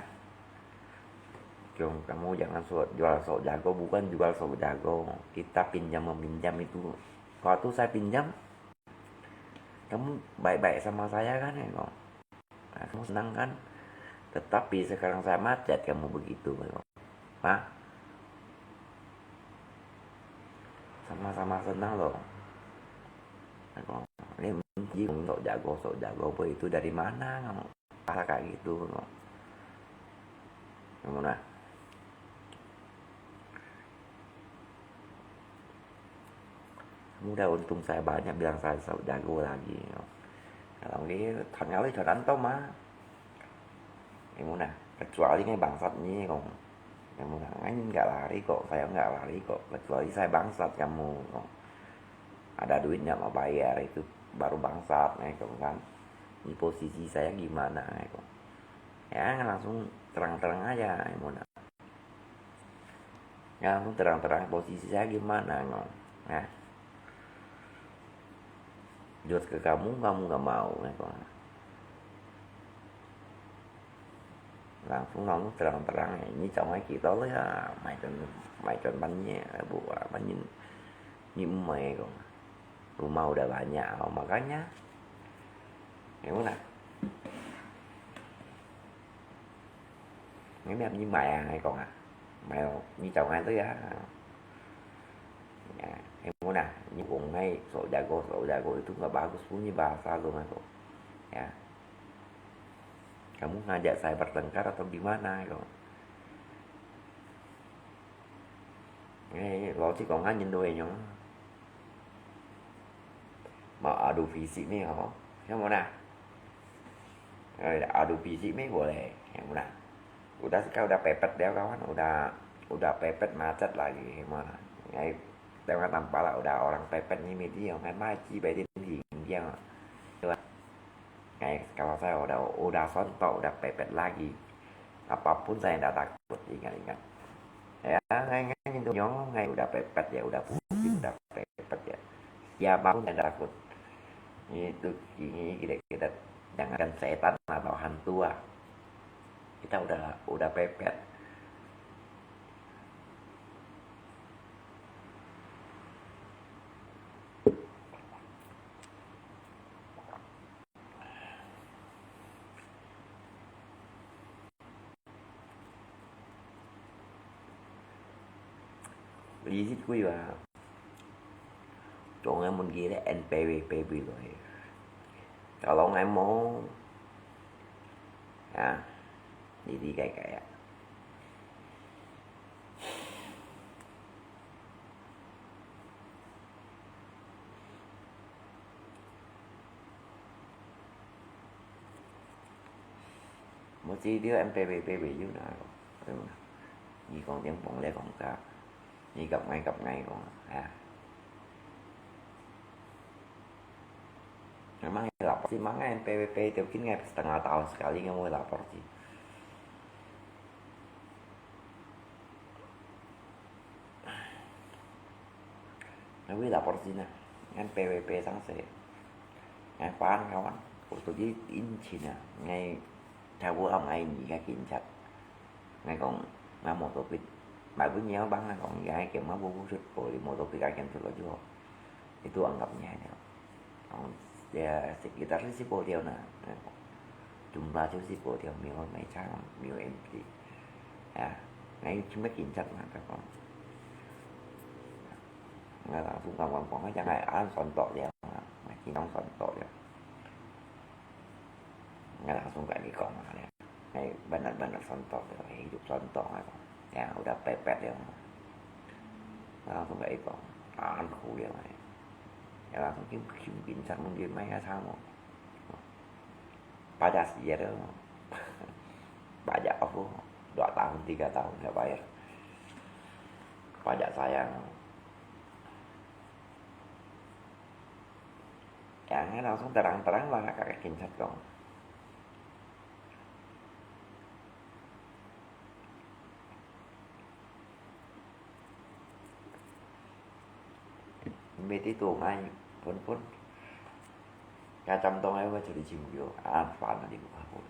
Kong kamu jangan sok, jual sok jago, bukan jual sok jago. Kita pinjam meminjam itu. Waktu saya pinjam, kamu baik-baik sama saya kan, ya kong. Nah, kamu senang kan? Tetapi sekarang saya macet, kamu begitu, ya kong. Hah? Sama-sama senang loh. Ya kong. Ini sok jago, sok jago apa itu dari mana kamu? Cara kayak gitu, no. Yang mana? Mudah untung saya banyak, bilang saya sok jago lagi, no. Kalau ini, thon ngai thon antom ah. Yang mana? Kecuali ngai bangsat nyi kong. Yang mana? Ngai nggak lari kok, saya nggak lari kok. Kecuali saya bangsat kamu, kong. Ada duit nggak mau bayar, itu baru bangsat, ngai kong kan. Ini posisi saya gimana, ngai kong. Ya, langsung terang-terang aja, yang mana. Ya, langsung terang-terang posisi saya gimana, kong. Nah. Jual ke kamu, kamu nggak mau, ngai kong. Langsung kamu terang-terang, ini cuma kita lah ya, mai chun, mai chun ban nyi, bu, ban nyi, nyi mai kong. Rumah udah banyak, oh, makanya. Ya mana? Ngai miap nyi mai ah, ngai kong ah. Mai lo, nyi chau ngai tu ya. Ya, yang mana? Nyi kong ngai sok jago, sok jago itu nggak bagus bunyi bahasa lu ngai kong. Ya. Kamu ngajak saya bertengkar atau gimana, kong? Eh, logic kong ngan nyin tu eh nyong. Mau adu fisik ni ho. Yang mana? Eh, adu fisik ni boleh. Yang mana? Udah sekarang udah pepet dia kawan, udah udah pepet macet lagi. Yang mana? Ngai, tengah tampala udah orang pepet ni miti yang ngai maci bai din ding yang. Ngai, kalau saya udah udah sontok, udah pepet lagi. Apapun saya ndak takut, ingat-ingat. Ya, ngai, ngai, itu nyong, ngai udah pepet ya, udah pusing, udah pepet ya. Siapapun saya ndak takut. Itu, ini kita, kita jangankan setan atau hantu ah. Kita udah udah pepet. 意思幾啊？總係問佢咧，N P P P來。Kalau ngai無，啊，你理解解啊？無知了，N P P P有哪個？你講頂幫咧講價，你甲𠊎甲𠊎講啊。Memang lapor sih, mangga N P P P條件ngai setengah tahun sekali ngai mau lapor sih. Ngai lapor sih nah, ngan P W P sang se. Ngai pan kawan, waktu di incin ah, ngai cabu am ngai ni ka kinchat. Ngai kong, ngai motor kit, mai pun nyawa bang ngai kong, ngai kem ngai bu bu sut po di motor kit ka kem sut lo juo. Itu anggapnya nyo. Ang, ya, sekitar sipul dia na. Jumlah tu sipul dia, mio mai chang, mio empty. Ya, ngai cuma kinchat na ka kong. Ngai langsung ka kong kong, ngai jangan an sontok dia, ngai kinong sontok dia. Ngai langsung ka ni kong na dia. Ngai benar-benar sontok dia, hidup sontok ngai kong. Ya, udah pepet dia. Ngai langsung ka ni kong, an ku dia ngai. Ya, langsung kim, kim kinchat mun dia mai ka chang mo. Pajak sih ya tu. Pajak apa? Dua tahun, tiga tahun nggak bayar. Pajak saya. Ya, ngai langsung terang-terang lah ka kinchat kong. Mesti tu ngai pun pun. Ka chăm tong ai wa churi chim yo, an pan na di ku ka pun.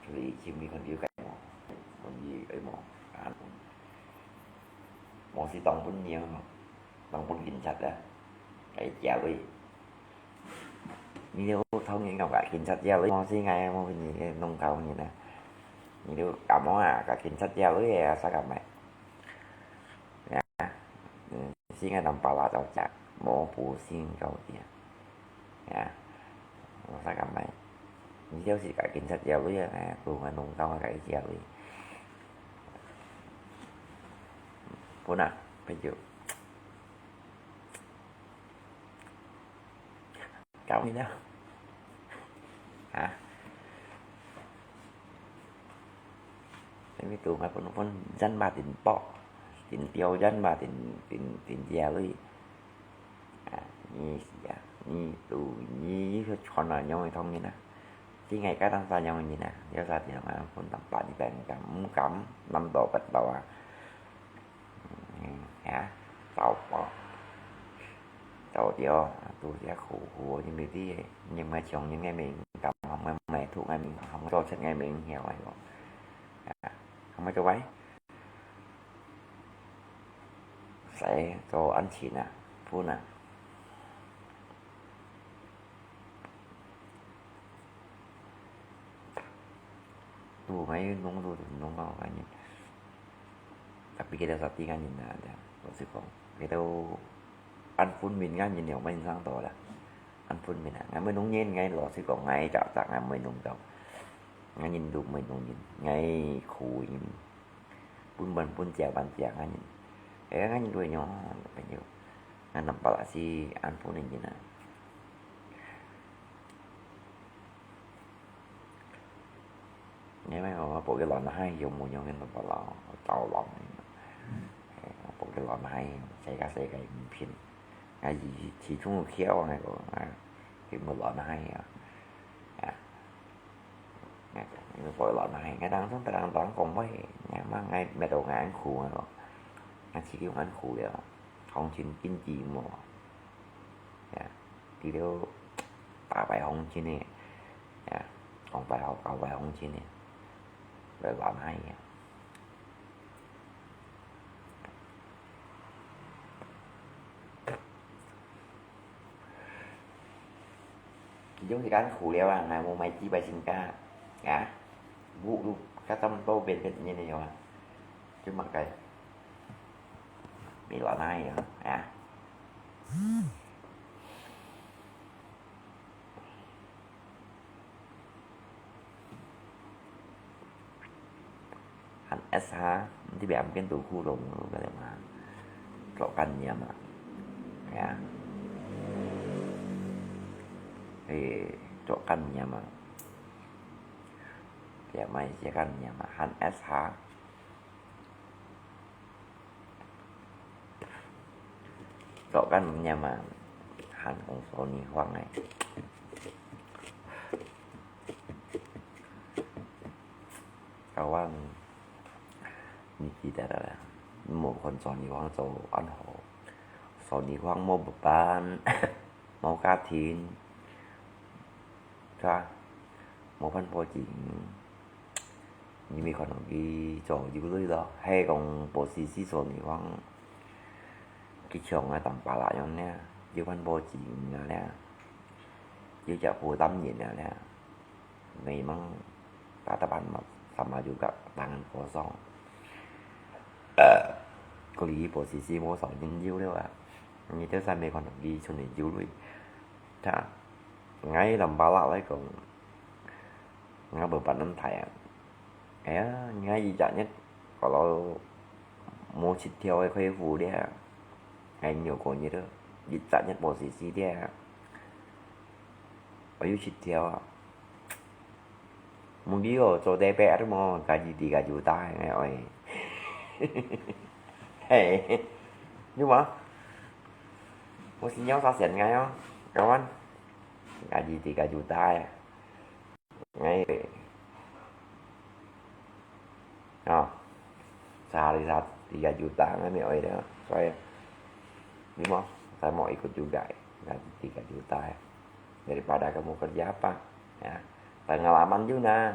Churi chim ni kon yo kai mo, kon yo ai mo, an pun. Mo si tong pun ni mo, tong pun kinchat ya, kai jia wei. Ni liu thong ni ngam ka kinchat jia wei, mo si ngai mo ni nung kau ni na. Ni liu kamo a ka kinchat jia wei ya sa ka mai. Ya, si ngai nam pala tau jak, mo pu sing kau dia. Ya, mo sa ka mai. Ni liu si ka kinchat jia wei ya, tu ngai nung kau ka jia wei. Pun a, pe ju. Kau ni na. Ha? Tapi tu ngai pun pun jan ba tin pok, tin piao jan ba tin tin tin dia lui. Ha, ni sia, ni tu ni chon na nyong thong ni na. Ti ngai ka tang sa nyong ni na, yo sa ti ngai pun tam pa ni bang kam kam nam do pat do a. Ya, tau po. Tau dio, tu sia khu khu, nhưng mà đi, nhưng mà chồng những ngày mình cảm không mà mẹ thu ngày mình không có chết ngày mình hiểu ai không. Không có cho vay. Sẽ cho anh chị nè, phú nè. Tu ngai nung tu nung kau ngai nyin. Tapi kita sati ngai nyin na, ya. Maksud kong, kita an phun min ngai nyin yong main sang to la. An phun min na, ngai mai nung nyin ngai lo si kong ngai chak chak ngai mai nung kau. Ngai nyin tu mai nung nyin, ngai khu nyin. Pun ban pun chia ban chia ngai nyin. Eh, ngai nyin tu nyo, ngai nyin. Ngai nam pala si an phun nyin na. Ngai mai ko, bok ke lon hai, yong mu yong ngen bok lo, tau lon. Bok ke lon hai, sai ka sai ka yin pin. Ngai yi, chi chung kiao ngai ko, ngai, ke mu lon hai ya. Ya. Ngai, ngai bok ke lon hai, ngai dang chung, dang dang kong wei, ngai ma, ngai, mẹ tau ngai an khu ngai ko. Ngai chi kiu an khu ya. Hong chin kin ji mo. Ya, ti liu, ta bai hong chin ne. Ya, kong bai hong, kau bai hong chin ne. Bai wan hai ya. Ki jong si kan khu liao a, ngai mu mai chi bai sin ka. Ya. Bu lu, ka tam to ben ben ni ni yo a. 做麼个？你亂來啊？啊？ Hàn S H, nanti biar mungkin tuku lo, kalau mah. Cok kan nyam ah. Ya. Eh, cok kan nyam ah. Biar mai sia kan nyam ah. Hàn S H. Cok kan nyam ah. Hàn kong so ni huang eh. Kawan, 你記得啦，無看做你講做恁好，做你講無辦法，無家庭，係吧？無辦法經營，你咪看到佢做有鐳咯，係講無時時做你講，佢像啊當巴拉樣呢，有辦法經營啊呢，有隻負擔人啊呢。 Memang tatapan ma-, sama juga tangan kosong. Kuli posisi mo sawin jiu liu ah. Ngi teu sa me kon di chun ni jiu lui. Ta, ngai lam bala lai kong. Nga beban nan thai ah. Aya, ngai ijak nyet. Kalau mo chit thiau ai khoi fu dia. Ngai nyo ko nyet tu. Ijak nyet posisi dia. Ayu chit thiau ah. Mungkin yo, cho D P R mo, gaji tiga juta, eh, oi. Hei, nhưng mà, mo si nhau sa sian ngai oh, kawan. Gaji tiga juta, eh. Ngai, oh. Sehari sa-, tiga juta ngai mi oi dia. Soalnya, ni mo, saya mau ikut juga, eh. Gaji tiga juta, eh. Daripada kamu kerja apa? Ya, pengalaman juga.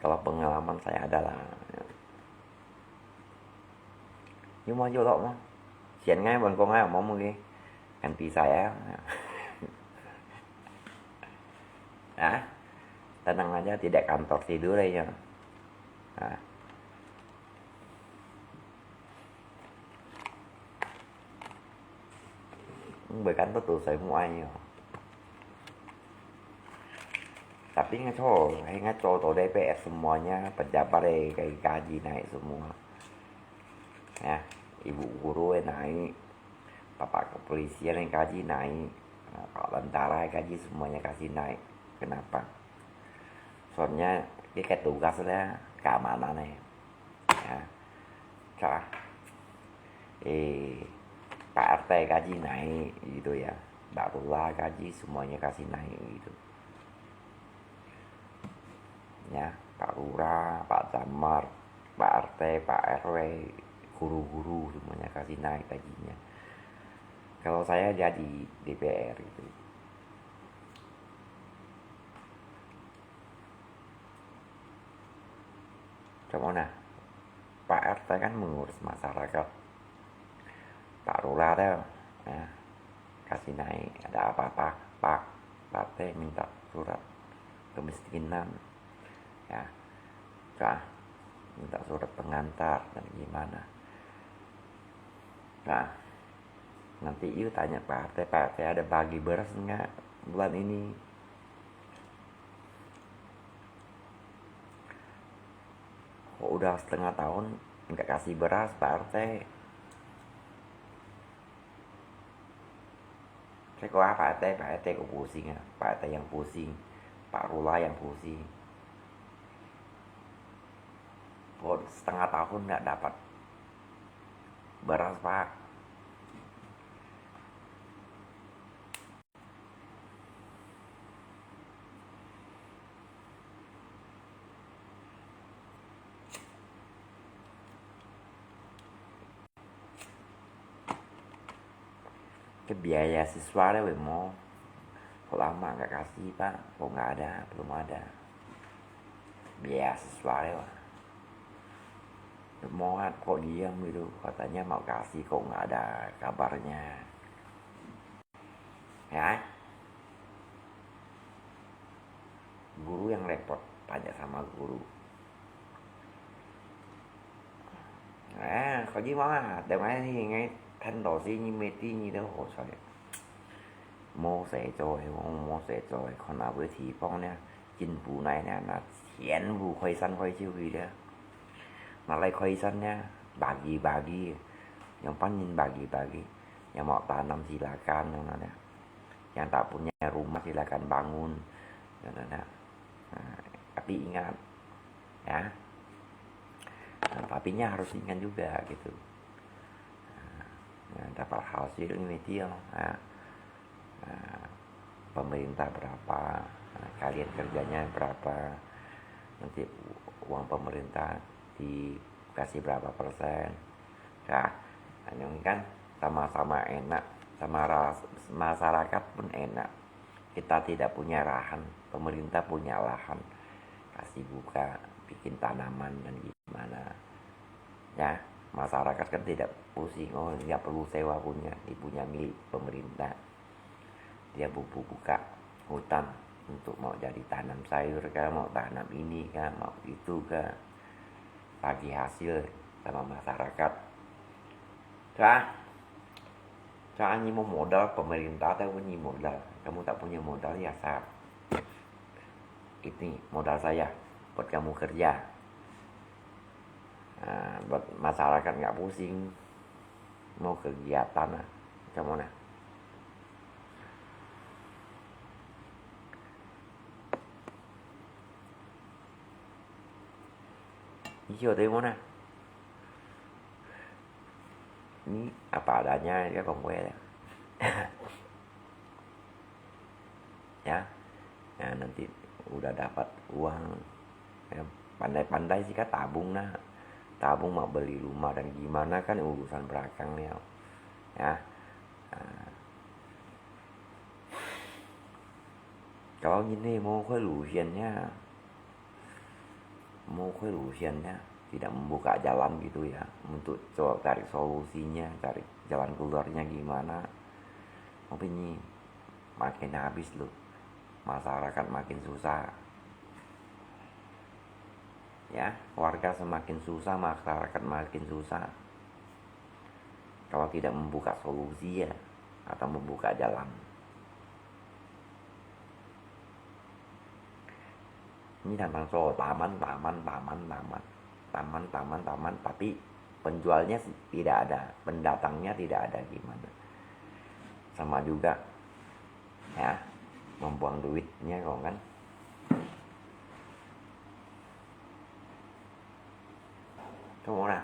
Kalau pengalaman saya adalah, nhưng mà vô đó mà. Sian ngai vẫn có ngai mà mua cái. Ganti saya. Hah? Tenang aja, tidak kantor tidur aja. Hah? Bukan betul saya mau ayo. Tapi ngaco, ngaco to D P R semuanya, pejabat eh, gaji naik semua. Ya, ibu guru eh naik, bapak kepolisian eh gaji naik, nah, pak tentara eh gaji semuanya kasih naik. Kenapa? Soalnya dia kayak tugas lah, keamanan eh. Ya. Salah. Eh, Pak R T gaji naik gitu ya. Pak Lurah gaji semuanya kasih naik gitu. Ya, Pak Lurah, Pak Camat, Pak R T, Pak R W, guru-guru semuanya kasih naik gajinya. Kalau saya jadi D P R gitu. Cuman nah, Pak R T kan mengurus masyarakat. Pak Lurah tu, ya, kasih naik, ada apa-apa, Pak, Pak R T minta surat kemiskinan, ya, kah, minta surat pengantar dan gimana. Nah, nanti you tanya Pak R T, "Pak R T ada bagi beras enggak bulan ini?" Kok udah setengah tahun nggak kasih beras, Pak R T. Saya kok apa, Pak R T, Pak R T kok pusing ya, Pak R T yang pusing, Pak Lurah yang pusing. Kok setengah tahun nggak dapat beras, Pak. Ke biaya siswa deh, weh, mo. Kok lama nggak kasih, Pak? Kok nggak ada, belum ada. Biaya siswa deh, wah. Mo, kok diam gitu, katanya mau kasih, kok nggak ada kabarnya. Ya. guru yang repot, tanya sama guru. Eh, kau ji mah, dengan ini ngai than dosi ni meti ni dah hosoi. 無事做个，講無事做个，看哪位地方呢，進步來呢，那全部開山開手去了。拿來開山呢，bagi-bagi，yang panin bagi-bagi，yang mau tanam silakan，yang ada. Yang tak punya rumah silakan bangun，yang ada. Nah, tapi ingat, ya. Nah, tapinya harus ingat juga gitu. Nah, dapat hasil ini dia, ya. Nah, pemerintah berapa, nah, kalian kerjanya berapa, nanti uang pemerintah dikasih berapa persen. Ya, nah, ini kan sama-sama enak, sama ras-, masyarakat pun enak. Kita tidak punya lahan, pemerintah punya lahan. Kasih buka, bikin tanaman dan gimana. Ya, masyarakat kan tidak pusing, oh, nggak perlu sewa punya, dia punya milik pemerintah. Dia bu-, bu-, buka hutan untuk mau jadi tanam sayur kah, mau tanam ini kah, mau itu kah. Bagi hasil sama masyarakat. Kah? Kah ni mau modal, pemerintah tak punya modal. Kamu tak punya modal, ya, sah. Ini modal saya buat kamu kerja. Nah, buat masyarakat nggak pusing. Mau kegiatan lah. Macam mana? Ini siapa tadi mana? Ini apa adanya, ya, kong gue ya. Ya. Nah, nanti udah dapat uang, ya, pandai-pandai sih, Kak, tabung nah. Tabung mau beli rumah dan gimana kan urusan belakang ya. Ya. Nah. Kalau ini mau ke 路線 ya, mau ke 路線 ya, tidak membuka jalan gitu ya, untuk coba cari solusinya, cari jalan keluarnya gimana. Tapi ini makin habis loh, masyarakat makin susah. Ya, warga semakin susah, masyarakat makin susah. Kalau tidak membuka solusi ya, atau membuka jalan. Ini tentang soal taman, taman, taman, taman. Taman, taman, taman, tapi penjualnya tidak ada, pendatangnya tidak ada, gimana. Sama juga, ya, membuang duitnya kok kan. Kamu lah.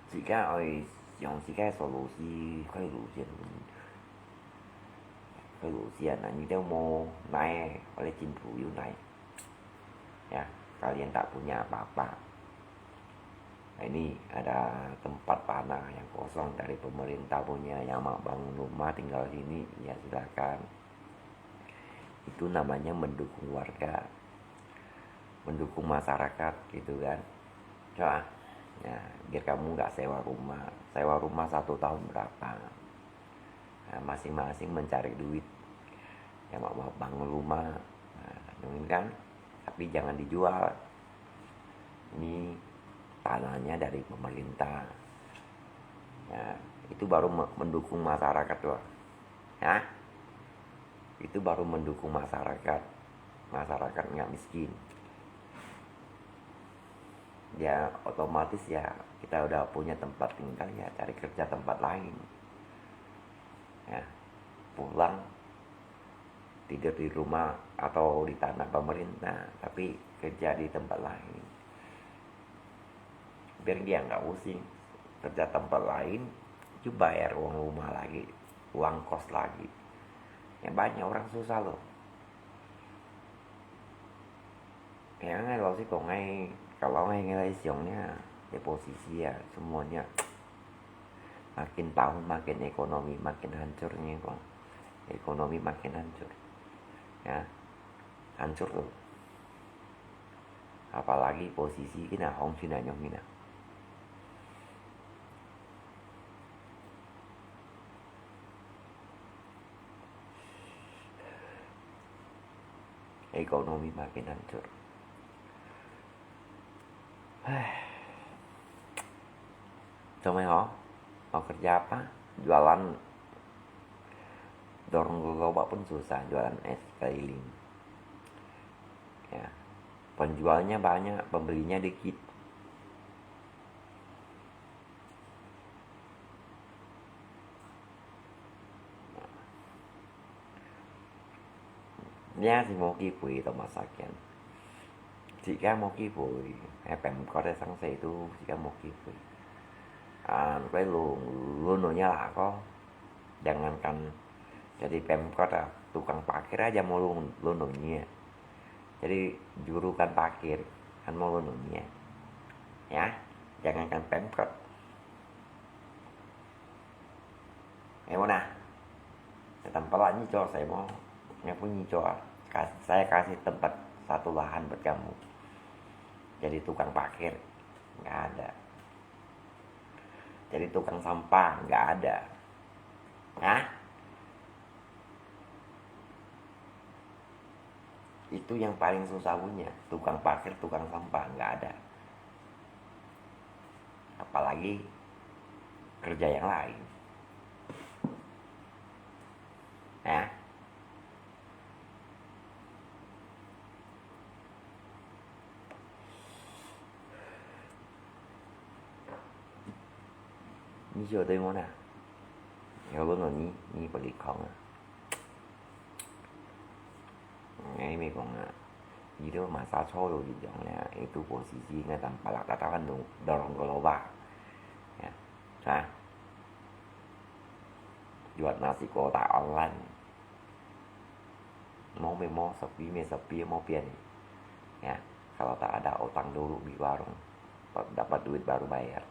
自家愛想自家solusi，開路線，開路線啊！你都無奈，我哋政府有奈。Ya, kalian tak punya apa-apa. Ini ada tempat tanah yang kosong dari pemerintah punya, yang mau bangun rumah tinggal sini, ya silakan. Itu namanya mendukung warga, mendukung masyarakat gitu kan. Coba, ya, biar kamu nggak sewa rumah. Sewa rumah satu tahun berapa? Nah, masing-masing mencari duit. Yang mau, mau bangun rumah, nah, nungguin kan. Tapi jangan dijual. Ini tanahnya dari pemerintah. Ya, itu baru me-, mendukung masyarakat tuh. Ya, itu baru mendukung masyarakat. Masyarakat nggak miskin. Ya, otomatis ya, kita udah punya tempat tinggal, ya cari kerja tempat lain. Ya, pulang tidur di rumah atau di tanah pemerintah, tapi kerja di tempat lain. Biar dia nggak pusing, kerja tempat lain, juga bayar uang rumah lagi, uang kos lagi. Ya, banyak orang susah loh. Ya, ngai老實講，ngai，kalau ngai，ngai想呢，這posisi ya，semuanya makin tahun makin ekonomi makin hancur呢，講，ekonomi makin hancur. Ya, hancur loh. Apalagi posisi kita hong Cina nyong kita. ekonomi makin hancur. Heh. Cuma ho, mau kerja apa? Jualan, dorong gerobak pun susah, jualan es keliling. Ya. Penjualnya banyak, pembelinya dikit. Nia si mau機會到masakian. Jika mau機會，eh，Pemkot个上司itu，jika mau機會。啊，該輪，輪到你啦，哥。Jangankan jadi Pemkot啊，tukang parkir aja mau輪，輪到你啊。Jadi juragan parkir，kan mau輪到你啊。Ya, jangankan Pemkot. Ayo nah, tempat lah ni jual saya mau, yang pun ni jual. Kas-, saya kasih tempat satu lahan buat kamu. Jadi tukang parkir, nggak ada. Jadi tukang sampah, nggak ada. Hah? Itu yang paling susah punya, tukang parkir, tukang sampah, nggak ada. Apalagi kerja yang lain. Ya. Ni siapa tengok nah? Ya, benar ni, ni beli kong ah. Ngai meh kong ah, itu masa colo di jong ya, itu posisi ngai tampalak tatakan dong, dorong gerobak. Ya, hah? Jual nasi kotak online. Mau meh mau, sepi meh sepi, mau pian. Ya, kalau tak ada utang dulu di warung, dapat duit baru bayar.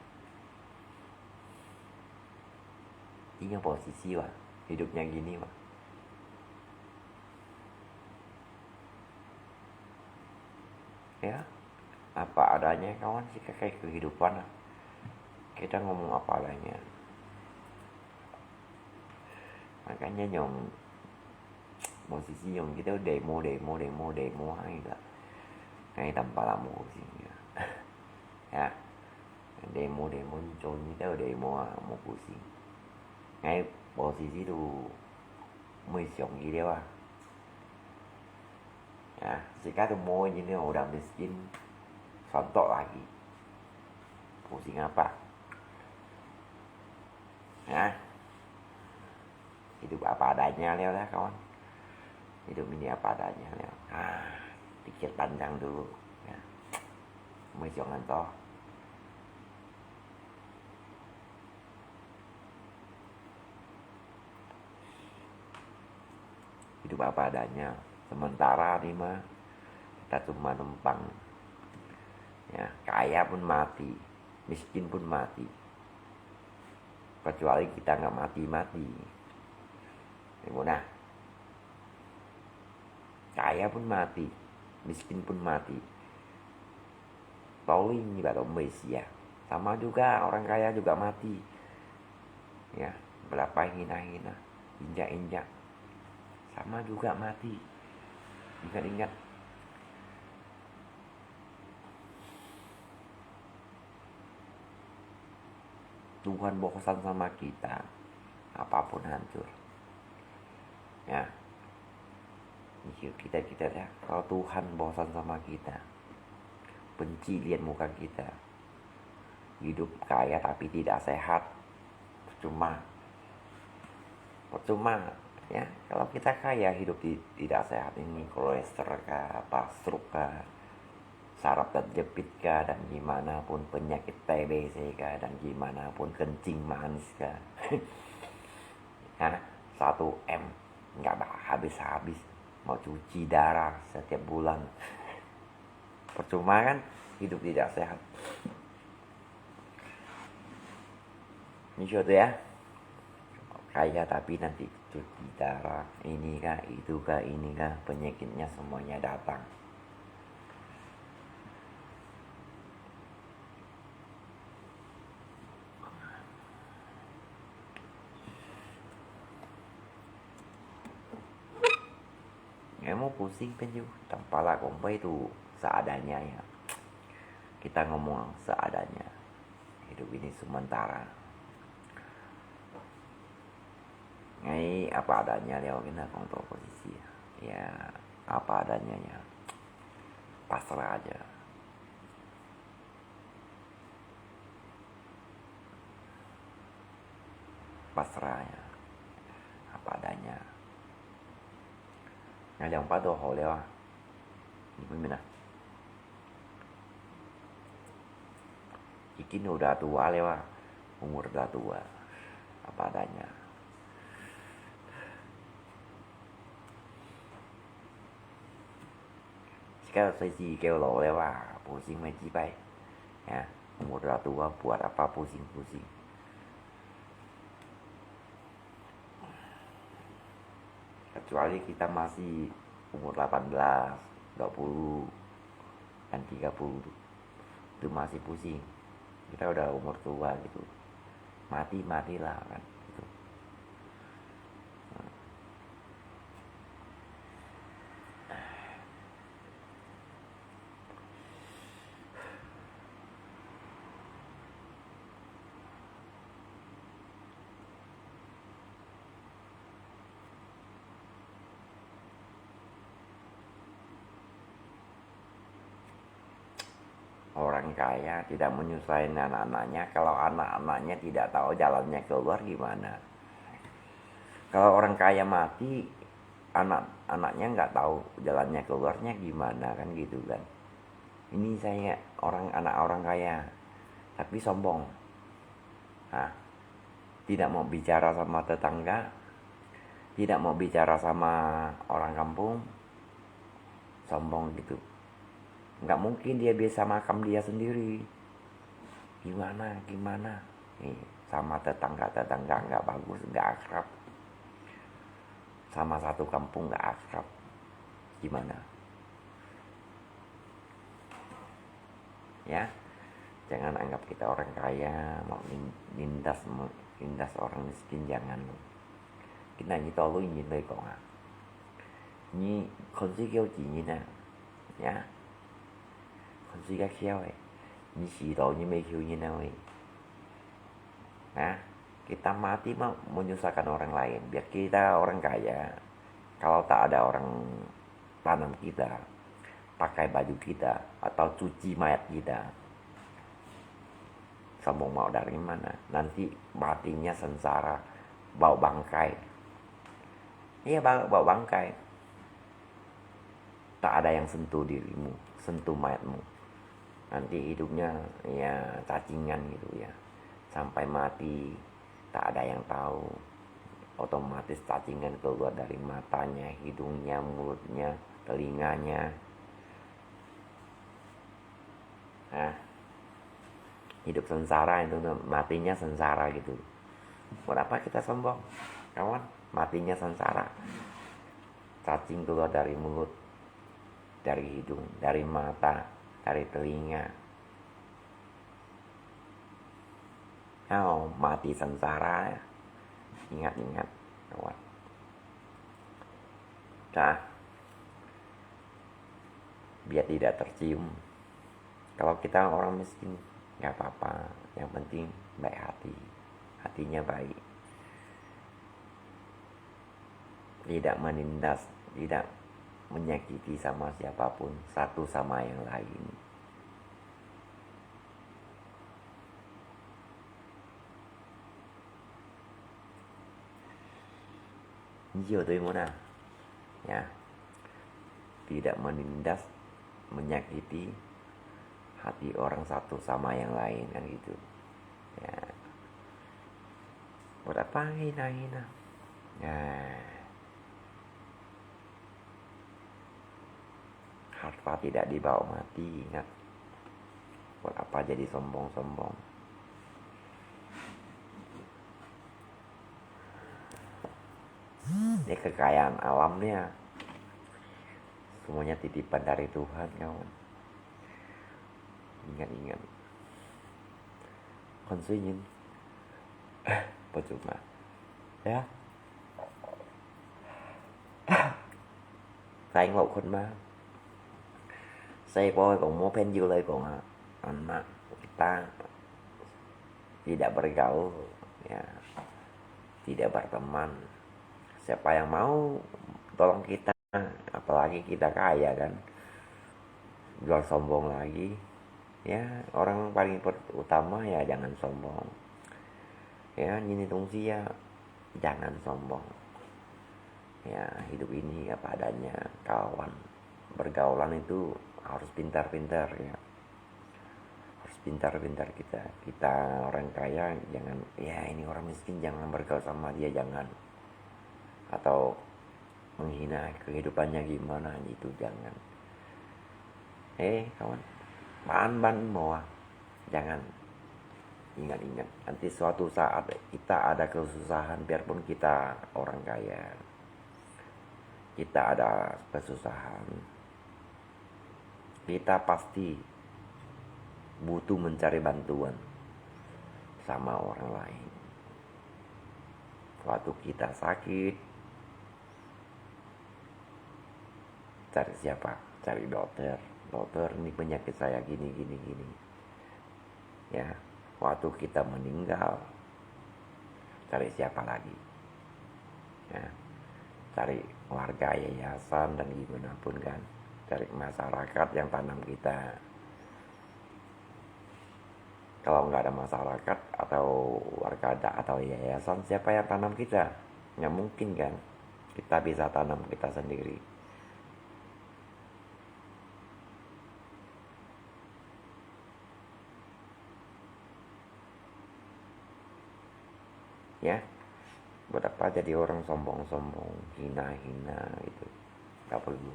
Ini posisi, wah. Hidupnya gini, wah. Ya, apa adanya, kawan, sih kayak kehidupan lah. Kita ngomong apa adanya. Makanya nyong, posisi nyong kita demo, demo, demo, demo aja lah. Ngai tampalak mau pusing ya. Ya. Demo, demo, nyong kita demo ah, mau pusing. Ngai posisi tu, mau siang gitu ah. Ya, sekarang tu mau ini orang miskin, santok lagi. Pusing apa? Ya. Hidup apa adanya liao lah, kawan. Hidup ini apa adanya liao. Ah, pikir panjang dulu. Ya. Mau jangan toh. Hidup apa adanya. Sementara ni mah, kita cuma numpang. Ya, kaya pun mati, miskin pun mati. Kecuali kita nggak mati-mati. Gimana? Kaya pun mati, miskin pun mati. Paling ibarat Malaysia. Sama juga, orang kaya juga mati. Ya, berapa hina-hina, injak-injak. Sama juga mati. Ingat-ingat. Tuhan bosan sama kita, apapun hancur. Ya. Mikir kita, kita ya, kalau Tuhan bosan sama kita, benci lihat muka kita, hidup kaya tapi tidak sehat, percuma. Percuma, ya, kalau kita kaya hidup di-, tidak sehat ini, kolesterol kah, apa, stroke kah, saraf terjepit kah, dan gimana pun, penyakit T B C kah, dan gimana pun, kencing manis kah. Ya, satu M, nggak habis-habis, mau cuci darah setiap bulan. Percuma kan, hidup tidak sehat. Ni siapa tu ya? Kaya tapi nanti cuci darah, ini kah, itu kah, ini kah, penyakitnya semuanya datang. Ngai Kamu pusing, penyu, tampala kompoi tu seadanya ya. Kita ngomong seadanya. Hidup ini sementara. Ngai apa adanya liao, kena kong to posisi. Ya, apa adanya ya. Pasrah aja. Pasrah ya. Apa adanya. Ngai liang pa to ho liao ah. Ini pun mina. Ikin udah tua liao ah. Umur udah tua. Apa adanya. Sekarang saya si kêu lo liao ah. Pusing mai cipai. Ya, umur udah tua, buat apa pusing-pusing. Kecuali kita masih umur delapan belas, dua puluh, dan tiga puluh, itu masih pusing. Kita udah umur tua gitu. Mati, matilah kan gitu. Orang kaya tidak menyusahin anak-anaknya, kalau anak-anaknya tidak tahu jalannya keluar gimana? Kalau orang kaya mati, anak-anaknya nggak tahu jalannya keluarnya gimana, kan gitu kan. Ini saya orang, anak orang kaya, tapi sombong. Hah. Tidak mau bicara sama tetangga, tidak mau bicara sama orang kampung, sombong gitu. Nggak mungkin dia bisa makam dia sendiri. Gimana, gimana? Nih, sama tetangga-tetangga nggak bagus, nggak akrab. Sama satu kampung nggak akrab. Gimana? Ya, jangan anggap kita orang kaya, mau nin-, nindas, mau nindas orang miskin, jangan. Kita nyi tolu nyi loi kong ah. Nyi khon sui kêu ji nyin ah. Ya. Khon sui ka kêu eh. Nyi si to nyi mei kêu nyin ah wei. Nah, kita mati mau menyusahkan orang lain. Biar kita orang kaya, kalau tak ada orang tanam kita, pakai baju kita, atau cuci mayat kita, sombong mau dari mana? Nanti matinya sengsara, bau bangkai. Iya, bau, bau bangkai. Tak ada yang sentuh dirimu, sentuh mayatmu. Nanti hidupnya ya cacingan gitu ya. Sampai mati, tak ada yang tahu. Otomatis cacingan keluar dari matanya, hidungnya, mulutnya, telinganya. Nah, hidup sengsara itu, matinya sengsara gitu. Buat apa kita sombong, kawan? Matinya sengsara. Cacing keluar dari mulut, dari hidung, dari mata, dari telinga. Kau mati sengsara, ingat-ingat, kawan. Dah, biar tidak tercium. Kalau kita orang miskin, nggak apa-apa. Yang penting baik hati. Hatinya baik. Tidak menindas, tidak menyakiti sama siapapun, satu sama yang lain. Nyi ciu tui mun ah. Ya. Tidak menindas, menyakiti hati orang satu sama yang lain, kan gitu. Ya. Buat apa ngina-ngina? Ya. Harta tidak dibawa mati, ingat. Buat apa jadi sombong-sombong? Ini kekayaan alamnya. Semuanya titipan dari Tuhan, kawan. Ingat-ingat. Khon sui nyin. Percuma. Ya. 聽落去嘛。細波講，無朋友來講啊，anak kita tidak bergaul, ya, tidak berteman. Siapa yang mau tolong kita? Apalagi kita kaya kan, jual sombong lagi. Ya, orang paling per-, utama ya jangan sombong. Ya, ini fungsi ya, jangan sombong. Ya, hidup ini apa adanya, kawan. Bergaulan itu harus pintar-pintar, ya. Harus pintar-pintar kita. Kita orang kaya, jangan, ya, ini orang miskin, jangan bergaul sama dia, jangan. Atau menghina kehidupannya gimana, itu jangan. Eh, kawan, ban-ban mau ah. Jangan. Ingat-ingat, nanti suatu saat kita ada kesusahan, biarpun kita orang kaya, kita ada kesusahan, kita pasti butuh mencari bantuan sama orang lain. Waktu kita sakit, cari siapa? Cari dokter. "Dokter, ini penyakit saya gini, gini, gini." Ya, waktu kita meninggal, cari siapa lagi? Ya, cari warga yayasan dan gimana pun kan, cari masyarakat yang tanam kita. Kalau nggak ada masyarakat atau warga ada atau yayasan, siapa yang tanam kita? Nggak mungkin kan, kita bisa tanam kita sendiri. Ya, buat apa jadi orang sombong-sombong, hina-hina gitu? Nggak perlu.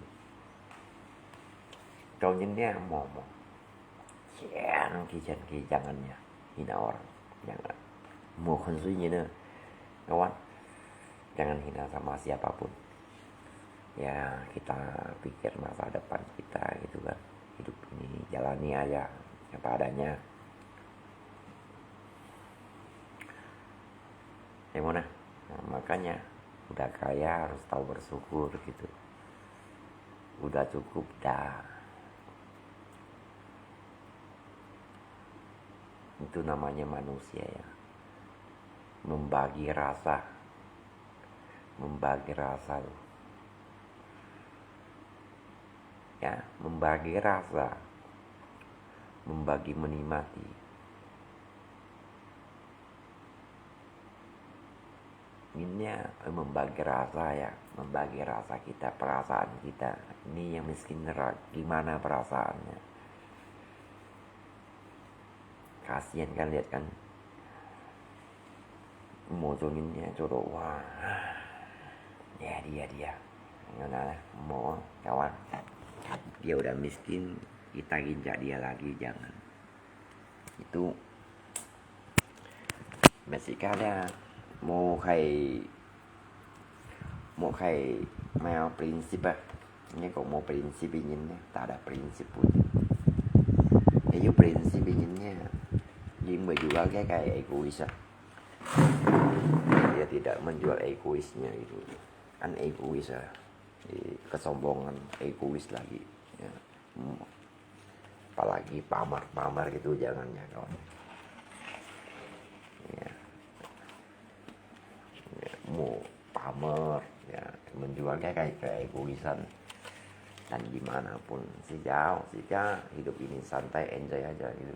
Kau nyen dia mau, mau. Jangan ki, jangan ki, jangan ya. Hina orang. Jangan. Mau kon sui nyen, kawan. Jangan hina sama siapapun. Ya, kita pikir masa depan kita gitu kan. Hidup ini jalani aja apa adanya. Ya, mana? Nah, makanya udah kaya harus tahu bersyukur gitu. Udah cukup dah. Itu namanya manusia ya. Membagi rasa. Membagi rasa tuh. Ya, membagi rasa. Membagi menikmati. Ini ya, membagi rasa ya, membagi rasa kita, perasaan kita. Ini yang miskin ra-, gimana perasaannya? Kasihan kan, lihat kan. Mau contohnya, contoh, wah. Ya, dia, dia. Mana lah, mau, kawan. Dia udah miskin, kita ginjak dia lagi, jangan. Itu masih kada mau kai, mau kai, mau prinsip ah. Ini kok mau prinsip ini, tak ada prinsip pun. Ini prinsip ini, ini juga kayak, kayak egois ah. Dia tidak menjual egoisnya itu. Kan egois ah. Di-, kesombongan, egois lagi. Ya. Hmm. Apalagi pamer-pamer gitu, jangan ya, kawan. Ya. Ya, mau pamer, ya, menjualnya kayak keegoisan. Dan gimana pun, sejauh, sejak hidup ini santai, enjoy aja gitu.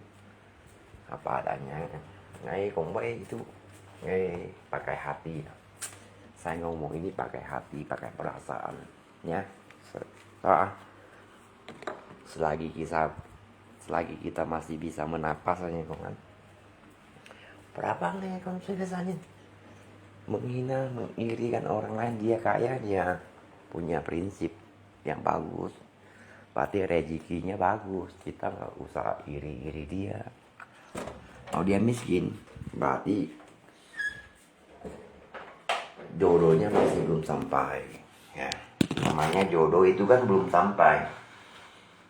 Apa adanya. Ngai kong itu, ngai pakai hati. Saya ngomong ini pakai hati, pakai perasaan, ya. Se-, ah. Selagi kita, selagi kita masih bisa menapas aja, kan. Berapa nggak ya, kalau saya biasanya menghina, mengirikan orang lain, dia kaya, dia punya prinsip yang bagus. Berarti rezekinya bagus, kita nggak usah iri-iri dia. Kalau dia miskin, berarti jodohnya masih belum sampai. Ya. Namanya jodoh itu kan belum sampai.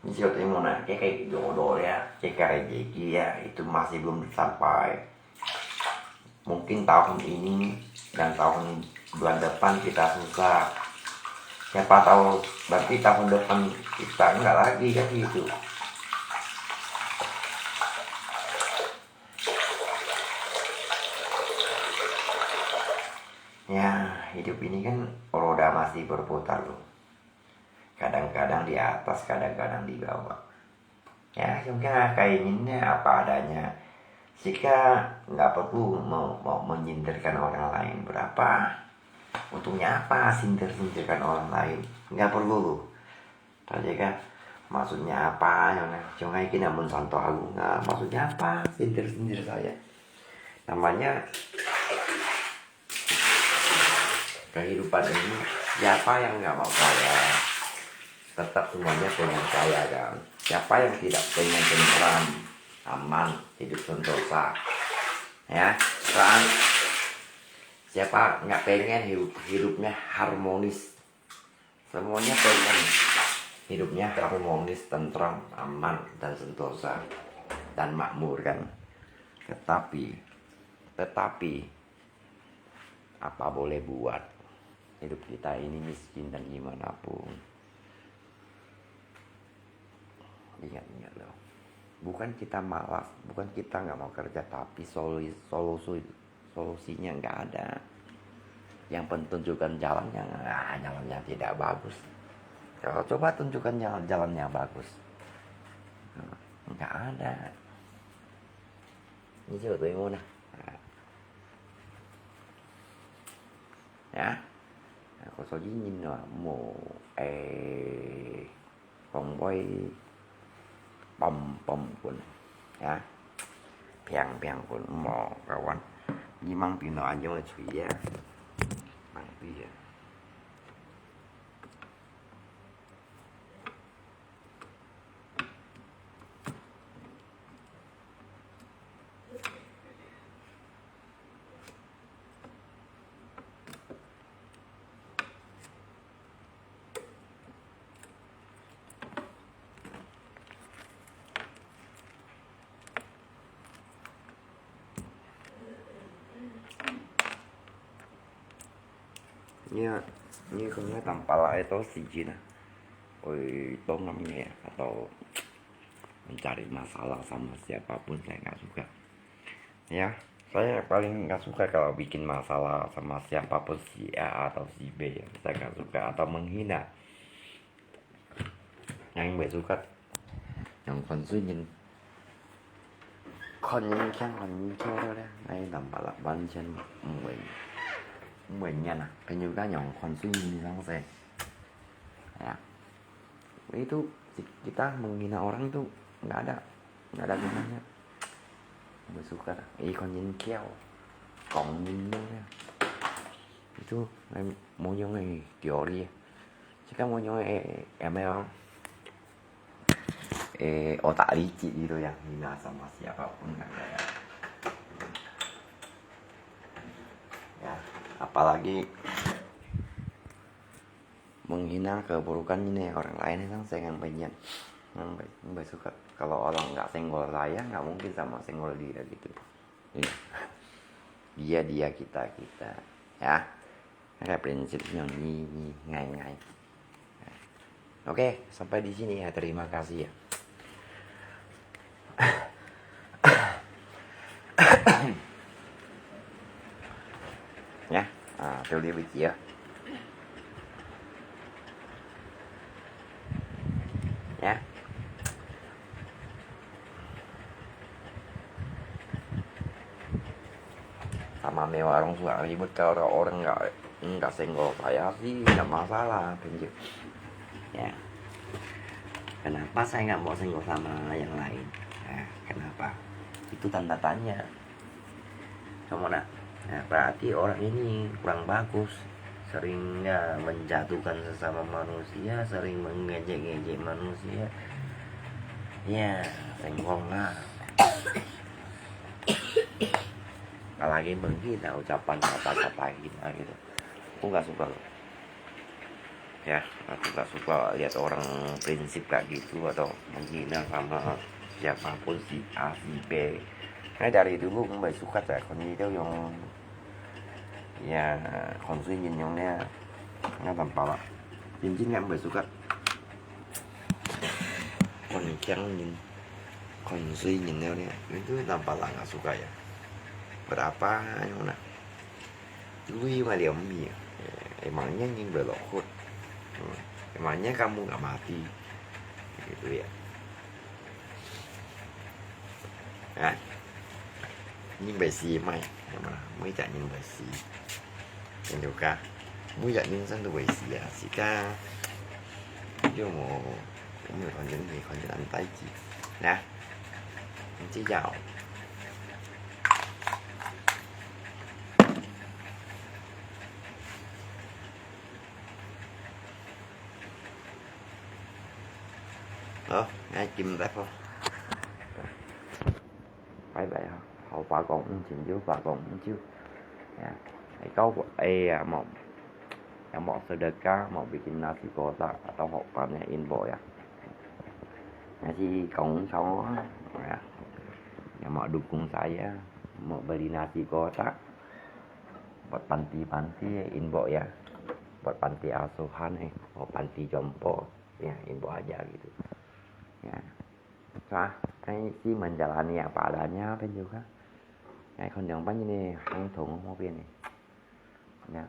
Ini siapa yang mau nak, kayak jodoh ya, kayak rezeki ya, itu masih belum sampai. Mungkin tahun ini dan tahun bulan depan kita susah. Siapa tahu, nanti tahun depan kita enggak lagi, kan gitu. Ya, hidup ini kan roda masih berputar, loh. Kadang-kadang di atas, kadang-kadang di bawah. Ya, chúng ta keinginannya apa adanya. Jika nggak perlu mau, mau menyindirkan orang lain, berapa? Untungnya apa sindir-sindirkan orang lain? Nggak perlu. Tadi kan, maksudnya apa? Yang, yang kayak gini, mun contoh aku, nggak, maksudnya apa sindir-sindir saya? Namanya kehidupan ini, siapa yang nggak mau kaya? Tetap semuanya pengen kaya, kan? Siapa yang tidak pengen tentram, aman, hidup sentosa? Ya, kan? Siapa nggak pengen hidup, hidupnya harmonis? Semuanya pengen hidupnya harmonis, tentram, aman, dan sentosa, dan makmur, kan? Tetapi, tetapi, apa boleh buat? Hidup kita ini miskin dan gimana pun. Ingat-ingat, loh. Bukan kita malas, bukan kita nggak mau kerja, tapi solu-, solusi, solusinya nggak ada. Yang penting tunjukkan jalannya, ah, jalannya tidak bagus. Kalau coba tunjukkan jalan, jalannya bagus. Nggak ada. Ini coba tuh, mana? Nah. Ya. Nah, có số chín nhìn rồi, một, ê, không quay bấm bấm quên. Ya. Phiang phiang quên, một, kawan. Ini mang tin nó anh用cái chùy ya. Mang tin ya. Ini, ini kayaknya tampal itu sijin ah. Oi, tong namanya ya, atau mencari masalah sama siapapun saya nggak suka. Ya, saya paling nggak suka kalau bikin masalah sama siapapun, si A atau si B, ya. Saya nggak suka, atau menghina. Yang nggak suka, yang konsumen, 看人看人看了咧，哎，nampak lah完全 mwen, mwen nyan ah. Kan juga yang konsumen sang saya. Ya. Itu, kita menghina orang itu nggak ada, nggak ada gunanya. Nggak suka. Ih, 看人 kiao, 講人 ya. Itu, eh, mau用 eh, teori. Sekarang mau用 eh, eh, M L, eh, otak licik gitu ya. Hina sama siapapun nggak ada. Ya, apalagi menghina keburukan ini orang lain itu saya nggak banyak, nggak, nggak suka. Kalau orang nggak senggol saya, nggak mungkin sama senggol dia gitu. Iya. Dia, dia, kita, kita. Ya. Ada prinsip yang ini, ini, ngai, ngai. Oke, sampai di sini ya. Terima kasih ya. Ya, ah, 到這為止啊。Ya. Sama mewah orang suka ribut, kalau orang nggak, nggak senggol saya sih nggak masalah, kan gitu. Ya. Kenapa saya nggak mau senggol sama yang lain? Nah, kenapa? Itu tanda tanya. Kamu nak? Nah, berarti orang ini kurang bagus. Sering, ya, menjatuhkan sesama manusia, sering mengejek-ngejek manusia. Ya, senggol lah. Apalagi menghina, ucapan kata-kata hina gitu. Aku nggak suka loh. Ya, aku nggak suka lihat orang prinsip kayak gitu atau menghina sama siapapun, si A, si B. Nah, dari dulu aku nggak suka ya, kalau itu yang, ya, konsumen yang dia, nggak tanpa lah. 認真个毋會suka。看驚人，看衰人了呢，因為都係南北人啊suka呀。Buat apa nyo na? Dulu mah liom mi, emangnya ngin berlokot. Emangnya kamu nggak mati? Gitu ya. Ha? Ngin besi mai, ya mah, 每隻人會死。真有㗎，每隻人生都會死啊，自家又無，又無反正，反正恁大事，呀，毋知呀。好，𠊎今日好。拜拜啊！好話講毋盡，有話講毋少。Ya，哎，到哎呀，無，也無sedekah，無bikin nasi kotak，atau hotpot ya，inbox ya。Nasi kongkong啊，ya，也無dukung saya，無beli nasi kotak。Buat panti-panti inbox ya，buat panti asuhan eh，buat panti jompo ya，inbox aja gitu。Ya。 Sa, ai si menjalani apa adanya kan juga. Ai kon yang banyak ni hang thong mo pian ni. Ya.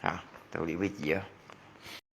好，到這為止啊。